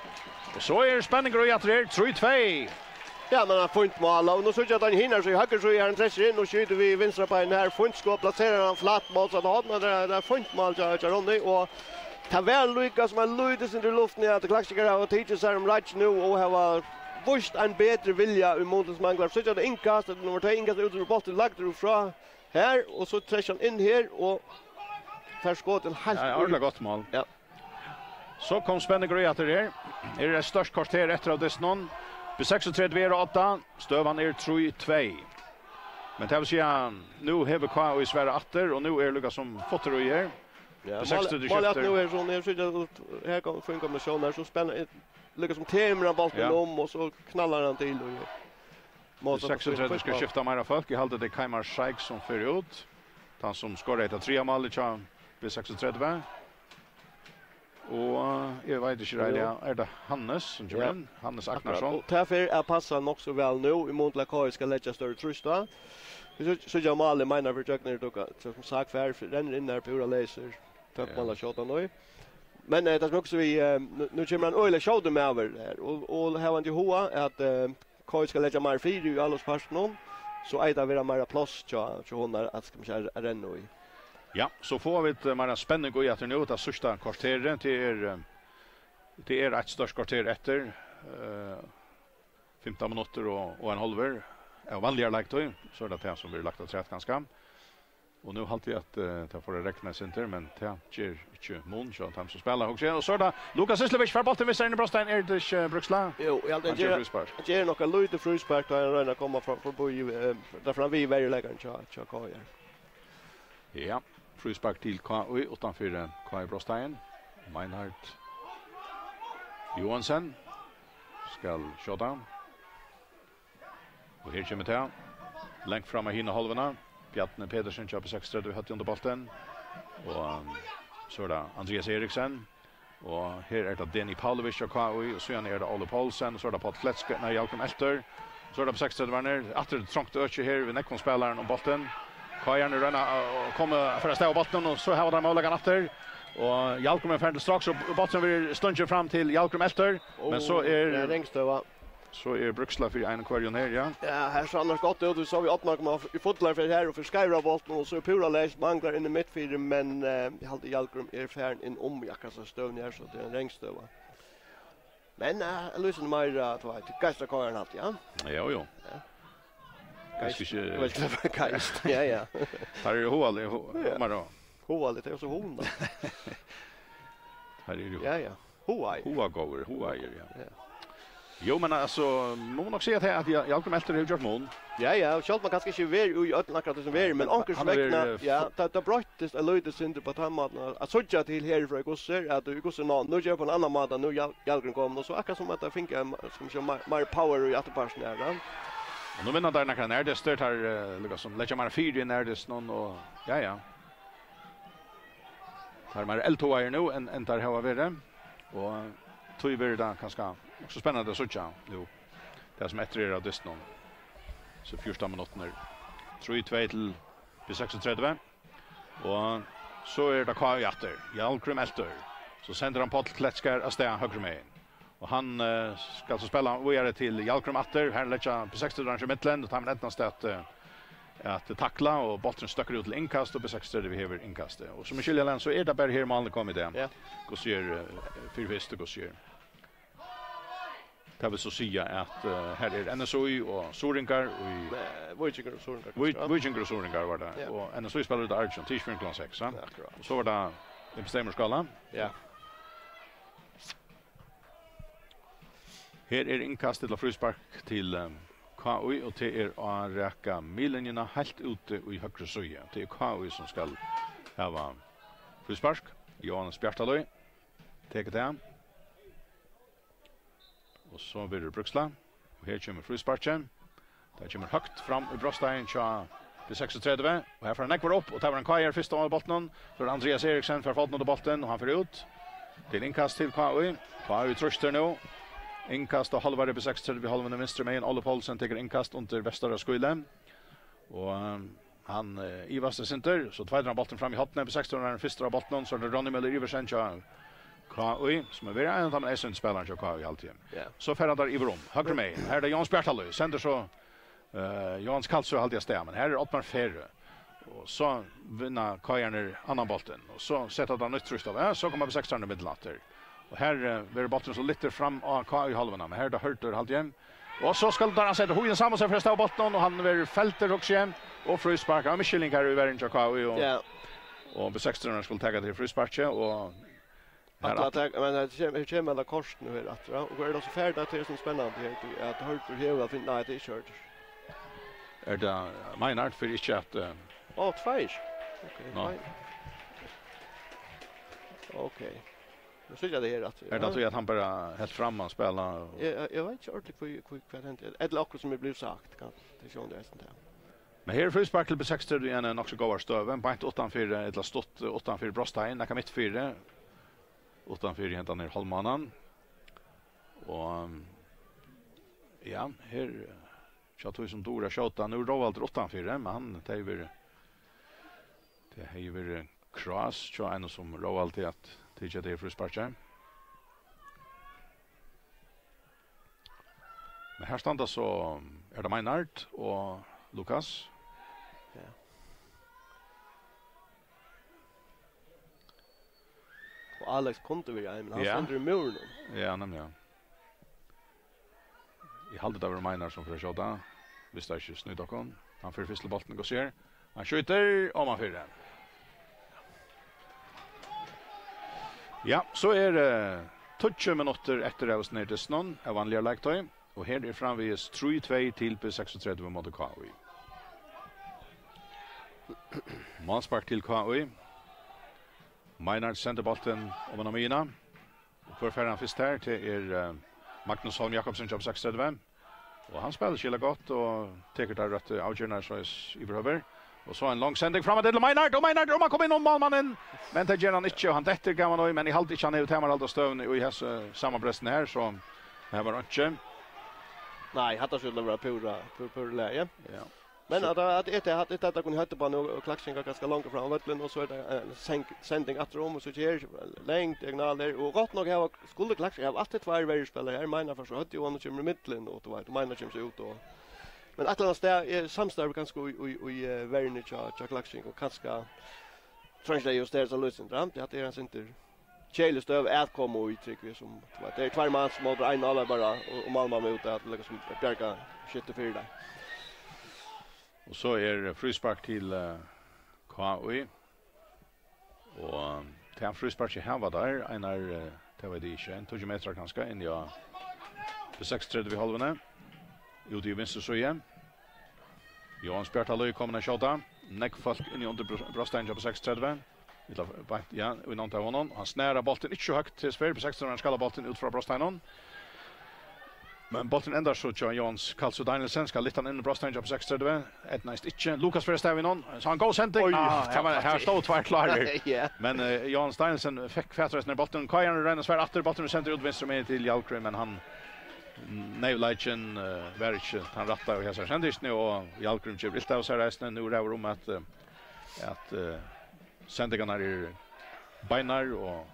Og so er spenningur í aftur her, trý tvey. Ja, men eitt fínt mál, og nú síggja vit hann hinumegin, so í høgru síðu, hann trekkir inn og skjýtur við vinstra beini her. Fínt skot, plaserar hann flatt mótsatt horn, og tað er, tað er fínt mál hjá, hjá Ronny, og tað var líka sum eitt lítið sindur í luftini, at Klaksvíkar hava tikið sær um reiggj nú og hava víst ein betri vilja í mun til, sum manglar. Síggja vit innkast, tað er nummar tvey, innkast út, og bólturin lagdur út frá her, og so trekkir hann inn her, og fær skotið heilt ja, ja, ordiliga gott mál. Ja. So kom spenningur í aftur her. Er eitt stórt korter eftir av dystinum. B seksogtretivu er á odda. Støðan er trý tvey. Men tað vil siga, nú hevur K I svarað aftur, og nú er líka sum fótur í her. Ja, B seksogtretivu mál, mál skiftir. Nú er so, nú er so, her kom, fín kombinatión her, so spenn-, líka sum tekur hann bóltin ja. Um, og so knallar hann til, og B seksogtretivu skal skifta meira fólk. Eg haldi, tað er Keimar Sheikh sum fer út. Tann sum skoraði hetta triðja málið hjá B seksogtretivu. Og eg veit ikki, Reini, er tað Hannes sum kemur inn? Hannes Agnarsson. Og tað fer at passa nokk so væl nú, í mun til at K I skal leggja størri trýst á. Vit síggja, síggja málið Meinar fyri gjøgnum, dukka, sum sagt, fær, rennur inn har púra leysur. Tøkt mál at skjóta nú. Men eh, tað sum hugsa við, eh, nú, nú kemur ein øgiliga skjótur maður her, og, og havandi í huga at eh, K I skal leggja meir fyri í álopspartinum, so eigur tað at vera meira pláss hjá, hjá honum at, skal man siga, at renna í. Ja, so fáa vit eh, meira spenning í aftur nú, tað síðsta korterið, tað er, eh, tað er eitt stórt korter eftir, eh, fimtan minuttir og, og ein hálvur av vanligari leiktíð, so er tað tað sum verður lagt afturat kanska. Og nú haldi eg at eh, tað fer at regna eitt sindur, men tað ger ikki mun hjá teimum sum spæla, hugsi eg. Og so er tað Lukas Islevich, fær bóltin við sær inn í brotsteigin, er tað ikki eh, Bruksla? Jú, eg haldi, hann ger, fríspark. Hann ger nokk eitt lítið fríspark, tá hann roynir at koma fram, forbi, eh, der fram við verjuleikaran hjá, hjá K I. Ja, fríspark til K I uttanfyri K I brotsteigin. Meinhard Johansen skal skjóta. Og her kemur tað. Langt fram á hina hálvuna. Bjarni Petersen hjá B seksogtretivu høvdi undir bóltin. Og um, so er tað Andrias Eriksen. Og her er tað Deni Pavlovic hjá K I, og síðan er tað Óli Poulsen, og so er tað Páll Kletskar, nei, Hjalgrim Elter. So er tað B seksogtretivu-arnir. Aftur trongt øki her við nógvum spælarum um bóltin. K I-arnir royna at koma fyri at stava bóltin, og so hava teir møguleikan aftur. Og Hjalgrim er farin til straks, og bólturin verður stungin fram til Hjalgrim Elter. Men so er, tað er ringstøða. So er Bruksla fyri einum hvørjum her, ja. Ja, her sær annars gott út. Vit sóu við Árna koma í fullari ferð her og fyri skeivra bóltin, og so er púra leyst, manglar inn í midtfyri, men eh, eg haldi Hjalgrim er farin inn um í akkurát hesa støðuna her, so tað er ein ringstøða. Men eh, eg lýsi meira, eh, tú veit, geistra K I-arna alt, ja. Ja, jo. Ja. Geist, geist, geist, ja, ja. Her er jo hugalig, hu-, ja. Hugaligt, tað er jo so hugna. Her er jo, ja, ja. Hugaðir. Hugagóðir, hugaðir, ja. Ja. Jú, men altso, man má nokk siga at, at Ja-, Hjalgrim Elter hevur gjørt mun. Ja, ja, sjálvt um hann kanska ikki er við í øllum akkurát sum verður, men onkursvegna, ja, tað, tað broyttist eitt lítið sindur á tann mátan at, at síggja til her frá í hvussu er, at í hvussu er nú, nú ger hann á ein annan máta, nú er Hjal-, Hjalgrim komin, og so akkurát sum at tað fekk, eh, skal man siga, meir, meir power í afturpartin her, ja. Og nú vinna teir nakrar nærdystir, teir, eh, líkasum leggja meira fyri í nærdystunum, og, ja, ja. Teir eru meira eldhugaðir nú enn, enn teir hava verið. Og tí verður tað kanska nokk so spennandi at síggja nú, tað sum eftir er av dystinum. So fjúrtan minuttirnar. Trý tvey til B seksogtretivu. Og so er tað K I aftur. Hjalgrim Elter. So sendir hann Páll Kletskar avstað høgru megin. Og hann eh, skal so spæla víðari til Hjalgrim aftur. Her leggja B seksogtretivu í millum, og teimum eydnast at, eh, at takla, og bólturin støkkur út til innkast, og B seksogtretivu hevur innkastið. Og sum eg skilji, Lena, so er tað bara her málini koma í dag. Ja. Hvussu er, eh, fyri fyrst, og hvussu er. Tað vil so siga at eh, her er N S Í og Suðuroyingar í Nei, Víkingur og Suðuroyingar, Vík-, kanska. Víkingur og Suðuroyingar var tað. Ja. Og N S Í spælir út á Argent, tað er ikki fyrr enn klokkan seks, ha? Ja, akkurát. Og so var tað Imps Seymour skála. Ja. Her er innkast ella fríspark til eh, K I, og tað er á raka miðlinjuna heilt úti í høgru síðu. Tað er K I sum skal hava fríspark. Jóhannes Bjartalíð tekur tað. Og so verður Bruksla. Og her kemur frísparkið. Tað kemur høgt fram í brotsteigin hjá B seksogtretivu. Og her fær hann nógvar upp, og tað var ein K I-ari fyrst á bóltinum. So er Andrias Eriksen, fær fótin undir bóltin, og hann fer út. Til innkast til K I. K I trýstir nú. Innkast á hálvari B seksogtretivu, hálvuni vinstru megin. Óli Poulsen tekur innkast undir vestara skíli. Og ehm, hann eh, ivast eitt sindur, so tveitar hann bóltin fram í hornið, B seksogtretivu er hann fyrstur á bóltinum, so er tað Ronny Møller Iversen hjá K I, sum er verið ein av teimum eysandi spælarunum hjá K I, haldi eg. Ja. So fer hann tað yvir um, høgru megin. Her er tað Jóhannes Bjartalíð, sendir so eh, Jóhannes Kalsoy, haldi eg, avstað, men her er Oddmar Ferø. Og so vinna K I-arnir annan bóltin, og so seta teir nýtt trýst á, ja, so koma B seksogtretivu í millum aftur. Og her eh, verður bólturin so lyftur fram á K I-hálvuna, men her er tað Hørður, haldi eg. Og so skal teir seta Hugi Samuelsen fyri at stava bóltin, og hann verður feltur, hugsi eg. Og fríspark, ja, miskilning her í verjuni hjá K I, og, ja, og B seksogtretivu skulu taka tað frísparkið, og her Ætla at taka, men her kemur, her kemur hetta kortið nú her aftur, ja. Og er tað so ferdigt, at tað er so spennandi her, tí at Hørður hevur at finna, nei, tað er ikki Hørður. Er tað Meinhard fyri ikki at eh, Ó, tveir. Ok, Ná. Meinhard. Ok. Nú síggi eg tað her aftur, Er tað ja. Tí at hann bara helt fram at spæla? Og Eg, eg, eg veit ikki ordiliga hví, hví, hvat hendi. Ella okkurt sum er blivið sagt, kann, tað er sjón, tað er eisini tað. Men her er fríspark til B seksogtretivu í eini nokk so góðari støðu, beint uttanfyri, ella stutt uttanfyri brotsteigin, nakað mitt fyri. uttanfyri hendan her hálvmánan. Og, ja, her, eh, hjá tí sum dugir at skjóta. Nú er Róaldur uttanfyri, men hann, tað hevði verið, tað hevði verið krás hjá einum sum Róaldi at tikið tað her frísparkið. Men her standa so, er tað Meinhard og Lukas? Ja. Og Alex kundi verið ein, men hann Ja. stendur í múrinum. Ja, nemliga. Eg haldi, tað var Meinhard sum fer at skjóta. Viss tað ikki snýta okkum. Hann fer fyrst til bóltin, og sær. Hann skjýtur, og man fer. Ja, so er, eh, tíggju minuttir eftir av snerdystinum av vanligari leiktíð. Og her er framvegis trý tvey til B seksogtretivu móti K I. Málspark til K I. Meinhard sendir bóltin oman á miðjuna. Og hvør fær hann fyrst her? Tað er, eh, Magnus Holm Jakobsen, hjá B seksogtretivu. Og hann spælir skilagott og tekur tær røttu avgerðirnar, soleiðis yvirhøvur. Og so ein long sending fram til Meinhard, og Meinhard, og man kom inn um málmannin, men tað ger hann ikki, og hann dettur, gav hann í, men eg haldi ikki, hann hevur tamarhald á støðuni í hesi samanbrestini her, so her var einki. Nei, hatta skuldi vera púra, púra, púra lagi. Ja. Men at, at, at, at, at, at kunnu høvdu bara nú og Klaksvík ganska langt fram á vøllin, og so er tað, eh, seng-, sending aftur um, og so ger langt diagonalir, og gott nokk hava, skuldi Klaksvík hava altíð tveir verjuspælarar her, Meinhard for so høgt, og hann kemur í miðjuna, og tú veit, Meinhard kemur seg út, og, men eitt ella annað stað er samstarv kanska í, í, í, eh, verjuni hjá, hjá Klaksvík, og kanska tríggja justera seg lítið, ja, tað er hann sindur keðilig støða at koma í, trúgvi eg, sum, tú veit, tað er tveir manns móti einum, bara, og, og málmaður úti, at líkasum bjarga skyttu fyri tað. Og so er fríspark til, eh, K I. Og tað frísparkið hava teir, Einar, eh, tað veit eg ikki, ein tíggju metrar kanska, inni á B seksogtretivu í hálvuni. Úti í vinstru síðu. Jóan Spjartalíð komin at skjóta. Nógv fólk inni undir br-, brotsteigin hjá B seksogtretivu. Ella beint, ja, í nánd av honum. Hann snar bóltin ikki so høgt til seg, B seksogtretivu, hann skalar bóltin út frá brotsteiginum. Men bólturin endar so hjá Jóans Karlsøe Danielsen, skal lyfta hann inn í brotsteigin hjá B seksogtretivu. Eydnaðist ikki. Lukas fer avstað við honum. So ein góð sending. Oj, ah, her var, her stóðu tveir klárir. Ja. Men, eh, Jóan Danielsen fekk fatur á bóltin. K I-arnir royna at svara aftur. Bólturin er sendur út vinstru megin til Hjalgrim, men hann, mm, neyvleikin, eh, var ikki tann rætta í hesari sendingini, og Hjalgrim ger ilt av sær eisini. Nú ræður um at, eh, at, eh, sendingarnar eru beinar og,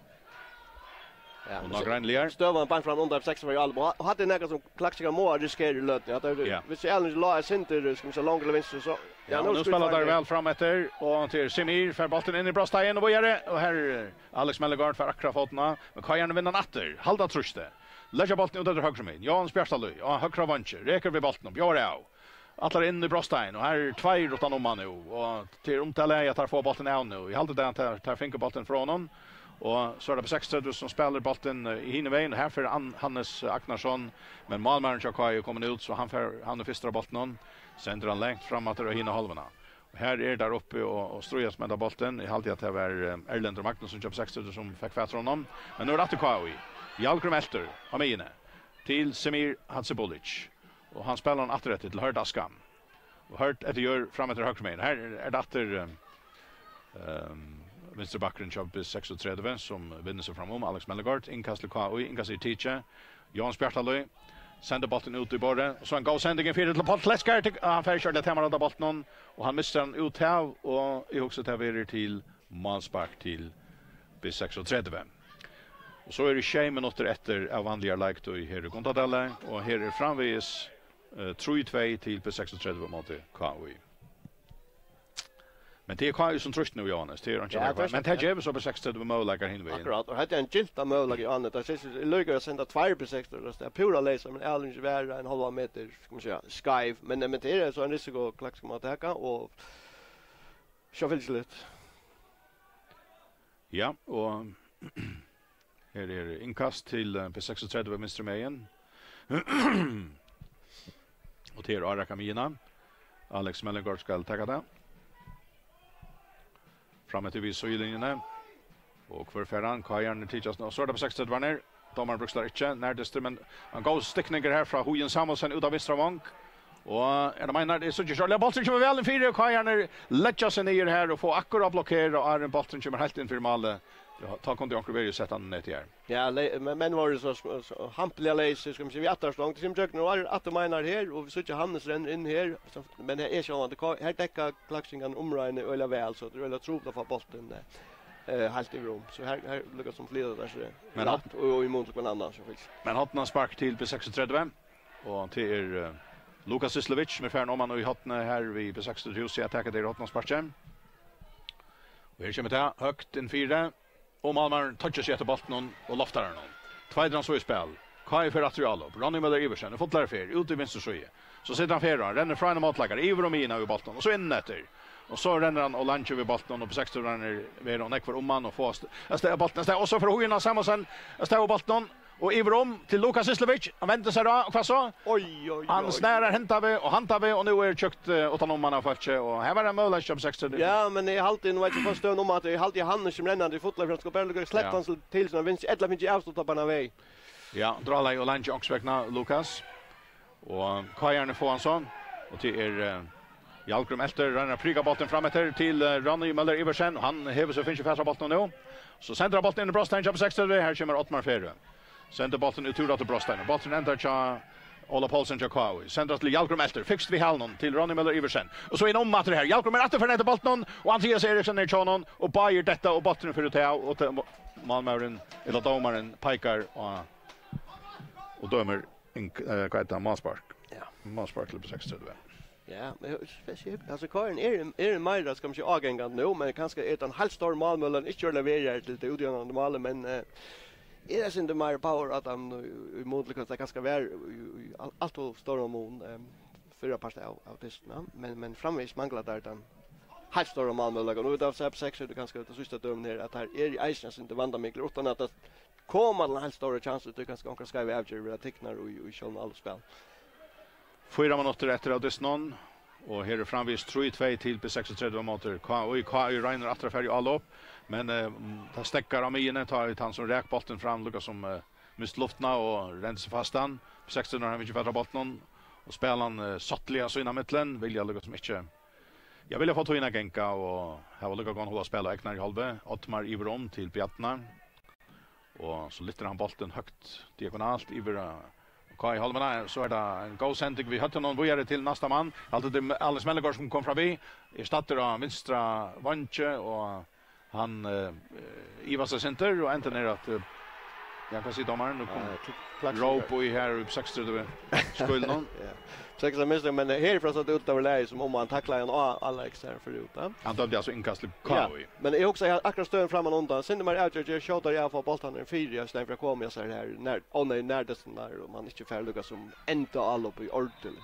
ja, og men so nágreiniligari. Støðan beint fram undan seks var í álvara, og, og hatta er nakað sum Klaksvíkar má risikera í løtuni. At tað er, ja, viss Erling lá eitt sindur, skal man siga, longur til vinstru, so, ja, ja, nú, nú spæla teir væl fram eftir, og til Semir, fær bóltin inn í brotsteigin og víðari, og her er Alex Mellegård fær akkurát fótin á, men K I-arnir vinna hann aftur, halda trýstið. Leggja bóltin út eftir høgru megin. Jóan Spjartalíð, á høgra vangi, rekur við bóltin og bjóðar av. Ætlar inn í brotsteigin, og her eru tveir uttan um hann nú, og tað er um tað lagið at teir fáa bóltin av nú. Eg haldi tað at teir, teir fingu bóltin frá honum, og so er tað B seksogtretivu sum spælir bóltin, eh, hin vegin, og her fer An-, Hannes Agnarsson, men málmaðurin hjá K I er komin út, so hann fer, hann er fyrstur av bóltinum, sendir hann langt fram aftur á hina hálvuna. Og her eru teir uppi og, og stríðast um henda bóltin. Eg haldi at tað var, eh, Erlendur Magnusson hjá B seksogtretivu sum fekk fatur á honum, men nú er aftur K I. Hjalgrim eltur á miðjuni til Semir Hadzibulic. Og hann spælir hann aftur eftir til Hørð Askam. Og Hørð eftir Jørð fram eftir høgru megin. Her er, er tað aftur, eh, ehm, vinstri bakkurin hjá B seksogtretivu, sum vinnur seg fram um. Alex Mellegård, innkast til K I, innkast er tikið. Jóan Spjartalíð sendir bóltin út í borðið. Og so ein góð sending inn fyri til Páll Klettskar. Til, hann fær ikki ordiliga tamarhald á bóltinum, og hann missir hann út av, og eg hugsi, tað verður til málspark til B seksogtretivu. Og so eru sjey minuttir eftir av vanligari leiktíð her í Gundadali, og her er framvegis, eh, trý tvey til B seksogtretivu móti K I. Men tað er K I sum trýstir nú, Jóhannes. Tað er einki, ja, annað, tað er men tað gevur so B seksogtretivu møguleikar hin vegin. Akkurát, og hetta er ein gilta møguleiki, Jóhannes. Tað er líka at senda tveir B seksogtretivu, tað er púra leysa, men Erling verður ein hálvan metur, skal man siga, skeiv. Men, men tað er so ein risiko, Klaksvík má taka, og sjálvfylgiligt. Ja, og her er innkast til, eh, B seksogtretivu vinstru megin. Og til Arak Amina. Alex Mellegård skal taka tað. Fram eftir við síðulinjuni. Og hvør fer hann? K I-arnir tykjast nú. Og so er tað B seksogtretivu her. Dómarin brúkar ikki nærdystir, men ein góð stikningur her frá Hugen Samuelsen út á vinstra vang. Og er tað Meinhard? Eg síggi ikki ordiliga. Bólturin kemur væl inn fyri, og K I-arnir leggja seg niður her og fáa akkurát blokkerað, og áðrenn bólturin kemur heilt inn fyri málið. Ja, tá kundi onkur verið sett hann nett í her. Ja, le-, men, men var det så, så, så hampelig leis, skal vi si, vi atter stong, til Jøkken, og er atter mener her, og vi sitter Hannes renner inn her, så, men her er ikke annet, her dekker Klaksingen områdene øyelig vel, så det er øyelig tro på å få bolten eh, eh, helt i rom. Så her, her lykkes som flere der, så Men rætt, og, og i mål til en annen, selvfølgelig. Men Hotna spark til B seksogtredive, og til er uh, Lukas Sislovic, med ferden om han og i Hotna her ved B seksogtredive, så jeg takker det i Hotna spark. Og her kommer det, høyt inn fire. Og Malmar toucher seg etter bolten og, og loftar han. Tvei drans og i spil. Kai fer atter i anløp. Ronny Møller Iversen er fotlar fer, ut i venstre side. Så sitter han fer, han renner fra en måtlager, iver og mina i bolten, og så inn etter. Og så renner han og langer ved bolten, og på seks renner ved og nekvar om han og får st-, jeg steger bolten, jeg steger også for Hojen av Samuelsen, jeg steger bolten, og iver om til Lukas Islevic, han vender seg da, og hva så? Oj, oj, Han oj. Snærer, henter ved, og henter ved, og nå er tjukt uh, utenom han har fått seg, og her var det mulig, som seks. Ja, men jeg har alltid, nå vet jeg ikke forstående om at jeg har alltid han som renner i fotball, for han skal bare lukke slett Ja. han til, så han vinner, et eller annet ikke avstått på en vei. Ja, drar lei og langer åksvekna, Lukas. Og Kai gjerne får han sånn. Og til er uh, Jalgrum Elter, renner priga bolten fram etter til uh, Ronny Møller Iversen. Han hever seg og finner ikke fast av bolten nå. Så sender han bolten inn i brostegn, kjøper seks, her kommer Ottmar Fere. Sender bolten ut til Ratte Brostein. Bolten ender til Ola Paulsen til K V. Sender til Jalgrum Elter. Fikst vi halen til Ronny Møller Iversen. Og så inn om at det her. Jalgrum er atter for ned til bolten, og Andreas Eriksen er tjånen, og Bayer dette, og bolten for ut her, og til målmøveren, eller dommeren, peker, og, og dømer, inn, uh, hva heter det, målspark. Ja. Målspark til B seksogtredive. Ja, men jeg, jeg, jeg, altså, Karin er, er en mer, skal man si, avgengende nå, men kanskje er den helt store målmøllen, ikke gjør leverer til det utgjørende målet, men uh, er det synd mer power at han i mål til kanskje ganske vær i, i alt, alt for store mål um, fyrre part av, av testen, ja. Men, men framvis mangler der den helt store målmøllen, og nå er det seks, er det kanskje det siste dømen her, at her er i eisen, synd det vandrer mye, uten at det kommer den helt store chansen, det er kanskje akkurat skal vi avgjøre, vi har tekner og, og sånn alle spill. Fire minutter etter av disse noen, og her er framvis tre två til B seksogtredive måter. K I, K I regner atter ferdig alle opp, men uh, det stekker av mine, tar ut han som ræk bolten fram, lukker som uh, mist luftene og renser fast han. B seksogtredive har han ikke fått av bolten, og spiller han uh, sattelig av sine midtlen, vil jeg lukke som ikke. Jeg vil ha fått henne genka, og her var lukket gående å spille Egnar i halve. Ottmar iver om til Bjartna. Og så lyfter han bolten høgt diagonalt iver uh, K I Holmene, så er det en god sending. Vi høtte noen videre til neste mann. Alltid det er Alex Mellegård som kom fra vi. Erstatter av vinstra vanke, og han uh, iver seg senter, og enten er at uh, jeg kan si dommeren, nå kom uh, råp i her i B seksogtredive skolen. Ja. Seks av mistet, men her er det ut av leie som om han takler en Alex her forut. Ja? Han dømte altså innkast til K I. Ja. Men jeg husker, jeg har akkurat støen fremme undan. Synd mer avgjørt, jeg skjøter jeg får bolten en fire, i stedet for å komme seg her. Nær, å nei, nær det sånn der, og man ikke ferdig lykkes som enda alle oppe i ordentlig.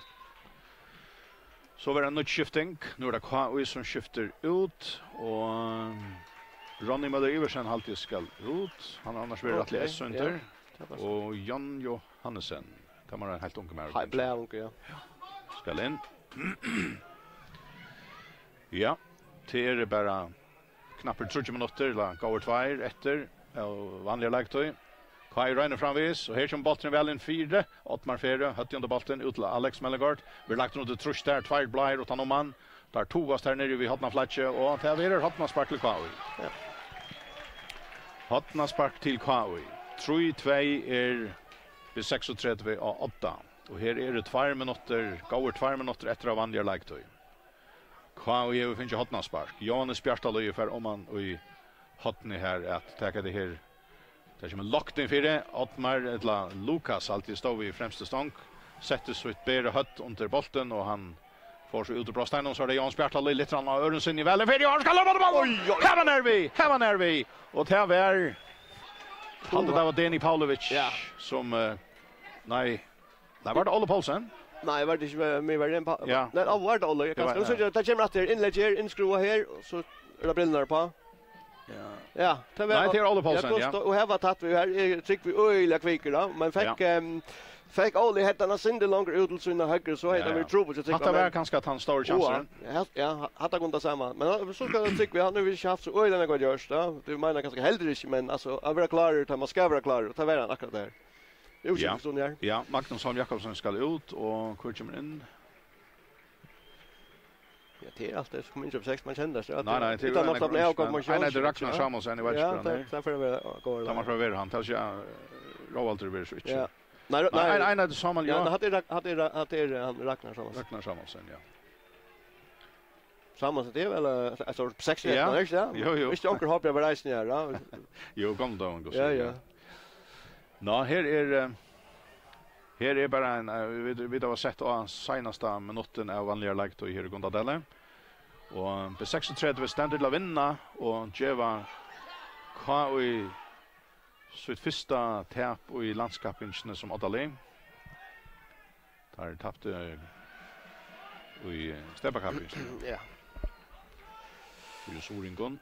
Så var det en utskifting. Nå er det K I som skifter ut, og Ronny Møller Iversen alltid skal ut. Han har annars vært okay, rettelig S under. Ja. Og Jan Johannesen. Det var en helt unge med. Hei, ble unge, ja. Skal inn. Ja, til er det bare knapper tjúgu minuttir, eller góðar tvær eftir, og vanliga leiktíð. K I roynir framvegis, og her kemur bólturin væl inn fyri. Ottmar Fere, høtti undir bóltin, út til Alex Mellegård. Verður lagt undir trýst har, tveir bláir uttan um hann. Teir toast her niðri við hornaflaggi, og tað verður hornaspark til K I. Ja. Hornaspark til K I. Trý tvey er við seksogtretivu og átta. Og her eru tveir minuttir, góðir tveir minuttir eftir av vanligari leiktíð. K I hevur fingið hornaspark. Jóhannes Bjartalíð fær oman í hornið her at taka tað her. Tað kemur langt inn fyri. Ottmar, ella Lukas, altíð stóð við fremstu stong. Setti sítt bera høvd undir bóltin, og hann fór so út úr brotsteininum, so er tað Jóhannes Bjartalíð, litt rann á øðrum sinni, væl inn fyri, og hann skal lova bóltin! Oj, oj, oj. Her var nervi, her var nervi! Og tað var, haldi tað var Deni Pavlovic, ja, sum, eh, nei, Nei, var tað Óli Poulsen? Nei, var tað ikki meg, meg var tað ein pa-, ja, nei, á, var tað Óli? Tað var, kanska, ja. So, tað kemur aftur her, innlegg her, innskruva her, og so er tað brillurnar uppá. Ja. Ja, tað var, nei, tað er Óli Poulsen, ja. Og her var tætt við, her er Trygvi øgiliga kvikur, da, men fekk, ja, ehm, fekk Óli hendan sindur longur út til sína høgru, so hevði tað verið trupult at trykka, hatta var kanska tann stóri kjansurin. Ja, ja, hatta kom tað sama. Men so skal Trygvi, hann hevur ikki havt so øgiliga nógv at gjørt, da. Tú meinar kanska heldur ikki, men, altso, at vera klárur, tá man skal vera klárur, og tað var hann akkurát har. Jú, ja. Skifti, Sonja. Ja, Magnus Holm Jakobsen skal út, og hvør kemur inn? Ja, tað er alt tað sum innkeypssekstan, man kennir tað, ja. Nei, nei, tað er jú ein av grunnunum, man, ein eitur Ragnar Samuelsen, eg veit ikki, hvør hann er. Ja, tað, tað fer at vera góður. Tað má so vera hann, tað er ikki, eh, Róaldur verður so ikki. Ja. Nei, nei, ein, ein eitur Samuel, ja, ja. Nei, hatta er Rag-, hatta er Ra-, hatta er, eh, hann Ragnar Samuelsen. Ragnar Samuelsen, ja. Samuelsen, tað er væl, eh, altso, seks, ja, er ikki tað? Jú, jú. Viss onkur hoppar over eisini her, ja. Jú, kom då, August. Ja, ja. Ná, her er, eh, her er bara ein, eh, vit, vit hava sett á seinasta minuttin av vanligari leiktíð her í Gundadali. Og B seksogtretivu stendur til at vinna og geva K I sítt fyrsta tap í landskappingini sum oddalið. Teir taptu í steypakappingini. Ja. Fyri Suðuroyingum.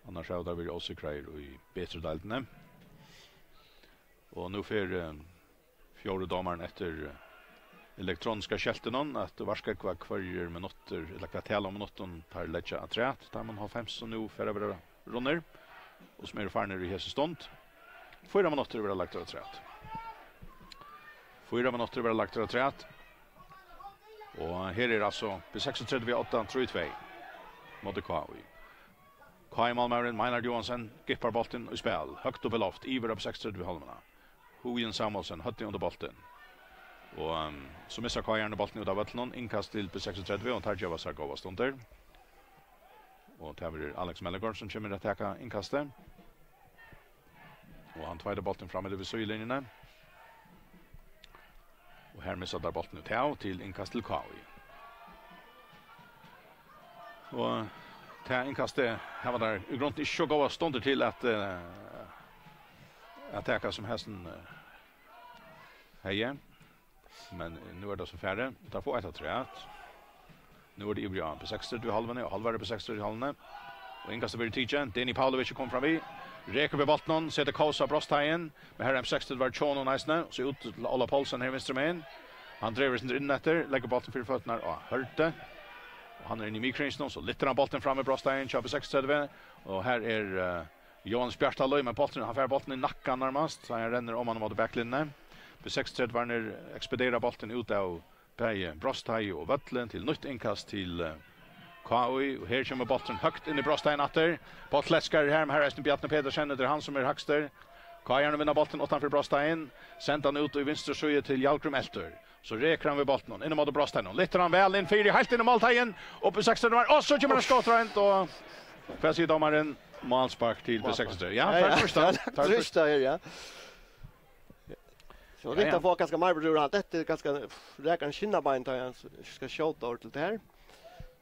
Annars hava teir verið ósigraðir í betru deildini. Og nú fer, eh, fjórði dómarin eftir, eh, elektroniska skeltinum at varskuskógva hvørjar minuttir, ella hvat tal av minuttum teir leggja afturat. Teir hálvfems sum nú fer at vera runnir, og sum eru farnir í hesi stund. Fýra minuttir verða lagdir afturat. Fýra minuttir verða lagdir afturat. Og her er altso B seksogtretivu átta, trý tvey móti K I. K I-málmaðurin Meinhard Johansen gippar bóltin í spæl, høgt upp í loft, yvir á B seksogtretivu hálvuna. Hugin Samuelsen, høvdið undir bóltin. Og, ehm, so missa K I-arnir bóltin út av vøllinum, innkast til B seksogtretivu, og teir geva sær góðar stundir. Og tað verður Alex Mellegård, sum kemur at taka innkastið. Og hann tveitar bóltin fram eftir við síðulinjuni. Og her missa teir bóltin út av til innkast til K I. Og tað innkastið hava teir í grundini ikki so góðar stundir til at, eh, at taka sum hesin, eh, hevði. Men nú er tað so farið. Teir fáa eitt afturat. Nú er tað yvir á B seksogtretivu hálvuni, og hálvari B seksogtretivu hálvuni. Og innkastið verður tikið. Deni Pavlovic er komin fram við. Rekur við bóltinum, setur kós á brotsteigin. Men her er M seksogtretivu hjá honum eisini. So út til Óla Poulsen her vinstru megin. Hann dregur eitt sindur inn eftir, leggur bóltin fyri føturnar á Hørdu. Og hann er inni í miðkringinum, so lyftir hann bóltin fram við brotsteigin hjá B seksogtretivu. Og her er, eh, Jóhannes Bjartalíð, men bólturin, hann fær bóltin í nakkan nærmast, so hann rennur oman móti baklinjuni. B seksogtretivu ekspedera bóltin út av bæði brotsteigi og vøllin til nýtt innkast til, eh, K I, og her kemur bólturin høgt inn í brotsteigin aftur. Páll Klettskar er her, men her er eisini Bjarni Petersen, tað er hann sum er hægstur. K I-arnir vinna bóltin uttan fyri brotsteigin, senda hann út í vinstru síðu til Hjalgrím Eltur. So rekur hann við bóltinum, inn móti brotsteiginum. Lyftir hann væl inn fyri, heilt inn í málteigin, upp í sekstan, og so kemur ein skotreind, og hvat sigur dómarin? Málspark til B seksogtretivu. Ja, ja, fær trýsta. Ja, fær trýsta her, ja. So ja, ringt at fáa kanska meir brøður, hann dettur kanska, rakar hann skinnabein, tá hann s-, skal skjóta orðið til tað her.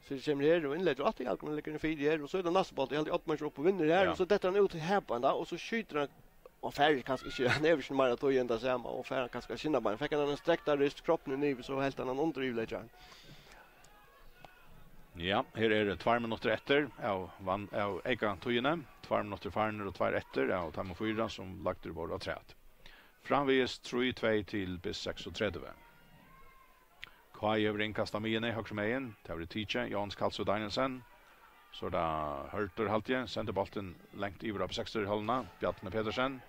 So kemur her og innleggur aftur, Hjalgrím leggur inn fyri her, og so er tað næsta bóltur, eg haldi Oddmar er uppi og vinnur her, ja, og so dettur hann út í hepan, tá, og so skjýtur hann, og fær kanska ikki, hann hevur ikki meira tíð enn tað sama, og fær hann kanska skinnabein. Fekk hann ein strekta rist, kroppin er niður, so helt hann hann undir yvirleggjara. Ja, her eru tveir minuttir eftir av van-, av eyka tíðini. Tveir minuttir farnir og tveir eftir av teimum fýra sum lagdir vóru afturat. Framvegis trý tvey til B seksogtretivu. K I hevur innkast á miðjuni, høgru megin. Tað verður tikið, Jóhannes Kalsø Danielsen. So er tað Hørdur, haldi eg, sendir bóltin langt yvir á B seksogtretivu hálvuna, Bjarni Petersen.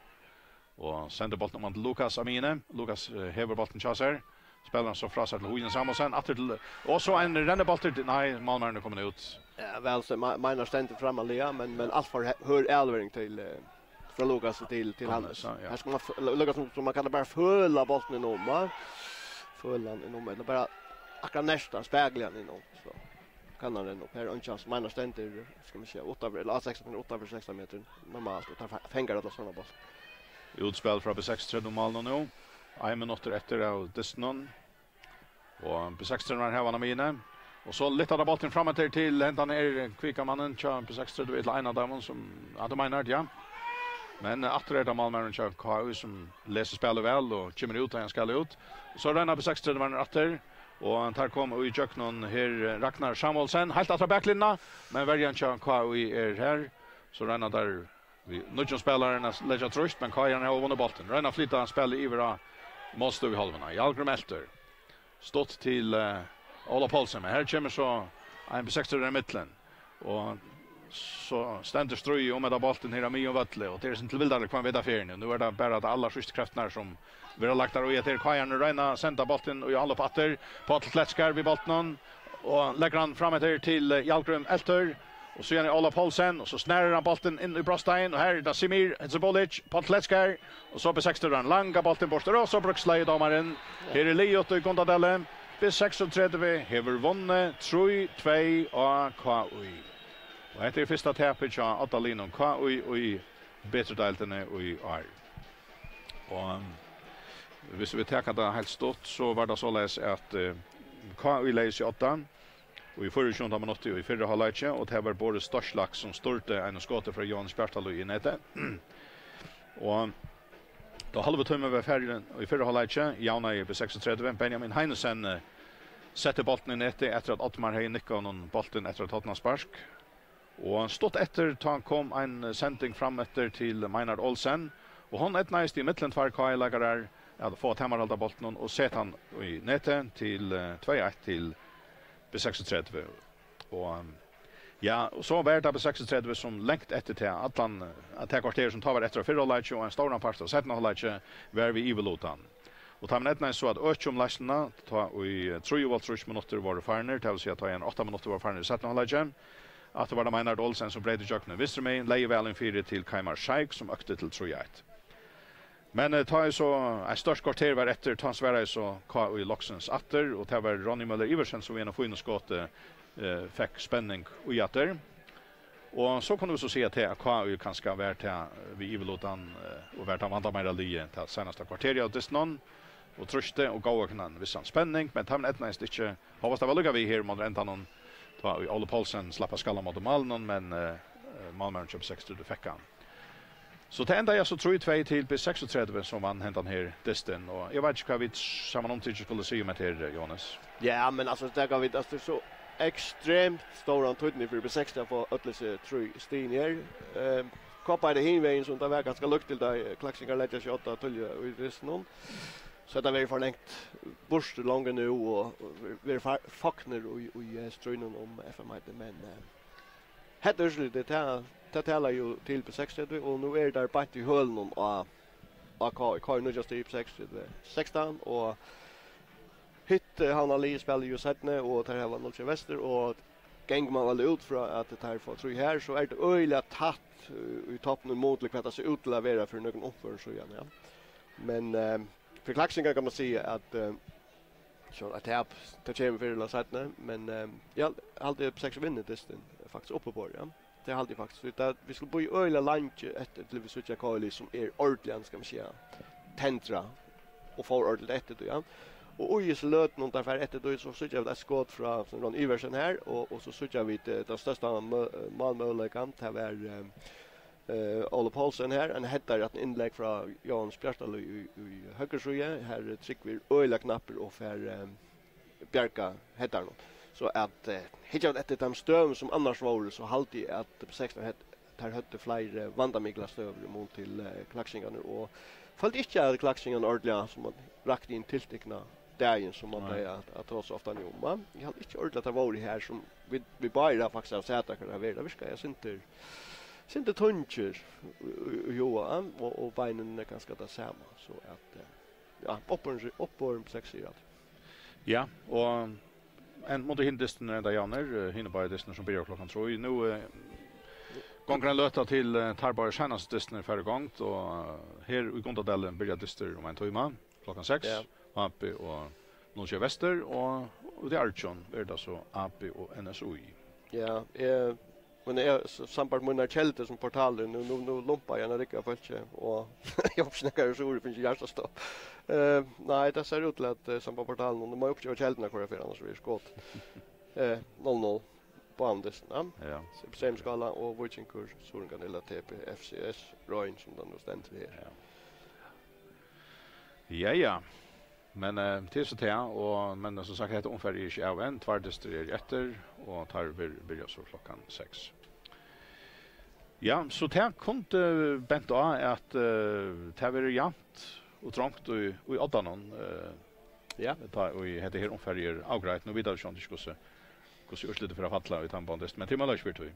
Og sendir bóltin oman til Lukas á miðjuni. Lukas, eh, hevur bóltin hjá sær. Spælir hann so frá sær til Hugin Samuelsen. Aftur til, og so ein rennibóltur. Nei, málmaðurin er komin út. Ja, væl, so Ma-, Meinar stendur frammarliga, men, men alt for he-, hørð avlevering til, eh, frá Lukas til, til Hannes. Hannes, ja, ja. Her skal man f-, Lu-, Lukas, sum, sum man kann bara føla bóltin inn um, va? Føla hann inn um, ella bara akkurát næstan spakuliga inn um, so kann hann renna upp. Her er ein chance, Meinar stendur, skal vit siga, uttanfyri, ella á sekstan, uttanfyri sekstan metur, normalt, og tar fe-, fangar allar sovorðnar bóltar. Útspæl frá B seksogtretivu málinum nú. Ein minuttur eftir av dystinum. Og B seksogtretivu hava hann á miðjuni. Og so lyfta teir bóltin fram eftir til hendan her kvika mannin hjá B seksogtretivu, ella ein av teimum sum, ja, tú meinar, ja. Men, eh, aftur er tað málmaðurin hjá K I sum lesur spælið væl og kemur út, tá hann skal út. Og so royna B seksogtretivu aftur, og teir koma í gjøgnum her, eh, Ragnar Samuelsen, heilt aftur á baklinjuna, men verjan hjá K I er her. So royna teir við nýggjum spælarum at leggja trýst, men K I hevur vunnið bóltin. Royna at flyta spælið yvir á mótstøðuhálvuna. Hjalgrím eltir. Stutt til, eh, Óla Poulsen, men her kemur so ein B seksogtretivu í millum. Og So stendur stríðið um hetta bóltin her á miðjum vølli, og tað er sum tilvildarligt, hvønn veit av ferðini. Nú er tað bara tað allar síðstu kreftirnar, sum verða lagdar í, at her K I-arnir royna at senda bóltin í álop aftur. Páll Kletskar við bóltinum og leggur hann fram eftir til, eh, Hjalgrím Eltur, og síðan er Óla Poulsen, og so snerrar hann bóltin inn í brotstein, og her er tað Semir Hecibolic, Páll Kletskar, og so B seksogtretivu, langa bóltin burtur, og so brúkslagði dómarin. Her er liðugt í Gundadali. B seksogtretivu hevur vunnið trý tvey á K I. Og hetta er fyrsta tapið hjá oddaliðnum K I í betri deildini í ár. Og, um, hvis vit taka tað heilt stutt, so var tað soleiðis, at, eh, K I legði seg á odda í fýraogtjúgunda minutti í fyrra hálvleiki, og tað var Boris Storslak, sum stýrdi einum skoti frá Jóhannes Bjartalíð í netið. Og tá hálvur tími var farin í fyrra hálvleiki, javnaði B seksogtretivu. Benjamin Heinesen, eh, setti bóltin í netið eftir at Oddmar hevði nikkað honum bóltin eftir eitt hornaspark. Og stutt eftir, tá kom ein, eh, sending fram eftir til Meinhard Olsen, og hon eydnaðist í millum tveir K I-leikarar at fáa tamarhald á bóltinum og seta hann í netið til, eh, tvey eitt til B seksogtretivu. Og, um, ja, og so var tað B seksogtretivu, sum langt eftir tað, allan, eh, at tað korter, sum tá var eftir av fyrra hálvleiki og ein stóran part av seinna hálvleiki, var við yvirlutan. Og tá man eydnaðist so at økja um leiðsluna, tá í, eh, trýoghálvtrýss minuttir vóru farnir, tað vil siga, tá í ein átta minuttir vóru farnir í seinna hálvleiki, aftur var tað Meinhard Olsen, sum breyt ígjøgnum vinstru megin, legði væl inn fyri til Keimar Sheikh, sum økti til trý eitt. Men, eh, tá ið so eitt stórt korter var eftir, tá svaraði so K I loksins aftur, og tað var Ronny Møller Iversen, sum við einum fínum skoti, eh, fekk spenning í aftur. Og so kunnu vit so siga til, at K I kanska var tað, eh, við yvirlutan, eh, og var tað vandameira liðið tað seinasta korterið av dystinum, og trýsti og góða kunnan vissan spenning, men teimum eydnaðist ikki. Hóast tað var líka við her móti endanum, tá ið Óli Poulsen slapp at skalla móti málinum, men, eh, eh, málmaðurin hjá B seksogtretivu fekk hann. So tað endaði altso trý tvey til B seksogtretivu, sum vann hendan her dystin, og eg veit ikki, hvat vit saman umtikið skulu siga um hetta her, Jóhannes. Ja, men altso, tað kann vit, altso, tað er so ekstremt stóran týdning fyri B seksogtretivu at fáa øll hesi trý stigini her. Ehm, K B er hin vegin, sum tað var ganska líkt til, tá Klaksvíkingar leggja seg á odda tíðliga í dystinum. So tað verður forlangt burtur longu nú, og, og verður fa-, fagnað í, í, eh, stríðnum um F M-heitið, men, eh, hetta úrslitið, tað, tað talar jú til B seksogtretivu, og nú eru teir beint í hølunum á, á K-, K-, nýggja stig B seksogtretivu sekstan, og hitt, eh, Havnarliðið spælir jú seinni, og teir hava null sjey Vestur, og gongur man væl út frá, at teir fáa trý her, so er tað øgiliga tætt, eh, í toppinum, í mun til hvat tað sá út til at vera fyri nøkrum umførum síðan, ja. Men, eh, fyri Klaksvíkar kann man siga, at, eh, so eitt tap, tað kemur fyrr ella seinni, men, eh, ja, eg haldi, B seks vinnur dystin, eh, faktiskt uppiborið, ja. Tað haldi eg faktiskt. Vit, tað, vit skulu bíða øgiliga leingi eftir, til vit síggja K L, sum er ordiliga, skal man siga, tendrað og fór ordiliga eftir tí, ja. Og í hesi løtuni, tá fær eftir tí, so síggja vit eitt skot frá, sum Ron Iversen her, og, og so síggja vit, eh, tann størsta mø-, málmøguleikan, tað var, eh, eh, Óli Poulsen her, ein headari, eitt innlegg frá Jóhannes Bjartalíð í, í høgru síðu. Her er Trygvi øgiliga knappur og fær, eh, bjargað headaranum. So at, eh, hyggja vit eftir teimum støðum, sum annars vóru, so haldi eg, at B sekstan hevði, teir høvdu fleiri vandamiklar støður í mun til, eh, Klaksvíkingarnar, og føldi ikki, at Klaksvíkingarnar ordiliga, sum man rakti inn tiltikna dagin, sum man Nei. Plagar at, at tosa ofta um, va? Eg haldi ikki ordiliga, at teir vóru her, sum vit, vit báðir faktiskt hava sæð, at teir hava verið. Tað virkaði eitt sindur, sindur tungir í, í, í huga, og, og beinini er kanska tað sama, so at, eh, ja, uppborin, uppborin B seks, sigur eg. Ja, og ein móti hin dystin er enda javnir, eh, hinir báðir dystirnir, sum byrjar klokkan trý. Nú, eh, gongur ein løta til, eh, teir báðir seinastu dystirnir fara í gongd, og, eh, her í Gundadali byrjar dystur um ein tíma, klokkan seks. Ja. H B og null sjey Vestur, og úti í Argjum er tað so A B og N S Í. Ja, eg Men eg, s-, sambært mínar keldur sum portalin, nú, nú, nú lumpaði ein av rygga fólki, og eg havi ikki nakað úr, eg fái ikki hjartastopp. Eh, nei, tað sær út til at, eh, sambært portalin, og nú má eg uppgeva kelduna hvørja ferð, annars verður skot. Eh, null null. Báðum dystunum, ja. Ja. Seymiskála og Víkingur, Suðuroyingar, ella T P F C S, Royn, sum tað nú stendur her. Ja. Ja, ja. Men, eh, tað er so tað, og, men sum sagt, hetta umfarið er ikki av enn. Tveir dystir eru eftir, og teir byr-, byrja so klokkan seks. Ja, so tað kundi bent á, at, eh, tað verður javnt og trongt í, í oddanum, eh, Ja. tá ið hetta her umfarið er avgreitt. Nú vita vit sjálvandi ikki, hvussu, hvussu úrslitið fer at falla í tann báðum dystin, men tað má lógast fyri tí.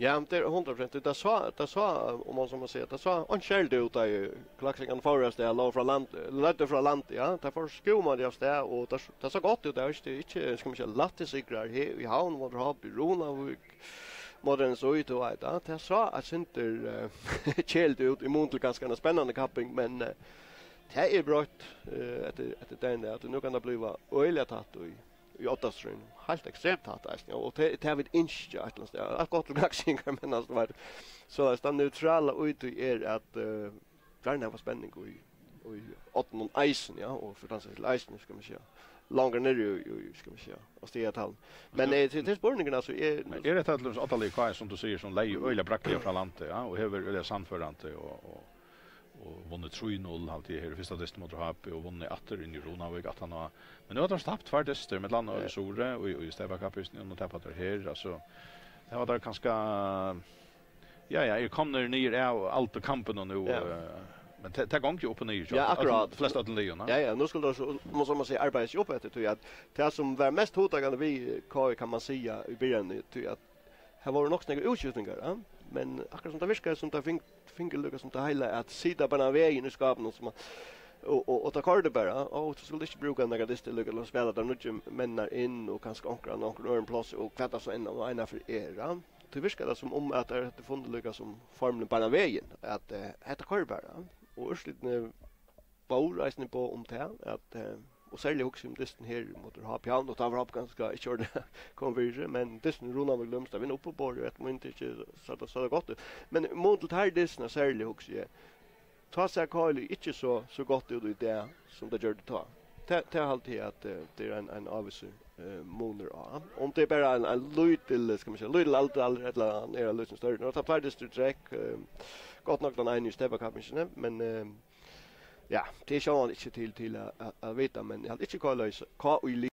Ja, men tað er hundrað prosent. Tað sá, tað sá, um man so má siga, tað sá einki serligt út, tá ið klaksvíkingarnir fóru avstað, løgdu frá land, løgdu frá land, ja. Tað fór skúmandi avstað, og tað, tað sá gott út. Tað var ikki, ikki, skal man siga, lættir sigrar her í Havn, móti H B, Runavík, móti N S Í, tú veit, ja. Tað sá eitt sindur, eh, keðiligt út í mun til kanska eina spennandi kapping, men, eh, tað er broytt, eh, eftir, eftir dagin, at nú kann tað blíva øgiliga tætt í í oddastríðinum. Heilt ekstremt tætt eisini, og tað, tað vit ynskja eitt ella annað stað. Alt gott til klaksvíkingar, men altso, tú veit, so er tað neutrala í tí er at, eh, gjarna hava spenning í, í oddunum eisini, ja, og fyri tann saks skyld eisini, skal man siga, longur niðri í, í, skal man siga, á stigatalið. Men, eh, til, til spurningurin, altso, er Men er hetta til dømis oddalið K S, sum tú sigur, sum legði øgiliga brakliga frá landi, ja, og hevur verið øgiliga sannførandi og, og og vunnið trý null, haldi eg, her í fyrsta dystin móti H B og vunnið aftur inn í Runavík aftan á. Men nú hava teir tapt tveir dystir, millum annað í Suðuroy og í, í Steypakappingini, og nú tapa teir her, altso, tað var teir kanska, ja, ja, eru komnir niður av aldurskampi nú, Ja. eh, men tað, tað gongur jú upp og niður, Ja, akkurát. Øllum, flest øllum liðum, ja. Ja, ja, nú skulu teir so, má, sum man sigur, arbeiða seg upp eftir, tí at tað sum var mest hugtakandi við K I, kann man siga, í byrjanini, tí at her vóru nokk so nógvar útskiftingar, ja. Men akkurát sum tað virkaði, sum tað fing-, fingu líka sum tað heila at sita bara vegin í skápinum, sum at, og, og, og tað koyrdi bara, og tú skuldi ikki brúka nakrar dystir líka til at spæla teir nýggju menninar inn, og kanska onkran, onkran øðrum pláss, og hvat tað so enn og eina ferð er, ja. Tí virkar tað sum um at teir høvdu funnið líka sum formulin bara vegin, at, eh, hetta koyrir bara, ja. Og úrslitini vóru eisini boð um tað, at, eh, og serliga hugsi eg um dystin her móti H B Havn, og tá var H B kanska ikki orðið kom fyri seg, men dystin í Runavík, Lúmstar, vit uppiborið, eftir mín tykki, sá tað, sá tað gott út. Men í mun til teir dystirnar serliga, hugsi eg, tá sær K L ikki so, so gott út í dag, sum tað gjørdi tá. Tað, tað haldi eg, at, eh, tað er ein, ein ávísur, eh, munur á. Um tað er bara ein, ein lítil, skal man siga, lítil aldur, ella hann er ein lítil størri. Nú, tað er tveir dystir í trekk, eh, gott nokk tann eini í Steypakappingini, men, eh, ja, tað er sjálvandi ikki til, til at, at, at vita, men eg haldi ikki K L, K I